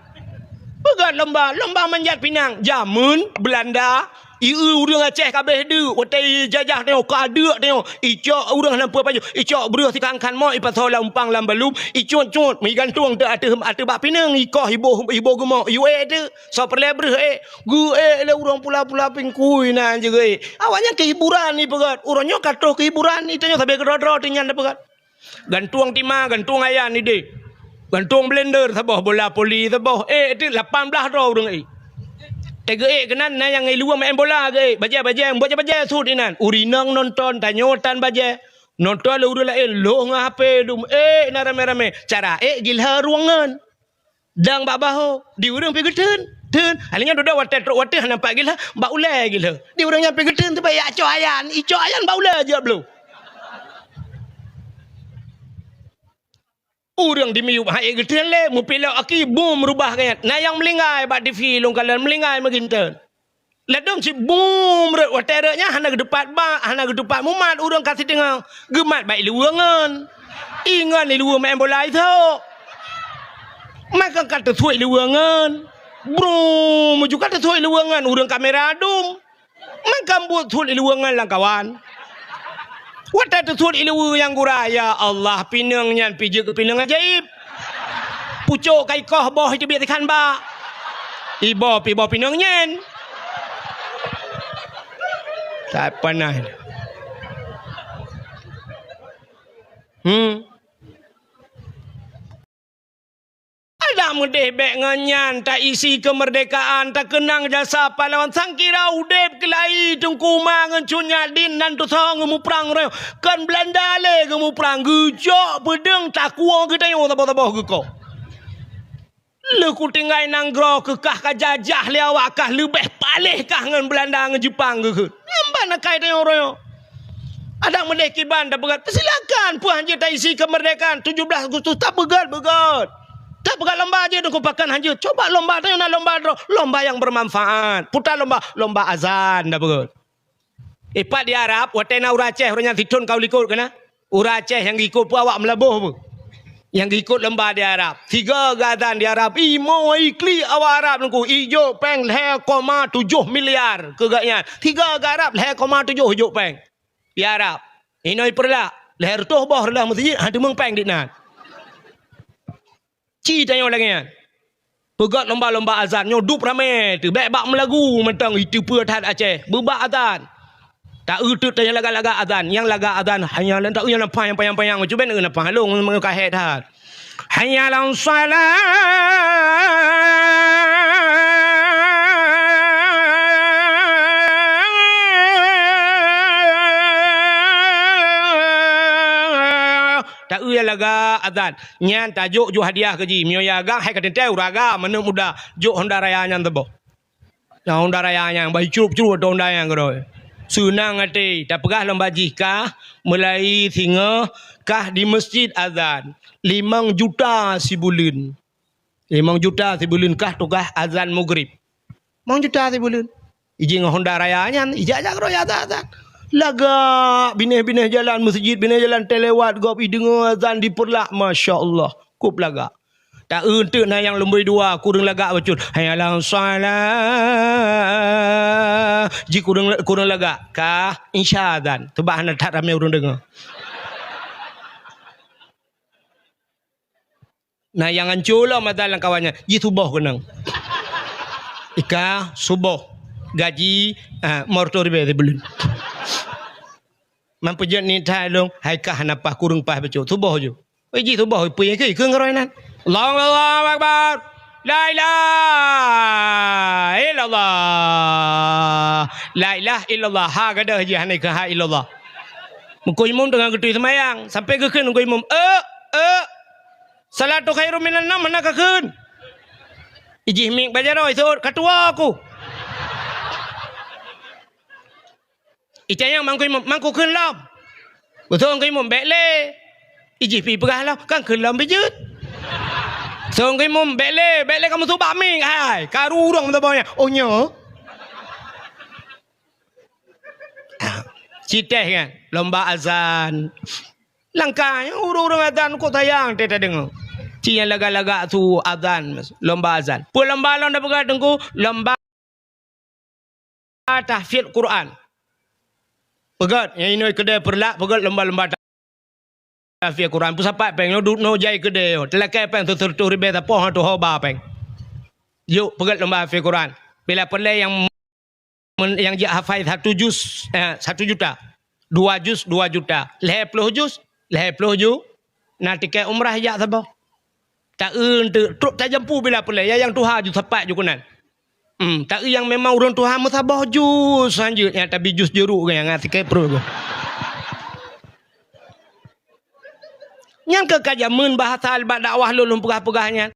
Peugah lomba, lomba manjat pinang. Jameun Beulanda, i-eu ureuëng Aceh ka abéh deuk, watée jajah tanyoe, ka deuk tanyoe. Icok ureuëng hana peue pajoh, icok breueh sikan-kan mo, ipasoe lam umpang lam balum, icut-cut, meuigantung teuk ateueh, ateueh bak pineung, ikoh iboh, iboh geumoe, iék teuk, soe peureulée breueh ék, geuék lé ureuëng pula-pula pingkui nan jeuet. Awaknyan keu hiburan ipeugét, uroe nyoe ka troh keu hiburan, itanyoe sabe keudroe-droe teunyan tapeugét. Gantueng tima, gantueng ayan ideh. Gantueng blender saboh, bola poli saboh. Eh, itu lapan belas droe ureuëng eh. Teugeuk eh keunan na nyang iluwa main bola geuh eh. Bajée-bajée, bajée-bajée sut inan. Ureuëng inong nonton, tanyoe tan bajée. Nonton lé ureuëng laén, loh ngon H P dum. Eh, na ramé-ramé. Cara eh gila ruangan. Dang bak baho, di ureuëng pi geuteun, teun. Hal nyan dudoe watée trok watée hana nampak gila, bak ulée gila. Di ureuëng nyan pi geuteun tu bak yak cok ayan, icok ayan bak ulée jeuet bloe. Ureuëng di miyueb hai geuteun lé, mupilok aki bum rubah gét. Na nyang meulinggai bak T V lôn kalon meulinggai meuginteun. Ladom cit bum rot watée rot nyan hana geutupat bak, hana geutupat mumat ureuëng ka siteungoh. Geumat bak iluwa ngon. Ingon iluwa main bola isok. Maka ka teusuet iluwa ngon. Brum, muju ka teusuet iluwa ngon ureuëng kamera dum. Maka buet suet iluwa ngon lam kawan. Watée teusuet iluwa nyang gura, ya Allah, pineung nyan pi jeuet keu pineung ajaéb. Pucok ka ikoh boh iteubiet ikan bak. Iboh pi boh pineung nyan. That panah. Hmm. Adak meudeh bék ngon nyan, taisi keumeurdekaan, takeunang jasa pahlawan, sangkira udeb keulayi Teungku Ma ngon Cut Nyak Dien nan tusoe geumuprang uroe nyoe. Kon Beulanda lé geumuprang, geucok peudeueng takue geutanyoe saboh-saboh geukoh. Lheueh kutinggai nanggroe keu kah ka jajah lé awak kah leubeh paléh kah ngon Beulanda ngon Jeupang geukheun. Nyan ban akai tanyoe uroe nyoe. Adak meudeh kiban tapeugah, peusilakan peue hanjeuet taisi keumeurdekaan tujoh blaih Agustus tapeugöt-peugöt. Tapeugah lomba jeuet deungon pakon hanjeuet. Coba lomba tanyoe na lomba droe, lomba nyang beumanfaat. Puta lomba, lomba azan tapeugöt. Ipat di Arab, watèe na ureueng Aceh, ureueng nyan sithon ka u likot keunan. Ureueng Aceh nyang geukot peue awak meulaboh peue? Nyang geukot lomba di Arab. Sigoe geuazan di Arab. Imo ikli awak Arab nungku. Ijok péng lhèe koma tujoh miliar keu gobnyan. Sigoe geuarab lhèe koma tujoh ijok péng. Di Arab. Inoe Peureulak. Lhèe reutôh boh reuloh meuseujid, han teumeung péng dinan. Ci tanyoe lagèe nyan. Peugöt lomba-lomba azan nyoe dup ramè teuh. Bèk bak meulagu mantong, iteupeue that Aceh. Beubak azan. Ta-eu teuk tanyoe lagak-lagak azan. Nyang lagak azan, hanya lan ta-eu nyang lampah nyang panyang-panyang. Cuba na-eu lampah lôn meunyoe ka hèk that. Hayya 'alas shalah. Ta-eu nyang lagak azan. Nyan tajok ju hadiah keu jih. Meunyoe ya agam, hai ka teuntèe ureueng agam, aneuk muda, jok Honda Raya nyan teuboh. Nyang Honda Raya nyan, bah icrup-icrup atau Honda nyan keudroe. Seunang até, tapeugah lom bak jih kah, mulai singoh kah di meuseujid azan, limong juta sibuleuen. Limong juta sibuleuen kah tugaih azan Maghrib. Limong juta sibuleuen. Iji ngon Honda Raya nyan, ijak-jak keudroe azan-azan. Lagak binéh-binéh jalan meuseujid, binéh jalan teuh lewat gob, ideungoe azan di Peureulak, masya Allah, kôp lagak. Ta-eu teuk na nyang lumbôi dua, kureueng lagak bacut. Hayya 'alas shalah. Ji kureueng, kureueng lagak. Kah, insya azan. Teubak hana that ramé ureueng deungoe. Na nyang hanco lom azan lam kawan nyan, jisuboh keunong. Ika suboh gaji, ah, morto ribèe sibuleuen. Mampu jeuet ni thai lôn, hai kah na paih kureueng paih bacut. Suboh ju. Oi jisuboh peue nyang keu, keu ngeuroi nan. Allahu Akbar. La ilaha illallah. La ilaha illallah. Ha gadôh jih hana keu ha illallah. Meuko imum teungoh geutui seumayang, sampai geukheun meuko imum, "Eh, eh." Salatu khairum minan naum hana kakheun. Ijih mieng bak jaroe iseuôt, "Ka tuwoe ku." Itanyong mangko imum, "Mangko kheun lom." Beutôi mangko imum, "Bèk lé." Ijih pi peugah lom, "Kan kheun lom bijeuet." Beutôi mangko imum, "Bèk lé, bèk lé kamoe subak mieng hai. Ka rurong meusaboh nyan." Oh nyoe. Ah, ci teh kan, lomba azan. Langkah nyoe ureueng-ureueng azan kok sayang teh tadeungoe. Ci nyang lagak-lagak su azan, lomba azan. Peue lomba lom tapeugah teungku? Lomba tahfiz Quran. Peugöt, nyang inoe keudè Peureulak, peugöt lomba-lomba tahfiz Quran. Peusapat péng nyoe duek nyoe jai keudè nyoe. Teulakèe péng sireutôh ribèe sapoh ngon tuho ba péng. Jok peugöt lomba tahfiz Quran. Bila peureulèe nyang men-, nyang jak hafai satu juz, eh, satu juta. Dua juz, dua juta. Lhèe ploh juz, lhèe ploh ju-, na tikèt umrah jak saboh. Ta-eu teuk trok tajampu bila peureulèe, ya nyang tuha ju sapat ju keunan. Hmm, ta-eu nyang memang ureueng tuha meusaboh juz hanjeuet nyang tabi juz jeuruk nyang ngat sikèe pruet. Nyan keuh ka jameun bahasa bak dakwah lôn, lôn peugah-peugah nyan.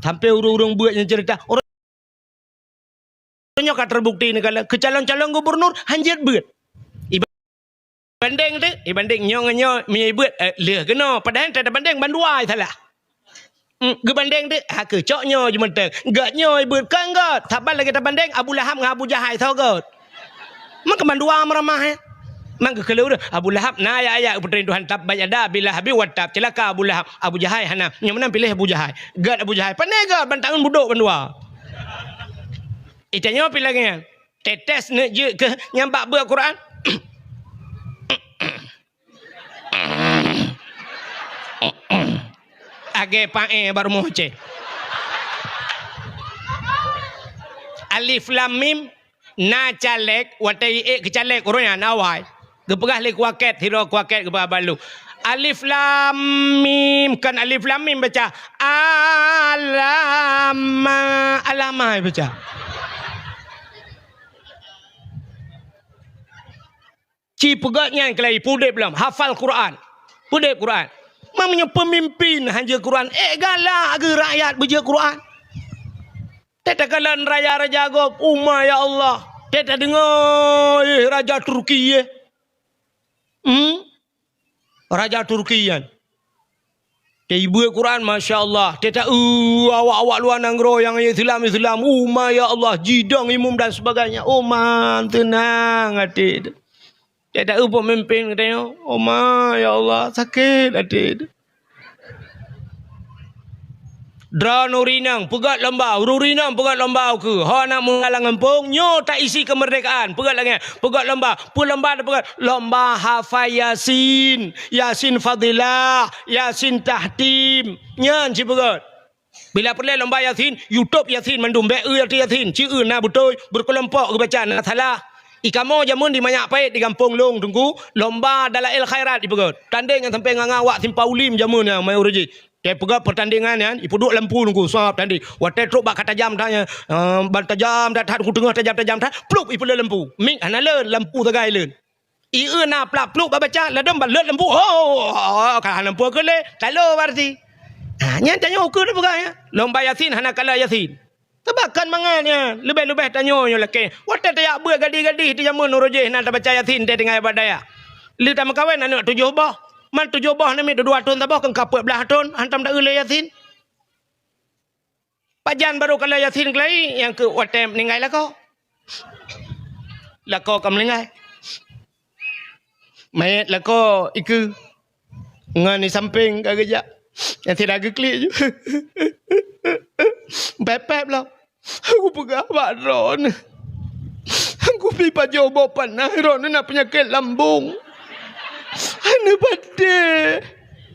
Sampai ureueng-ureueng beuet nyang cerita, ureueng nyoe ka terbukti neukalon keu calon-calon gubernur hanjeuet beuet. Ibandeng tu, ibandeng nyoe ngon nyoe meunyoe beuet, eh, lheueh keunoe. Padahai tabandeng bandua salah. Hmm, geubandeng tu, ha keucok nyoe jimeunteng. Göt nyoe beuet, kon göt. Saban lagèe tabandeng Abu Lahab ngon Abu Jahai, soe göt? Man keu mandua meuramah, eh. Man keu keuleuh Abu Lahab na ayat-ayat geupeuteuntèe Tuhan, tabbat yada Abi Lahabin wa tab, ceulaka Abu Lahab, Abu Jahai hana. Nyang meunan piléh Abu Jahai. Göt Abu Jahai. Pané göt ban taeun budok bandua. Itanyoe pi lagèe nyan. Tetes neuk jeuet keu nyang bak beuet Quran. Agé paé bak rumoh Aceh. Alif Lam Mim, na caleg, watèe ék keu caleg ureueng nyan awai. Geupeugah lé kuakét, sidroe kuakét geupeugah bak lôn. Alif Lam Mim, kon Alif Lam Mim baca. Alama, alama baca. Ci peugöt nyan keulai, peudép lom, hafal Quran. Peudép Quran. Meunyoe peumimpin han jeuet Quran, ék galak geuh rakyat beujeuet Quran. Teuka kalon raya-raja gob, uma ya Allah. Teuka deungoe, eh, raja Turki, eh. Hmm? Raja Turki nyan. Teuka ibu Quran, masya Allah. Teuka, eh, awak-awak luwa nanggroe nyang Islam-Islam, uma ya Allah, jidong imum dan sebagainya. Uma, teunang até. Teuka peumimpin geutanyoe, oma, ya Allah, sakét até. Droeneuh ureueng inong peugöt lomba, ureueng inong peugöt lomba ukeue. Ho aneuk muda lam gampông, nyoe taisi keumeurdekaan, peugöt lagèe nyan, peugöt lomba, peue lomba tapeugöt? Lomba hafai Yasin, Yasin Fadilah, Yasin Tahtim. Nyan sipeugöt. Bila peureulèe lomba Yasin, YouTube Yasin mandum, bèk eu Yasin, ci eu na beutôi, beukeulompok geubaca na salah. I kamoe jameun di Manyak Pait di gampông lôn Teungku, lomba Dalail Khairat ipeugöt. Tandeng nyang sampoe ngon awak Simpang Ulim jameun nyan, mai ureueng jih. Teupeugöt peurtandingan nyan, ipeuduek lampu Teungku, sab tandeng. Watèe trok bak ka tajam that nyan, eh, ban tajam that, that, Teungku teungoh tajam-tajam that, plup ipeuleuet lampu. Mik hana leuet, lampu sagai leuet. I eu na plak-pluk bak baca, ladôm bak leuet lampu. Oh, oh, oh, ka hana peue keu lé, talo berarti. Ha, nyan tanyoe ukeue teupeugah nyan. Lomba Yasin hana kalon Yasin. Teubakan mangat nyan, leubeh-leubeh tanyoe nyoe lakèe. Watèe tajak beuet gadih-gadih di jameun uroe jéh na tabaca Yasin teuh tinggai bak dayah. Lheueh tameukawen aneuk tujoh boh. Man tujoh boh namiet dua thôn saboh keu ka peuet blah thôn, hantom ta eu lé Yasin. Pajan barô kalon Yasin keulai, nyang keu watèe meuninggai lakoe. Lakoe ka meuninggai. Manyét lakoe ikeue. Ngon di sampéng ka geujak. Nyang sira geuklik ju. Pép-pép lom. Kupeugah bak droeneuh. Kupi pajoh boh panah, droeneuh na peunyakét lambông. Hana patéh.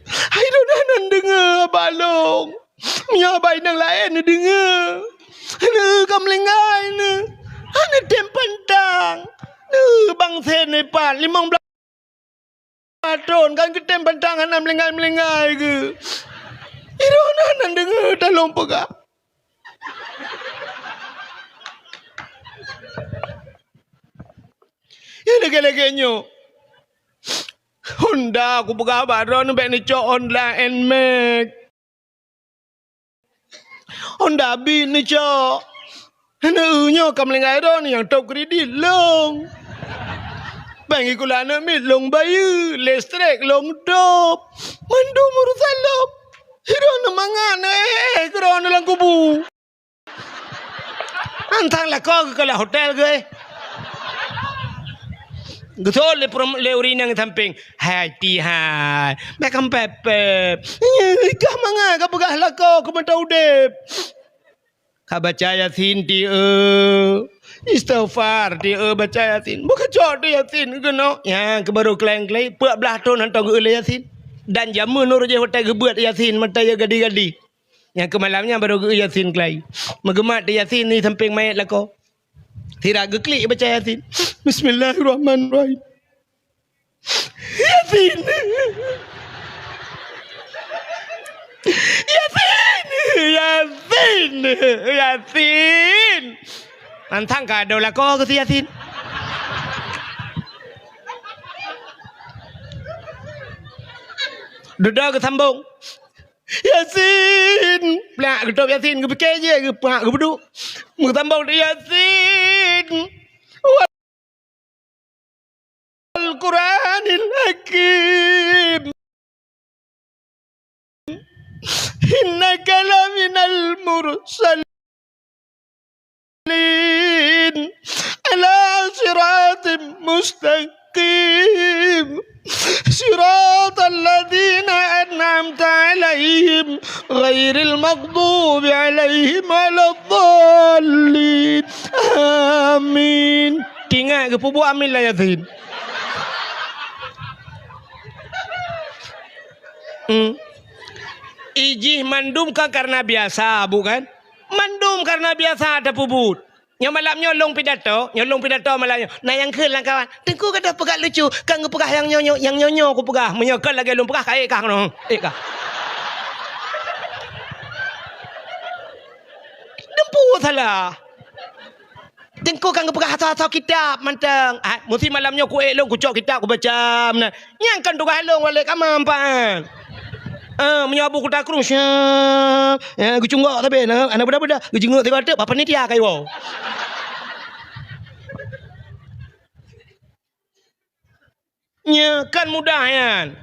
Hai droeneuh hana deungö haba lôn. Meunyoe haba inong laén neudeungö, neueu ka meulinggai neuh, hana tem pantang. Neueu bang Sen ipat limong blaih thôn, kan geutem pantang hana meulinggai-meulinggai geuh. Droeneuh hana deungö talôn peugah. Nyang lagèe-lagèe nyoe. Honda kupeugah bak droeneuh bèk neucok Honda Nmax. Honda Beat neucok. Hana eu nyoe ka meulinggai droeneuh nyang top kredit lôn. Péng sikula aneuk miet lôn bayeue, listrik lôn top. Mandum urusan lôn. Droeneuh mangat neuéh-éh keu droeneuh lam kubu. Hantom lakoe geukalon hotel geuh. Geuseuôt lé peurum-, lé ureueng inong sampéng. Hai pihai. Bèk kampèp-pèp. Nyoe kah mangat kapeugah lakoe keu mata udép. Ka baca Yasin tieu. Istighfar tieu baca Yasin. Bèk kacok tieu Yasin keunoe. Nyang keu barô keulai-keulai, peuet blah thôn hantom geu-eu lé Yasin. Dan jameun uroe jéh watèe geubeuet Yasin, mata yö gadi-gadi. Nyang keu malam nyan barô geu-eu Yasin keulai. Meugeumat di Yasin di sampéng manyét lakoe. Sira geuklik baca Yasin. Bismillahirrahmanirrahim. Yasin. Yasin. Yasin. Yasin. Hantom ka adoe lakoe keu si Yasin. Dudoe geusambông. Yasin! Plak, geutôb Yasin, geupike jih, geuplak, geupeuduek. Meusambông di Yasin. Wal Qur'anil Hakim. Innaka laminal mursalin. على صراط مستقيم. صراط الذين أنعمت عليهم غير المغضوب عليهم ولا الضالين. آمين. Teuingat geupeubuet amin lam Yasin. Hmm. Ijih mandum kan karena biasa, bukan? Mandum karena biasa tapeubuet. Nyoe malam nyoe lôn pidato, nyoe lôn pidato malam nyoe. Na nyang kheun lam kawan, "Teungku gadôh peugah lucu, kan geupeugah nyang nyoe nyoe, nyang nyoe nyoe kupeugah. Meunyoe kon lagèe lôn peugah, ka ék kah nyoe. Ék kah." Teungku salah. Teungku kan geupeugah asoe-asoe kitab mantong. Ah, musti malam nyoe ku ék lôn kucok kitab kubaca meunan. Nyang kon tugaih lôn walek kama empat. Ah, meunyoe Abu Kuta Krueng, syah, ya, geucunggok sabe, na, aneuk beuda-beuda, geucunggok tiba teuk, bak panitia ka iwoe. Nyoe kan mudah nyan.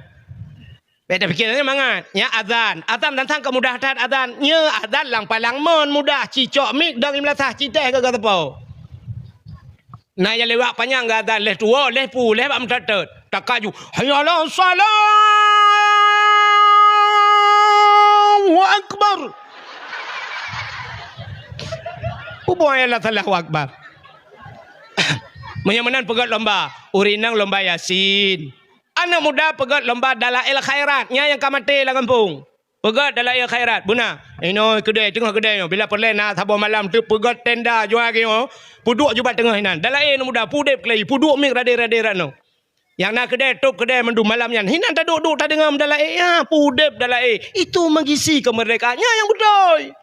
Bèk tapike nyan mangat. Nyan azan. Azan tantang ka mudah that azan. Nyoe azan lam palang mon mudah. Cicok mik dong i meulasah citeh keu gata po. Na nyang lewat panyang gata leh tuwo, leh pu, leh bak meutot-tot. Takaju, "Hayya 'alas shalah! Allahu akbar!" Peue buet nyang Allahu akbar? Meunyoe meunan peugöt lomba, ureueng inong lomba Yasin. Aneuk muda peugöt lomba dalail khairat, nyan nyang ka maté lam gampông. Peugöt dalail khairat, beuna. Inoe keudè, teungoh keudè nyoe, bila peureulèe na saboh malam teuk peugöt tenda juai geuh nyoe, peuduek ju bak teungoh inan. Dalail aneuk muda, peuudép keulayi, peuduek mic radé-radé rot noe. Nyang na keudè, tôb keudè mandum malam nyan. Hinan taduek-duek tadeungoe meudalail, ya, peuudép dalail. Itu mengisi kemerdekaan. Nyan nyang beutôi.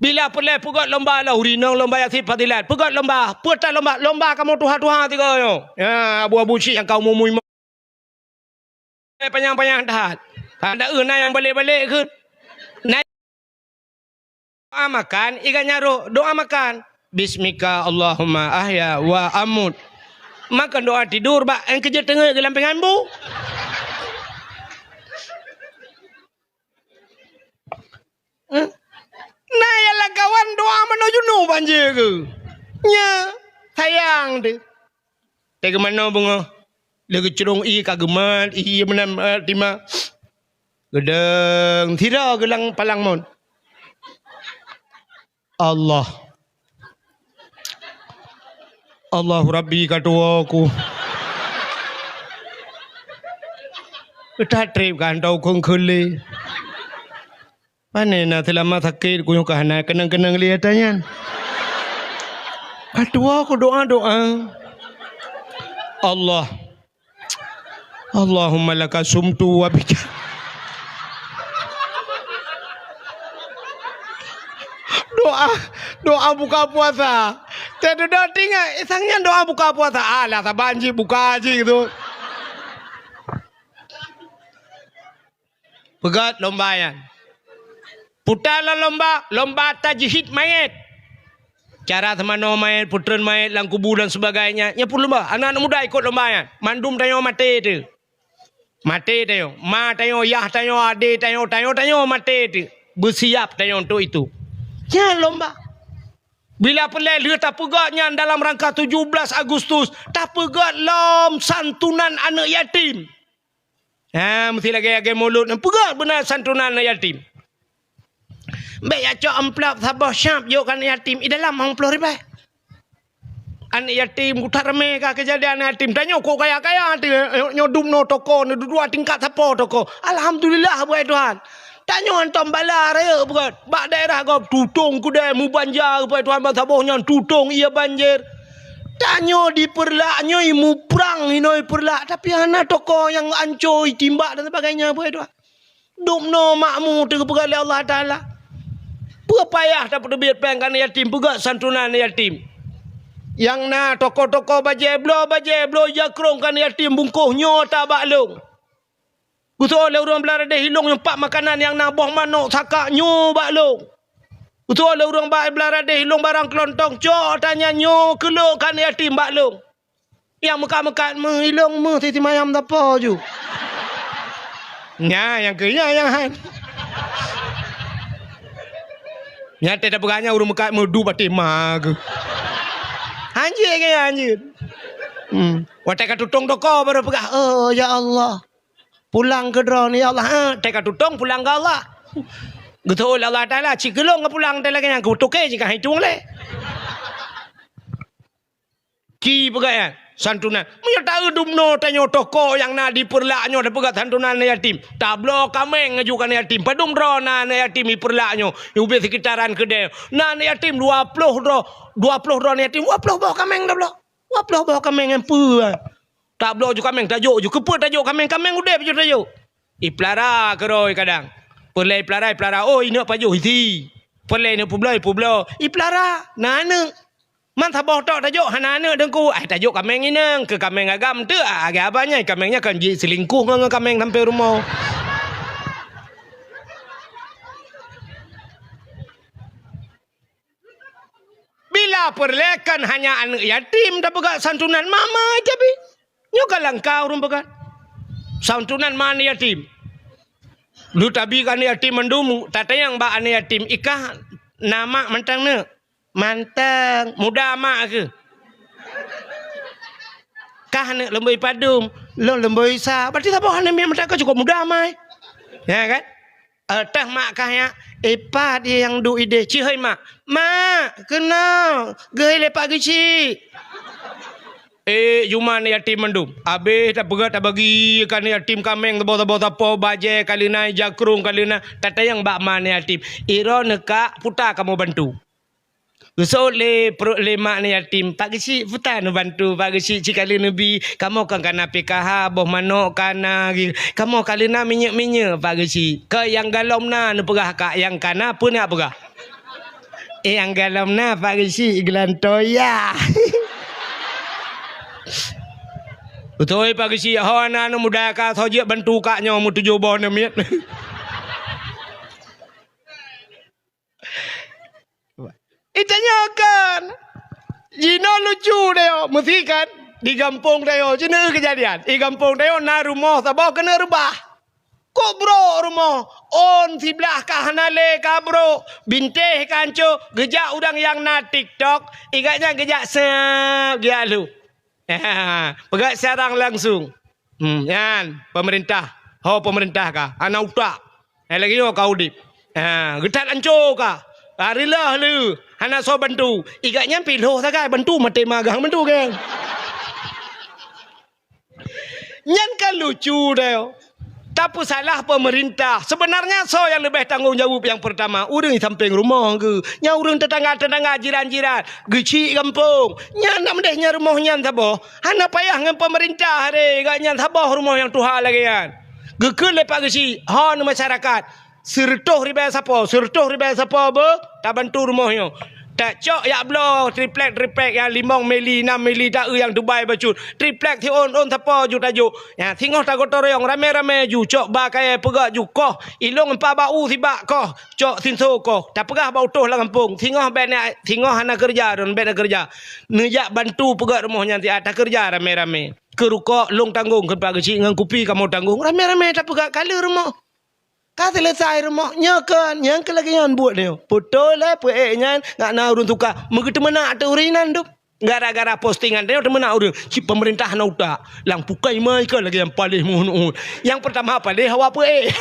Bila peureulèe peugöt lomba lah, ureueng inong lomba Yasin fadilat. Peugöt lomba, peue that lomba, lomba kamoe tuha-tuha sigoe nyoe. Ya, abu-abu cit nyang ka umu-umu limong. Eh, panyang-panyang that. Hana eu na nyang balek-balek kheun. Na doa makan, iga nyarok, doa makan. Bismika Allahumma ahya wa amut. Makan doa tidur bak, eh, keujeuet teungeut geuh lam pingan bu. Eh? Na nyang lam kawan doa manoe junub banjir keuh. Nya, sayang deh. Teuka manoe beungoh. Lé geucurong ié ka geumat, ié meunan, eh, tima. Geudong, sira geulang palang mon. Allah. Allahu Rabbi ka tuwoe ku. That trép kan tau kheun-kheun lé. Pane na seulama sakét ku nyoe ka hana keunong-keunong lé ata nyan. Ka tuwoe ku doa-doa. Allah. Allahumma laka sumtu wa bika. Doa, doa buka puasa. Teududoe tingat, eh, sang nyan doa buka puasa. Alah, saban jih buka jih tu. Peugöt lomba nyan. Puta lom lomba, lomba tajhid mayét. Cara seumanoe mayét, peutreun mayét lam kubu dan sebagainya. Nyan pun lomba. Aneuk-aneuk muda ikot lomba nyan. Mandum tanyoe maté teuh. Maté tanyoe. Ma tanyoe, yah tanyoe, adé tanyoe, tanyoe, tanyoe maté teuh. Beusiap tanyoe untuk itu. Nyan lomba. Bila peureulèe lheueh tapeugöt nyan dalam rangka tujuh belas Agustus, tapeugöt lom santunan aneuk yatim. Ha, meusti lagèe-lagèe mulod nyan peugah beuna santunan aneuk yatim. Bèk jak cok amplop saboh syap jok keu aneuk yatim, i dalam limong ploh ribèe. Aneuk yatim, ku that ramé ka keujadian aneuk yatim. Tanyoe kok kaya-kaya teuh, nyoe dumnoe toko, nyoe dudoe tingkat sapo toko. Alhamdulillah, buet Tuhan. Tanyoe hantom bala rayeuk beugöt. Bak daerah gob tutong keudè mubanja, buet Tuhan, ban saboh nyan tutong ié banjir. Tanyoe di Peureulak nyoe muprang inoe Peureulak, tapi hana toko nyang anco, itimbak dan sebagainya, buet Tuhan. Dumnoe makmu teuh geupeugah lé Allah Taala. Peue payah tapeuteubiet péng keu aneuk yatim, peugah santunan aneuk yatim. Nyang na toko-toko bajèe bloe, bajèe bloe jakrong keu aneuk yatim bungkôh nyoe ata bak lôn. Geusoe lé ureueng Beularang Deh Ilong nyoe pat makanan nyang na boh manok sakak nyoe bak lôn. Geusoe lé ureueng ba-, Beularang Deh Ilong barang keulontong cok ata nyan nyoe keu lôn keu aneuk yatim bak lôn. Nyang meukat-meukat meuilong meuh siti mayam tapo ju. Nya nyang keu nya nyang han. Nya teuh tapeugah nyan ureueng meukat meudu baté ma geuh. Hanjeuet keu nyan hanjeuet. Hmm. Watèe ka tutong toko baru peugah, "Oh, ya Allah. Pulang keu droeneuh, ya Allah." Ha, teuka tutong pulang keu Allah. Geutoh lé Allah Taala, "Ci keu lôn geupulang teuh lagèe nyan, keu toke jih ka hitueng lé." Ci peugah nyan, santunan. Meunyoe taeu dumnoe tanyoe toko nyang na di Peureulak nyoe tapeugah santunan yatim. Tabloe kaméng aju keu aneuk yatim. Padum droe na aneuk yatim di Peureulak nyoe, ubé sekitaran keudè. Na aneuk yatim dua ploh droe, dua ploh droe aneuk yatim, dua ploh boh kaméng tabloe. Dua ploh boh kaméng nyan peue? Tabloe ju kaméng, tajok ju. Keupeue tajok kaméng? Kaméng udép ju tajok. Ipeulara keudroe kadang. Peureulèe ipeulara, ipeulara. Oh, ineuk pajoh isi. Peureulèe ineuk peubloe, ipubloe. Ipeulara, na aneuk. Man saboh tok tajok, hana aneuk teungku. Ai tajok kaméng inong, keu kaméng agam teuh. Ah, agam apa nyan? Kaméng nyan kan jiselingkuh ngon, ngon kaméng sampoe rumoh. Peureulée kon hanya aneuëk yatim tapeugah santunan mama tapi. Nyoe ka langkah ureuëng peugah. Santunan ma aneuëk yatim. Lu tabi ka aneuëk yatim mandum, tatanyong bak aneuëk yatim, "Ikah na mak mantong neuk?" "Mantong." "Muda mak keuh?" "Kah neuk leumboi padum?" "Lôn leumboi sa." Berarti saboh aneuëk miet mantong ka cukôp muda mak. Ya kan? Eh, teuh mak kah nyak, "Eh, pat nyang duek ideh?" "Cit hôi mak." "Mak, keunoe, geuhôi lé Pak Geuchik." Eh, jumah aneuëk yatim mandum. Abéh tapeugah tabagi keu aneuëk yatim kaméng saboh-saboh sapo, bajée ka leunan, jakrong ka leunan, tatanyong bak ma aneuëk yatim, "Iroe neukak, peue ta kamoe bantu?" Geuseuôt lé pruet lé ma aneuëk yatim, "Pak Geuchik, peue ta neubantu, Pak Geuchik, cit ka lheueh neubi, kamoe kon ka na P K H, boh manok ka na, kamoe ka lheueh na minyeuk-minyeuk, Pak Geuchik." "Keu nyang galom na neupeugah kak, nyang ka na peue neuk peugah?" "Eh, nyang galom na, Pak Geuchik, geulantoe ya." "Beutôi, Pak Geuchik, ho na aneuëk muda ka, soe jeuet bantu kak nyoe meutujoh boh aneuëk miet." Itanyoe kan, jinoe lucu deh, meusi kan, di gampông deh, jinoe keujadian, di gampông deh na rumoh saboh keuneuk reubah. Kok brok rumoh, ôn siblah ka hana lé ka brok, bintéh ka hanco, geujak ureuëng nyang na TikTok, igat nyan geujak seup geujak lhok. Peugah siarang langsung. Hmm, nyan, pemerintah. Ho pemerintah ka, hana utak. Eh, lagée nyoe ka udeb. Ha, geutat anco ka. Ha, rilah le, hana soe bantu. Igat nyan pih lhoh sagai bantu maté magang bantu kan. Nyan kan lucu deh. Tapeusalah pemerintah. Sebenarnya soe nyang leubeh tanggong jaweueb nyang pertama? Ureuëng sampéng rumoh geuh. Nyang ureuëng tetangga-tetangga, jiran-jiran, geuchik gampông. Nyan nak meudeh nyan rumoh nyan saboh. Hana payah ngon pemerintah re, gak nyan saboh rumoh nyang tuha lagée nyan. Geukheun lé Pak Geuchik, ho neu masyarakat. Sireutôh ribée sapo, sireutôh ribée sapo beuh, tabantu rumoh nyoe. Tacok yak bloe triplek-triplek nyang limong mili, nam mili, taeu nyang Dubai bacut. Triplek siôn-ôn sapo ju tajok. Nyan, singoh tagotong royong ramé-ramé ju, cok ba kayée peugah ju koh. Ilong empat bak u sibak koh, cok sinso koh. Tapeugah bak utôh lam gampông, singoh bék na, singoh hana keureuja, droen bék na keureuja. Neujak bantu peugah rumoh nyan siat, takeureuja ramé-ramé. Keu rukok lôn tanggong, keu Pak Geuchik ngon kupi kamoe tanggong. Ramé-ramé tapeugah kaleue rumoh. Ka seuleusoe rumoh nyoe kon, nyang keu lagée nyan buet nyoe. Putôh lé peuék nyan, ngat na ureuëng suka meugeuteumeuna ateueh ureuëng inan dum. Gara-gara postingan nyoe teumeunak ureuëng, cit pemerintah na utak. Lam pukai mai kon lagée nyang paléh muhun-uhun. Nyang pertama paléh hawa peuék.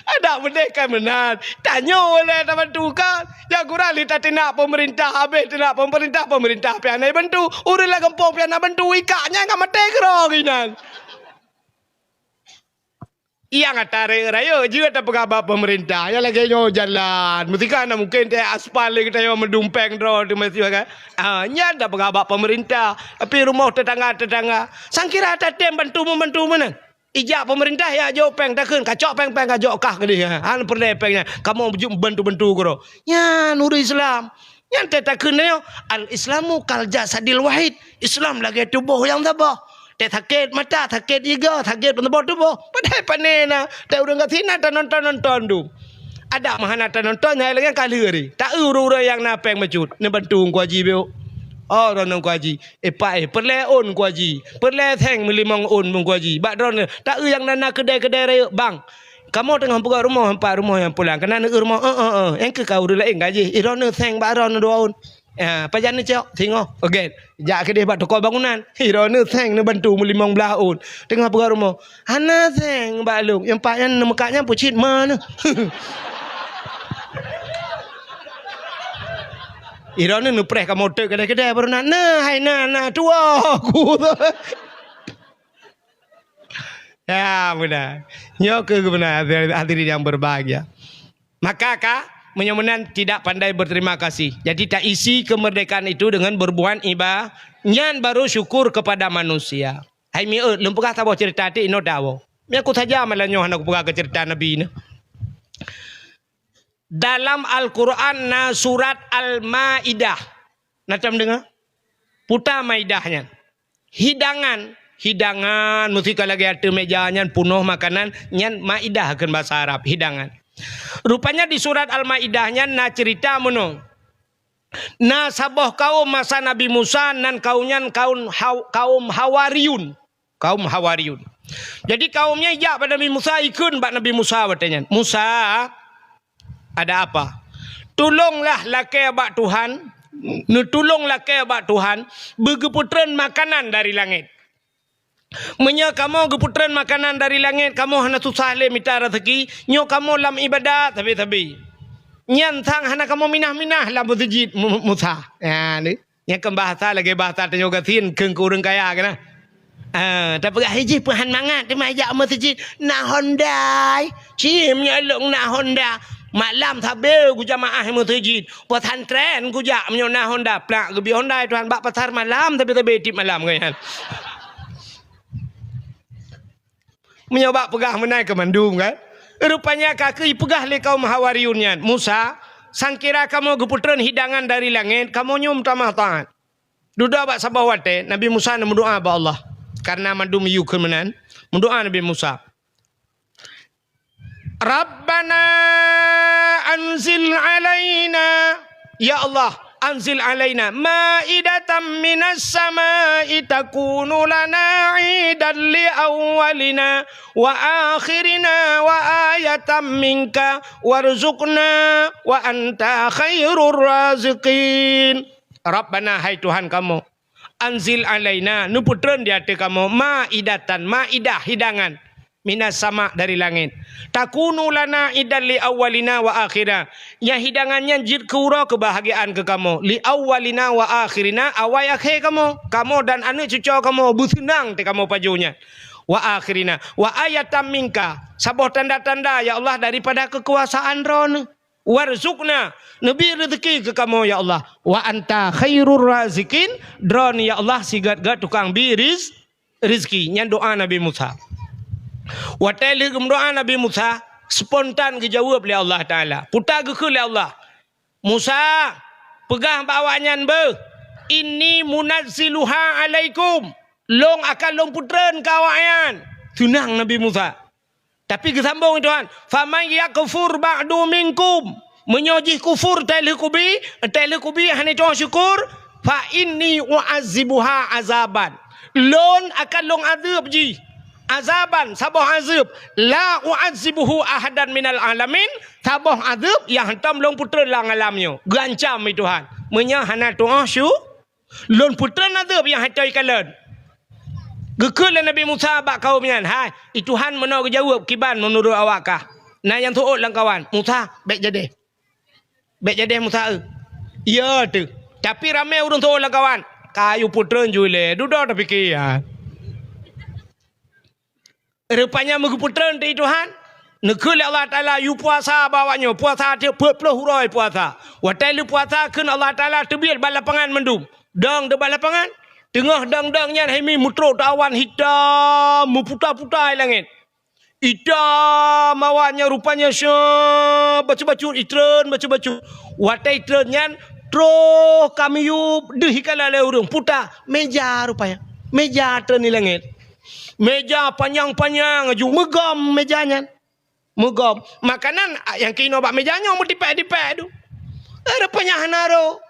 Adak beudeh kan meunan. Tanyoe lé tabantu kan. Nyang kurang lé tateunak pemerintah, habéh teunak pemerintah, pemerintah pian na bantu. Ureuëng lam gampông pian na bantu, ikak nyan ka maté keudroe inan. Nyang ata rayeuk-rayeuk jeuet tapeugah bak pemerintah. Nyang lagée nyoe jalan. Meutika na mungken teuh aspal lé geutanyoe meudumpéng droe teuh meusiwa kan. Ah, nyan tapeugah bak pemerintah. Tapi rumoh tetangga-tetangga. Sangkira tatem bantu membantu meunan. Ijak pemerintah ya jok péng takheun. Kacok péng-péng kajok kah keudeh. Han peureulée péng nyan. Kamoe jeuet bantu-bantu keudroe. Nyan ureuëng Islam. Nyan teuh takheun nyoe, "Al-Islamu kal jasadil wahid." Islam lagée tuboh nyang saboh. Teuh sakét mata, sakét iga, sakét saboh tuboh. Padahai pané na, teuh ureuëng gasien na tanonton-nonton dum. Adak meuhana tanonton, hai lagée ka lheueh ri. Taeu ureuëng-ureuëng nyang na péng bacut, neubantu Teungku Haji bék. Oh, droeneuh Teungku Haji. Eh, pak, eh, peureulée ôn Teungku Haji. Peureulée seng meulimong ôn Teungku Haji. Bak droeneuh, taeu nyang na, na keudée-keudée rayeuk bang. Kamoe teungoh peugah rumoh, empat rumoh nyang pulang. Keunan neueu rumoh, eh, eh, eh. Nyang keu ka ureuëng laén gaji. Ih, droeneuh seng bak droeneuh dua ôn. Ya, pajan neucok, singoh. Oke. Jak keudeh bak toko bangunan. Ih, droeneuh seng neubantu meulimong blaih ôn. Teungoh peugah rumoh. Hana seng bak lôn. Nyang empat nyan neumeukat nyan peucit ma neuh. Ih, droeneuh neupreh kamoe teuk keudeh-keudeh baru na. Nah, hai na, na, tuwoe ku. Ya, beuna. Nyoe keuh beuna, hadirin yang berbahagia. Maka ka, meunyoe meunan tidak pandai berterima kasih. Jadi, taisi kemerdekaan itu dengan berbuat iba-, nyan baru syukur kepada manusia. Hai miet, lôn peugah saboh cerita ti inoe dawoe. Meunyoe ku saja malam nyoe hana kupeugah keu cerita Nabi nyoe. Dalam Al-Quran na surat Al-Maidah. Na tom deungoe? Peue ta Maidah nyan. Hidangan, hidangan, meusti ka lagée ateueh meja nyan peunoh makanan, nyan maidah kheun basa Arab, hidangan. Rupanya di surat Al-Maidah nyan na cerita meunoe. Na saboh kaum masa Nabi Musa, nan kaum nyan kaum Haw-, kaum Hawariyun. Kaum Hawariyun. Jadi kaum nyan ijak bak Nabi Musa, ikheun bak Nabi Musa watée nyan, "Musa, ada apa? Tulonglah lakée bak Tuhan, neutulong lakée bak Tuhan, beugeupeutrön makanan dari langét." Meunyoe kamoe geupeutreun makanan dari langét, kamoe hana susah lé mita raseuki. Nyoe kamoe lam iébadat sabe-sabe. Nyan sang hana kamoe minah-minah lam meuseujid Mu-, Musa. Nyan, nyan kan bahasa lagée bahasa tanyoe gasien keu ureuëng kaya keunan. Ah, tapeugah, "Hijih peuhan mangat teuma jak meuseujid na Honda." Cim nyoe lôn na Honda. Malam sabe gujamaah meuseujid. Pesantren gujak meunyoe na Honda. Plak geubi Honda Tuhan bak pasar malam sabe-sabe tiep malam nyan. Meunyoe bak peugah meunan keu mandum kan. Rupanya ka keuh ipeugah lé kaum Hawariyun nyan, "Musa, sangkira kamoe geupeutreun hidangan dari langét, kamoe nyoe meutamah taát." Dudoe bak saboh watée, Nabi Musa neumeudoá bak Allah. Karena mandum yue keu meunan, meudoá Nabi Musa. "Rabbana anzil alaina," ya Allah, "anzil alaina maidatan minas sama'i takunu lana idan li awwalina wa akhirina wa ayatan minka warzuqna wa anta khairur raziqin." Rabbana, hai Tuhan kamoe, "anzil alaina," neupeutreun di ateueh kamoe, "maidatan," maidah, hidangan, "minas sama," dari langét. "Takunu lana idan li awwalina wa akhirina." Nyang hidangan nyan jeuet keu uroe keubahgiaan keu kamoe, "li awwalina wa akhirina," awai akhé kamoe. Kamoe dan aneuëk cucoe kamoe beuseunang teuh kamoe pajoh nyan. "Wa akhirina," wa ayatan minka, saboh tanda-tanda, ya Allah, daripada keukuasaan Droeneuh. "Warzuqna," neubi reuzeuki keu kamoe, ya Allah. "Wa anta khairur raziqin," Droeneuh, ya Allah, sigét-gét tukang bi riz-, reuzeuki. Nyan doá Nabi Musa. Watée lheueh geumeudoá Nabi Musa, spontan geujaweueb lé Allah Taala. Peue ta geukheun lé Allah, "Musa, peugah bak awaknyan beuh, 'Inni munazziluha 'alaikum,' lôn akan lôn peutreun keu awaknyan." Seunang Nabi Musa. Tapi geusambong Tuhan, "Faman yakfur ba'du minkum," meunyoe jih kufur teuh lheueh kubi, teuh lheueh kubi hana tu'oh syukur, "fa inni u'azzibuha azaban," lôn akan lôn azeueb jih, "azaban," saboh azeueb, "la u'azzibuhu ahadan minal alamin," saboh azeueb nyang hántom lôn peutreun lam alam nyoe. Geuancam lé Tuhan, meunyoe hana tu'oh syu-, Lôn peutreun azeueb nyang hana ikalon. Geukheun lé Nabi Musa bak kaum nyan, "Hai, i Tuhan meunoe geujaweueb kiban meunurot awak kah?" Na nyang seuôt lam kawan, "Musa, bék jadeh. Bék jadeh Musa eu." "Iya teuh. Tapi ramé ureuëng seuôt lam kawan." "Ka yue peutreun ju ilée, dudoe tapike, ya." Rupanya meugeupeutrön teuh Tuhan, neukheun lé Allah Taala yue puasa bak awak nyoe, puasa tiep peuet ploh uroe puasa. Watée lheueh puasa kheun Allah Taala teubiet bak lapangan mandum. Dong teuh bak lapangan, teungoh dong-dong nyan hai mi meutrok teuh awan hitam meuputa-puta i langét. Hitam awan nyan rupanya syeuh bacut-bacut, itreun bacut-bacut. Watée itreun nyan troh ka miyueb deuh ikala lé ureuëng puta méja rupanya. Méja treun i langét. Méja panyang-panyang laju meugom méja nyan. Meugom. Makanan, ah, nyang keunoe bak méja nyoe meutipék-tipék tu. Eh, rupanya hana rôh.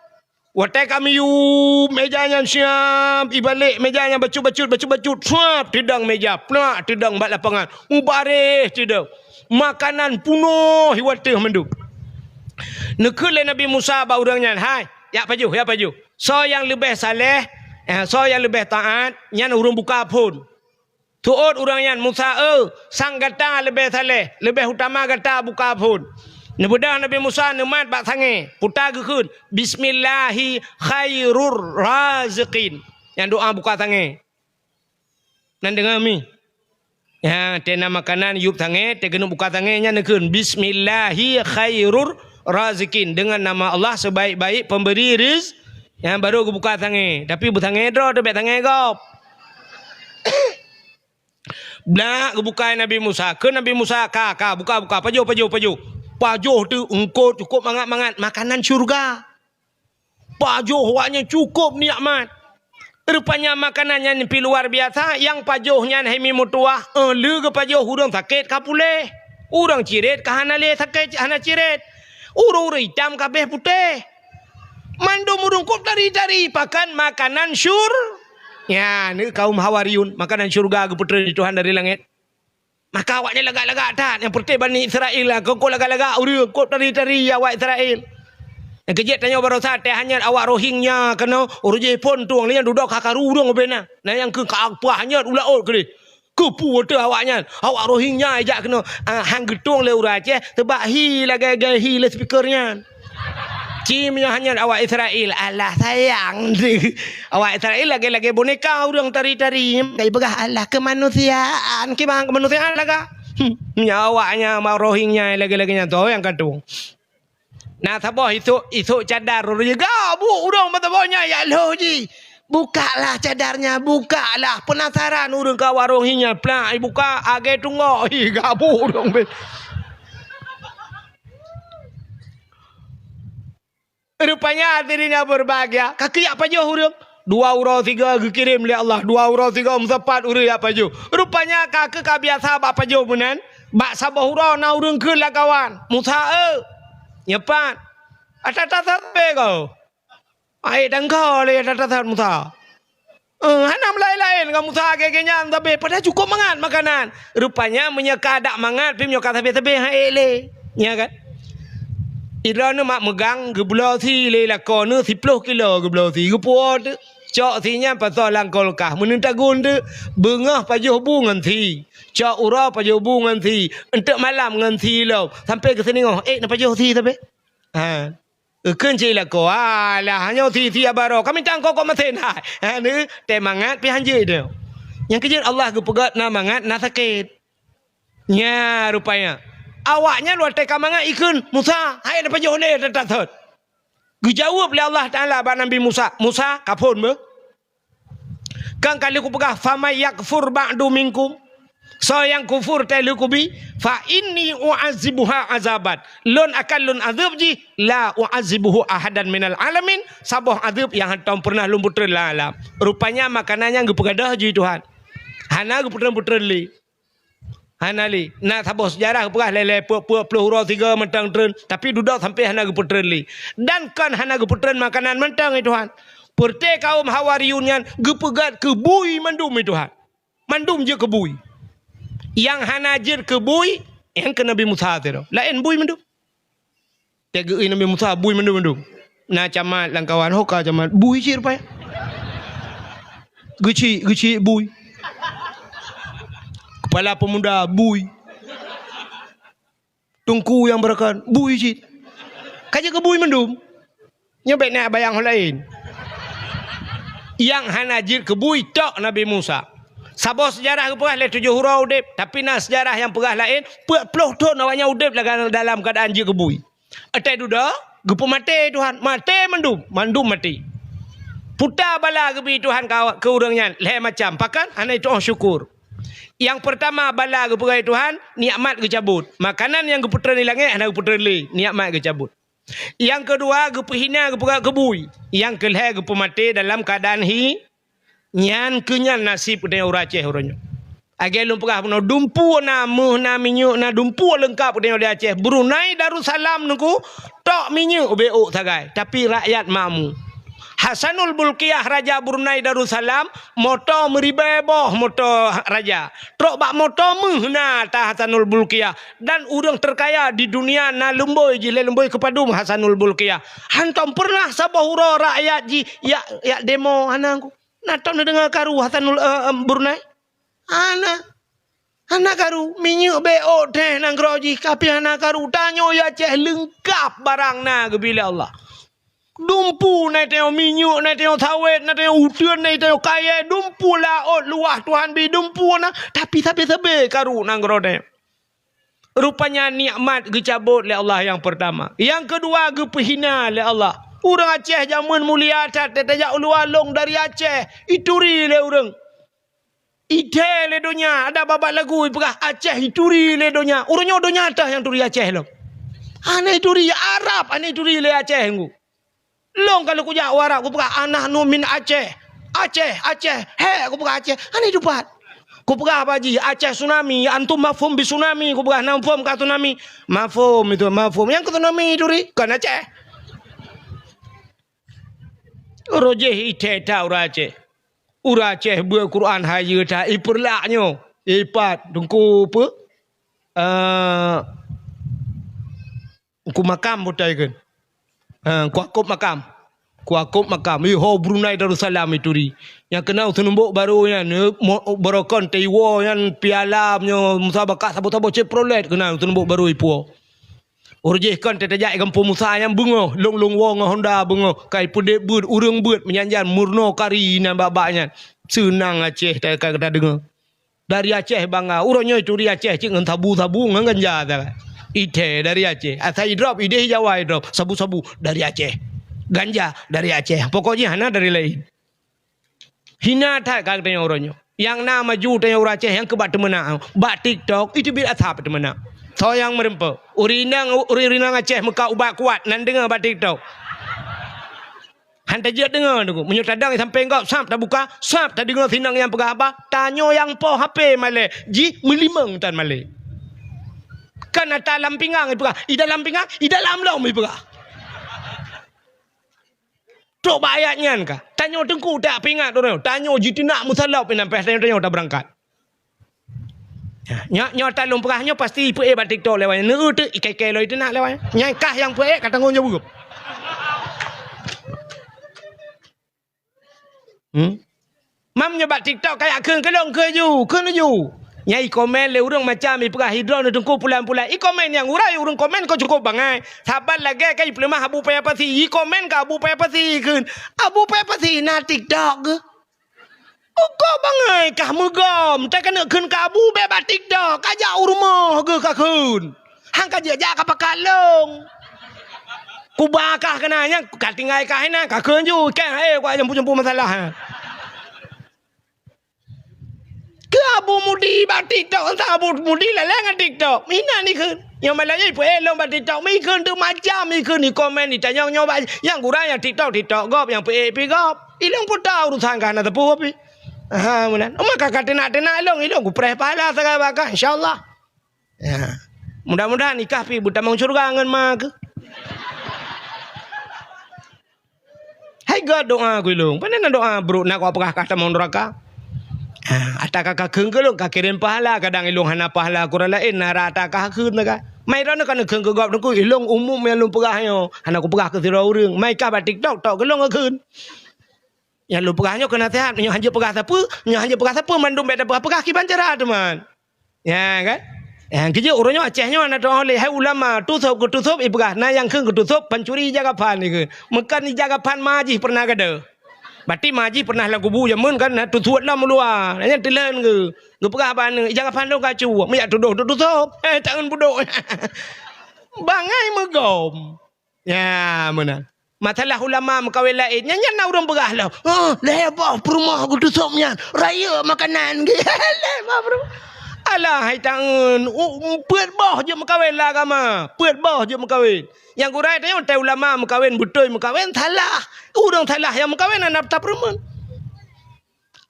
Watée ka miyueb méja nyan siab, ibalek méja nyan bacut-bacut, bacut-bacut, suab teudong méja, plak teudong bak lapangan. Mubareh teudong. Makanan punoh i watée mandum. Neukheun lé Nabi Musa bak ureuëng nyan, "Hai, jak pajoh, jak pajoh. Soe nyang leubeh saleh, eh, soe nyang leubeh taát, nyan ureuëng buka phon." Teuôt ureuëng nyan, "Musa, eu, sang gata leubeh saleh, leubeh utama gata buka phon." Neubeudôh Nabi Musa neumat bak sangée, puta geukheun, "Bismillahi khairur raziqin." Nyan doá buka sangée. Nan deungoe mi? Ya, teuh na makanan yueb sangée, teuh keuneuk buka sangée nyan neukheun, "Bismillahi khairur raziqin," dengan nama Allah sebaik-baik pemberi riz-, nyan baru geubuka sangée. Tapi beusangée droe teuh, bék sangée gob. Blak geubuka Nabi Musa. Kheun Nabi Musa, "Ka, ka, buka, buka. Pajoh, pajoh, pajoh." Pajoh teuh eungkôt cukôp mangat-mangat. Makanan syeuruga. Pajoh awak nyan cukôp nikmat. Rupanya makanan nyan pih luar biasa. Nyang pajoh nyan hai mi meutuwah. Eh, lé geupajoh ureuëng sakét ka puléh. Ureuëng cirét ka hana lé sakét, hana cirét. Ureuëng-ureuëng itam ka abéh putéh. Mandum ureuëng kôb tari-tari, pakan makanan syur-, nyan, kaum Hawariyun, makanan syurga geupeutrön lé Tuhan dari langét. Maka awaknyan lagak-lagak that, nyang peureté Bani Israel lah, keu-, kôb lagak-lagak ureuëng, kôb tari-tari awak Israel. Nyang keujeuet tanyoe barosa teuh hanyot awak Rohingya keunoe, ureuëng jih phon tueng, lé nyan dudoe ka karu ureuëng ubé na. Na nyang keu ka pah hanyot u laôt keudeh. Keupeue teuh awaknyan, awak Rohingya jak keunoe, ah, han geutueng lé ureuëng Aceh, teubak hi lagée-lagée hi lé speaker nyan. Ci meunyoe hanyot awak Israel, alah sayang. Awak Israel lagée-lagée boneka ureuëng tari-tari. Ka jipeugah alah keumanusiaan, kiban keumanusiaan lagak. Hmm, nyan awaknyan ma Rohingya lagée-lagée nyan toh nyang ka tueng. Na saboh isok, isok cadar ureuëng, gabuk ureuëng meusaboh nyan jak lhôh jih. Bukaklah cadarnya, bukaklah. Penasaran ureuëng ka awak Rohingya, plak, ibuka, agée tunggok, hi, gabuk ureuëng beh. Rupanya hadirin yang berbahagia, ka keuyak pajoh ureuëng. Dua uroe sigoe geukirém lé Allah, dua uroe sigoe meusapat ureuëng yak pajoh. Rupanya ka keu ka biasa bak pajoh meunan, bak saboh uroe na ureuëng kheun lam kawan, "Musa, eu, nyoe pat, ata-ata sabe kau." Ai dangka lé ata-ata Musa. Eh, hana meulaén-laén ngon Musa lagée nyan sabe, padahai cukôp mangat makanan. Rupanya meunyoe ka adak mangat, pih meunyoe ka sabe-sabe, han ék lé. Nya kan? Idroeneuh mak meugang, geubloe sie lé lakoe neuh siploh kilo geubloe sie, geupuwoe teuk. Cok sie nyan pasoe lam kulkas, meuneutagun teuk, beungoh pajoh bu ngon sie. Cok uroe pajoh bu ngon sie, eunteuk malam ngon sie lom, sampoe keu seuningoh, ék neupajoh sie sabe. Ha. Eukheun cit lakoe, "Alah, nyoe sie-sie baroe, ka mita kok-kok masen hai." Ha, neu, teumangat pih han jeuet nyoe. Nyang keujeuet Allah geupeugét na mangat, na sakét. Nya rupanya. Awaknyan watée ka mangat ikheun, "Musa, hai neupajoh lé ata-ata sot." Geujaweueb lé Allah Taala bak Nabi Musa, "Musa, ka phon beuh." Kan ka lheueh kupeugah, "Faman yakfur ba'du minkum." Soe nyang kufur teuh lheueh kubi, "Fa inni u'azibuha azaban." Lôn akan lôn azeueb jih, "La u'azibuhu ahadan minal alamin." Saboh azeueb nyang hántom peureunah lôn peutrön lam alam. Rupanya makanan nyan geupeugadôh jih Tuhan. Hana geupeutrön-peutrön lé. Hana lé. Na saboh seujarah geupeugah lé-lé peuet-peuet ploh uroe sigoe mantong trön, tapi dudoe sampoe hana geupeutrön lé. Dan kon hana geupeutrön makanan mantong, ya Tuhan. Peureté kaum Hawariyun nyan geupeugét keu bui mandum, ya Tuhan. Mandum jeuet keu bui. Nyang hana jeuet keu bui, nyang keu Nabi Musa sidroe. Laén bui mandum. Teugeui Nabi Musa bui mandum-mandum. Na camat lam kawan, ho ka camat, bui cit rupanya. Geuchik, geuchik bui. Kepala pemuda bui. Teungku nyang beurakan bui cit. Ka jeuet keu bui mandum. Nyoe bék na bayang ho laén. Nyang hana jeuet keu bui tok Nabi Musa. Saboh seujarah geupeugah lé tujoh uroe udeb, tapi na seujarah nyang peugah laén, peuet ploh thon awaknyan udeb lam, dalam keuadaan jeuet keu bui. Watée dudoe, geupeumaté Tuhan, maté mandum, mandum maté. Puta bala geubi Tuhan ka, keu ureuëng nyan, lhée macam. Pakon? Hana jituoh syukur. Nyang peurtama bala geupeugah Tuhan, nikmat geucabot. Makanan nyang geupeutrön di langét hana geupeutrön lé, nikmat geucabot. Nyang keudua geupeuhina, geupeugét keu bui. Nyang keulhée geupeumaté dalam keuadaan hi, Nyan keuh nyan naseb geutanyoe ureuëng Aceh uroe nyoe. Lagée lôn peugah bunoe, dumpeue na, méuh na, minyeuk na, dumpeue leungkab geutanyoe di Aceh. Brunei Darussalam nungku, tok minyeuk ubé ôk sagai, tapi rakyat makmu. Hasanul Bolkiah raja Brunei Darussalam, moto meuribée boh moto raja. Trok bak moto méuh na ata Hasanul Bolkiah, dan ureuëng terkaya di dunia na lumboi jih lé lumboi keupadum Hasanul Bolkiah. Hántom peureunah saboh uroe rakyat jih jak, jak demo hana. Na tom neudeungoe karu Hasanul, eh, em, Brunei? Hana. Hana karu. Minyeuk bé ôk teuh nanggroe jih, ka pih hana karu. Tanyoe Aceh leungkab barang na geubi lé Allah. Dumpeue na tanyoe, minyeuk na tanyoe, sawét na tanyoe, uteuen na tanyoe, kayée, dumpeue laôt luwah Tuhan bi, dumpeue na, tapi sabe-sabe karu nanggroe tanyoe. Rupanya nikmat geucabot lé Allah nyang peurtama. Nyang keudua geupeuhina lé Allah. Ureuëng Aceh jameun mulia that, tajak u luwa lôn dari Aceh, ituri lé ureuëng. Idée lé donya, ada babah lagu ipeugah Aceh ituri lé donya. Uroe nyoe donya teuh nyang turi Aceh lom. Hana ituri Arab, hana ituri lé Aceh ngu. Lôn ka lheueh kujak u Arab, kupeugah, "Ana nu min Aceh." Aceh, Aceh, hék kupeugah Aceh. Hana teupat. Kupeugah bak jih, Aceh tsunami, antum mafhum bi tsunami, kupeugah, na mafhum ka tsunami? Mafhum itu, mafhum. Nyang keu tsunami turi, kon Aceh. Rojeh ithée that ureuëng Aceh. Ureuëng Aceh beuet Quran hayeue that, ipeurlak nyoe. Ipat, teungku peue? Eh, Teungku Makam butai kheun. Ha, Teungku Yakub Makam. Teungku Yakub Makam. Ih, ho Brunei Darussalam ituri. Nyang keunan Seunumbok Barô nyan, eh, mo-, barokon teuiwoe nyan piala meunyoe musabakah saboh-saboh Chevrolet keunan Seunumbok Barô ipuwoe. Ureuëng jih kon teutajak i gampông Musa nyan beungoh, lôn-lôn woe ngon Honda beungoh. Kai peudeh beuet, ureuëng beuet, meujanjan meurunoe kari inan bak-bak nyan. Seunang Aceh ta-, ka, ka tadeungoe. Dari Aceh bangga. Uroe nyoe ituri Aceh cit ngon sabu-sabu ngon ganja sagai. Ithée dari Aceh. Asai idrop, ideh Jawa idrop. Sabu-sabu dari Aceh. Ganja dari Aceh. Pokok jih hana dari laén. Hina that ka tanyoe uroe nyoe. Nyang na maju tanyoe ureuëng Aceh nyang keubat teumeunak. Bak TikTok, iteubiet asab teumeunak. Soe nyang meureumpok? Ureuëng inong, ureuëng inong Aceh meukat ubat kuat, nan deungoe bak TikTok. Han tajeuet deungoe, Teungku. Meunyoe tadong i sampéng gob, sab tabuka, sab tadeungoe sinong nyang peugah haba, tanyoe nyang po H P malée, jih meulimong tan malée. Kan ata lam pingang ipeugah, i dalam pingang, i dalam lom ipeugah. Trok bak ayat nyan ka. Tanyoe Teungku tak pingat droe. Tanyoe jiteunak meusalop inan pih tanyoe-tanyoe tabeurangkat. Nyoe, nyoe ata lôn peugah nyoe pasti ipeuék bak TikTok lewat nyan. Neu teuk ikai-kai lom iteunak lewat nyan. Nyang kah nyang peuék ka tanggong jaweueb. Hmm? Mam nyoe bak TikTok kayak kheun keulong keu ju, kheun ju. Nyang ikomen lé ureuëng macam ipeugah hidroe Teungku pulan-pulan. Ikomen nyang urai ureuëng komen kok cukup bangai. Saban lagée ka ipeuleumah Abu Paya Pasi. Ikomen ka Abu Paya Pasi kheun. Abu Paya Pasi na TikTok geuh. Uko bangai kah meugom, ta keuneuk kheun ka Abu bék bak TikTok, ka jak u rumoh geuh ka kheun. Han ka jeuet jak ka pakat lông. Kuba kah keunan nyang ka tinggai kah inan, ka kheun ju, kah, eh, kuat jampu-jampu masalah, ha. Keu Abu Mudi bak TikTok, entah Abu Mudi lalai ngon TikTok. Inan ikheun. Nyang malam nyoe ipeuék lông bak TikTok, mi kheun teuk macam ikheun, ikomen, itanyong nyoe bak, nyang gura nyang TikTok, TikTok gob, nyang peuék pi gob. Ilong puta urusan ka hana teupeu pih. Aha, meunan. Uma ka, ka teunak-teunak ilong, ilong kupreh pahala sagai bak kah, insya Allah. Ya. Mudah-mudahan ikah pih beutamong syurga ngon ma keuh. Hai ga doa keu ilong. Pane na doa brok na kau peugah kah tamong neraka. Ha, ata ka, ka kheun keu ilong, ka kirém pahala, kadang ilong hana pahala kurang laén, na rata ka kheun ka. Mai droeneuh ka neukheun keu gob Teungku, ilong umum nyang lôn peugah nyoe. Hana kupeugah keu sidroe ureuëng. Mai kah bak TikTok, tok keu ilong kheun. Nyang lôn peugah nyoe keu naseuhat, nyoe hanjeuet peugah sapeue, nyoe hanjeuet peugah sapeue, mandum bék tapeugah, peugah kiban cara teuma. Ya kan? Ya, keujeuet uroe nyoe Aceh nyoe na teuh lé hai ulama, tusôb keu tusôb ipeugah, na nyang kheun keu tusôb pancuri ija gaphan ikheun. Meukan ija gaphan ma jih pernah gadôh. Berarti ma jih pernah lam kubu jameun kan, na tusuet lom u luwa. Nyan teuleuen geu, geupeugah bak aneuk, ija gaphan lôn ka cuek, meujak tudoh tusôb. Eh, tangan budok. Bangai meugom. Ya, meunan. Masalah ulama meukawen laén, nyan, nyan na ureuëng peugah lom. Oh, lhée boh peurumoh geutusôb nyan, rayeuk makanan geuh. Lhée boh peurumoh. Alah, hai tangeun, u-, peuet boh jeuet meukawen lam agama. Peuet boh jeuet meukawen. Nyang gura tanyoe, tai ulama meukawen, beutôi meukawen, salah. Ureuëng salah nyang meukawen hana tapeurumeun.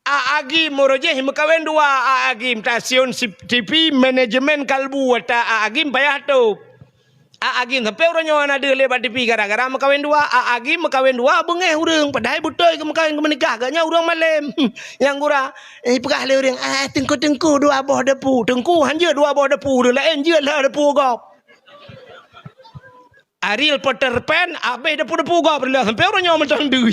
A Agim uroe jih meukawen dua, A Agim stasiun si-, T V manajemen kalbu ata A Agim payah tôb. A Agim sampoe uroe nyoe hana deuh lé bak T V gara-gara meukawen dua. A Agim meukawen dua beungéh ureuëng, padahai beutôi geumeukawen geumeunikah, geuhnyan ureuëng malém. Nyang gura, eh, peugah lé ureuëng, "Ah, teungku-teungku dua boh depu." Teungku hanjeuet dua boh depu, ureuëng laén jeuet lhée depu gob. Ariel Peter Pan, abéh depu-depu gob, sampoe uroe nyoe mantong deuh.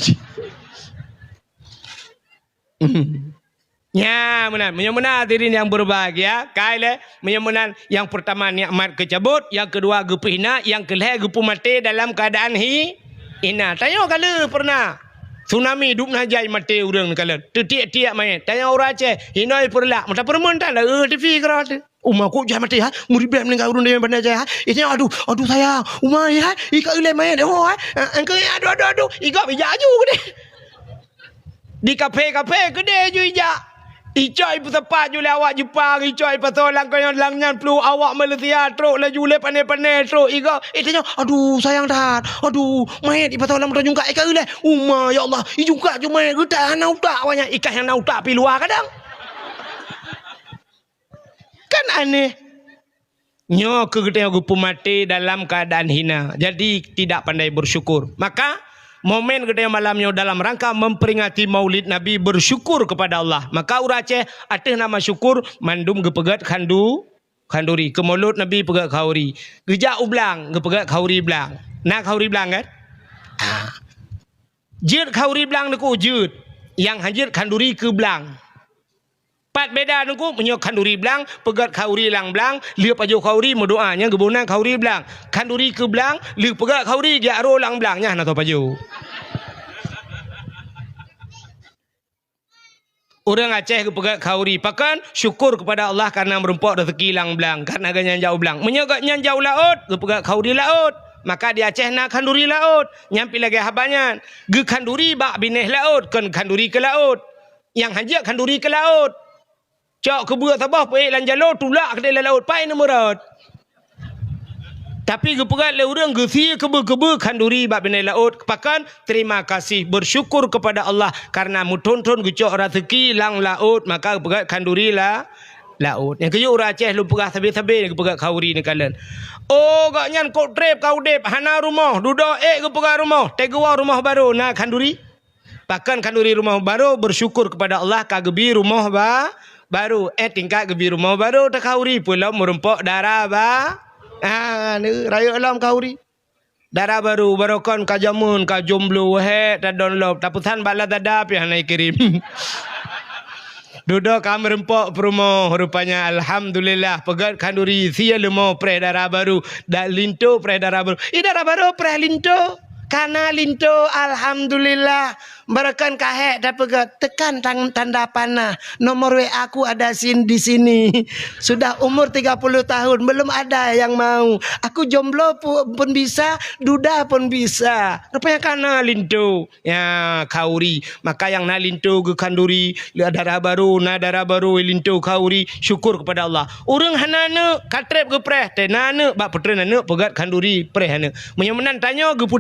Nya, meunan. Meunyoe meunan hadirin yang berbahagia, kai lé, meunyoe meunan yang pertama nikmat keucabot, yang kedua geupeuhina, yang keulhée geupeumaté dalam keadaan hi-, hina. Tanyoe ka lheueh pernah tsunami dub na jai maté ureuëng neukalon. Teutiek-tiek manyét. Tanyoe ureuëng Aceh, hinoe peureulak, meuta peurumeun tan, eh, T V keudroe teuh. Uma kok jai maté, ha? Meuribée meuninggai ureuëng dayah bandar jai, ha? Itanyong, "Aduh, aduh sayang, uma, ya, ha? Ika ilée manyét, oh, ha?" Ah, engkau, "Aduh, aduh, aduh." Igop ija aju keudeh. Di kafe-kafe keudeh ju ija. Icok ipeusapat ju lé awak Jepang, icok ipasoe lam keunoe lam nyan pluek awak Malaysia trok laju lé pané-pané trok igop. Itanyong, "Aduh, sayang that. Aduh, manyét ipasoe lam moto jungkat ika ilée." Uma, ya Allah, ijungkat ju manyét geutak hana utak awaknyan. Ikah nyang na utak pi luwa kadang. aneh. Nyoe keu geutanyoe geupeumaté dalam keuadaan hina. Jadi, tidak pandai bersyukur. Maka, momen geutanyoe malam nyoe dalam rangka memperingati Maulid Nabi, bersyukur kepada Allah. Maka, ureuëng Aceh ateueh nama syukur, mandum geupeugét khandu-, khanduri. Keu Maulud Nabi peugét khauri. Geujak u blang, geupeugét khauri blang. Na khauri blang, kan? Ah. Jeuet khauri blang Teungku, jeuet. Nyang han jeuet khanduri keu blang. Pat beda Teungku, meunyoe khanduri blang, peugét khauri lam blang, lheueh pajoh khauri meudoa, nyan geuboh nan khauri blang. Khanduri keu blang, lheueh peugét khauri, jak ro lam blang, nyan hana soe pajoh. Ureuëng Aceh geupeugét khauri, pakon? Syukur kepada Allah karena meurumpok rezeki lam blang, karena gobnyan jak u blang. Meunyoe gobnyan jak u laôt, geupeugét khauri laôt, maka di Aceh na khanduri laôt. Nyan pih lagée haba nyan, geukhanduri bak binéh laôt, kon khanduri keu laôt. Nyang han jeuet khanduri keu laôt. Cok keubeue saboh peuék lam jaloe, tulak keudeh lam laôt, pai neumeurot. Tapi geupeugét lé ureuëng geusie keubeue-keubeue khanduri bak binéh laôt, pakon? Terima kasih, bersyukur kepada Allah karena meuthon-thon geucok rezeki lam laôt, maka geupeugét khanduri la-, laôt. Nyang keujeuet ureuëng Aceh lôn peugah sabe-sabe geupeugét khauri neukalon. Oh, gobnyan kok treb ka udeb, hana rumoh, dudoe ék geupeugét rumoh, teuh geuwoe rumoh barô, na khanduri? Pakon khanduri rumoh barô, bersyukur kepada Allah ka geubi rumoh ba-, barô. Eh, tingkat geubi rumoh barô, takhauri peue lom meurumpok dara ba-, ah, ni, rayeuk lom khauri. Dara barô, barokon ka jameun, ka jomblo, wahé, tadon lom, tapeusan bak Lazada pih hana jikirém. Dudoe ka meurumpok peurumoh, rupanya alhamdulillah, peugét khanduri, sie leumo preh dara barô, dak linto preh dara barô. Ih, dara barô preh linto. Kana linto, alhamdulillah. Barokon ka hék tapeugét, tekan tang-, tanda panah. Nomor W A ku ada sin-, di sini. Sudah umur tiga puluh tahun, belum ada yang mau. Aku jomblo pu-, pun bisa, duda pun bisa. Rupanya kana linto. Ya, khauri. Maka nyang na linto geukhanduri, le dara barô, na dara barô linto khauri, syukur kepada Allah. Ureuëng hana aneuk, ka treb geupreh, teuh na aneuk, bak peutreun aneuk peugét khanduri preh aneuk. Meunyoe meunan tanyoe geupeu-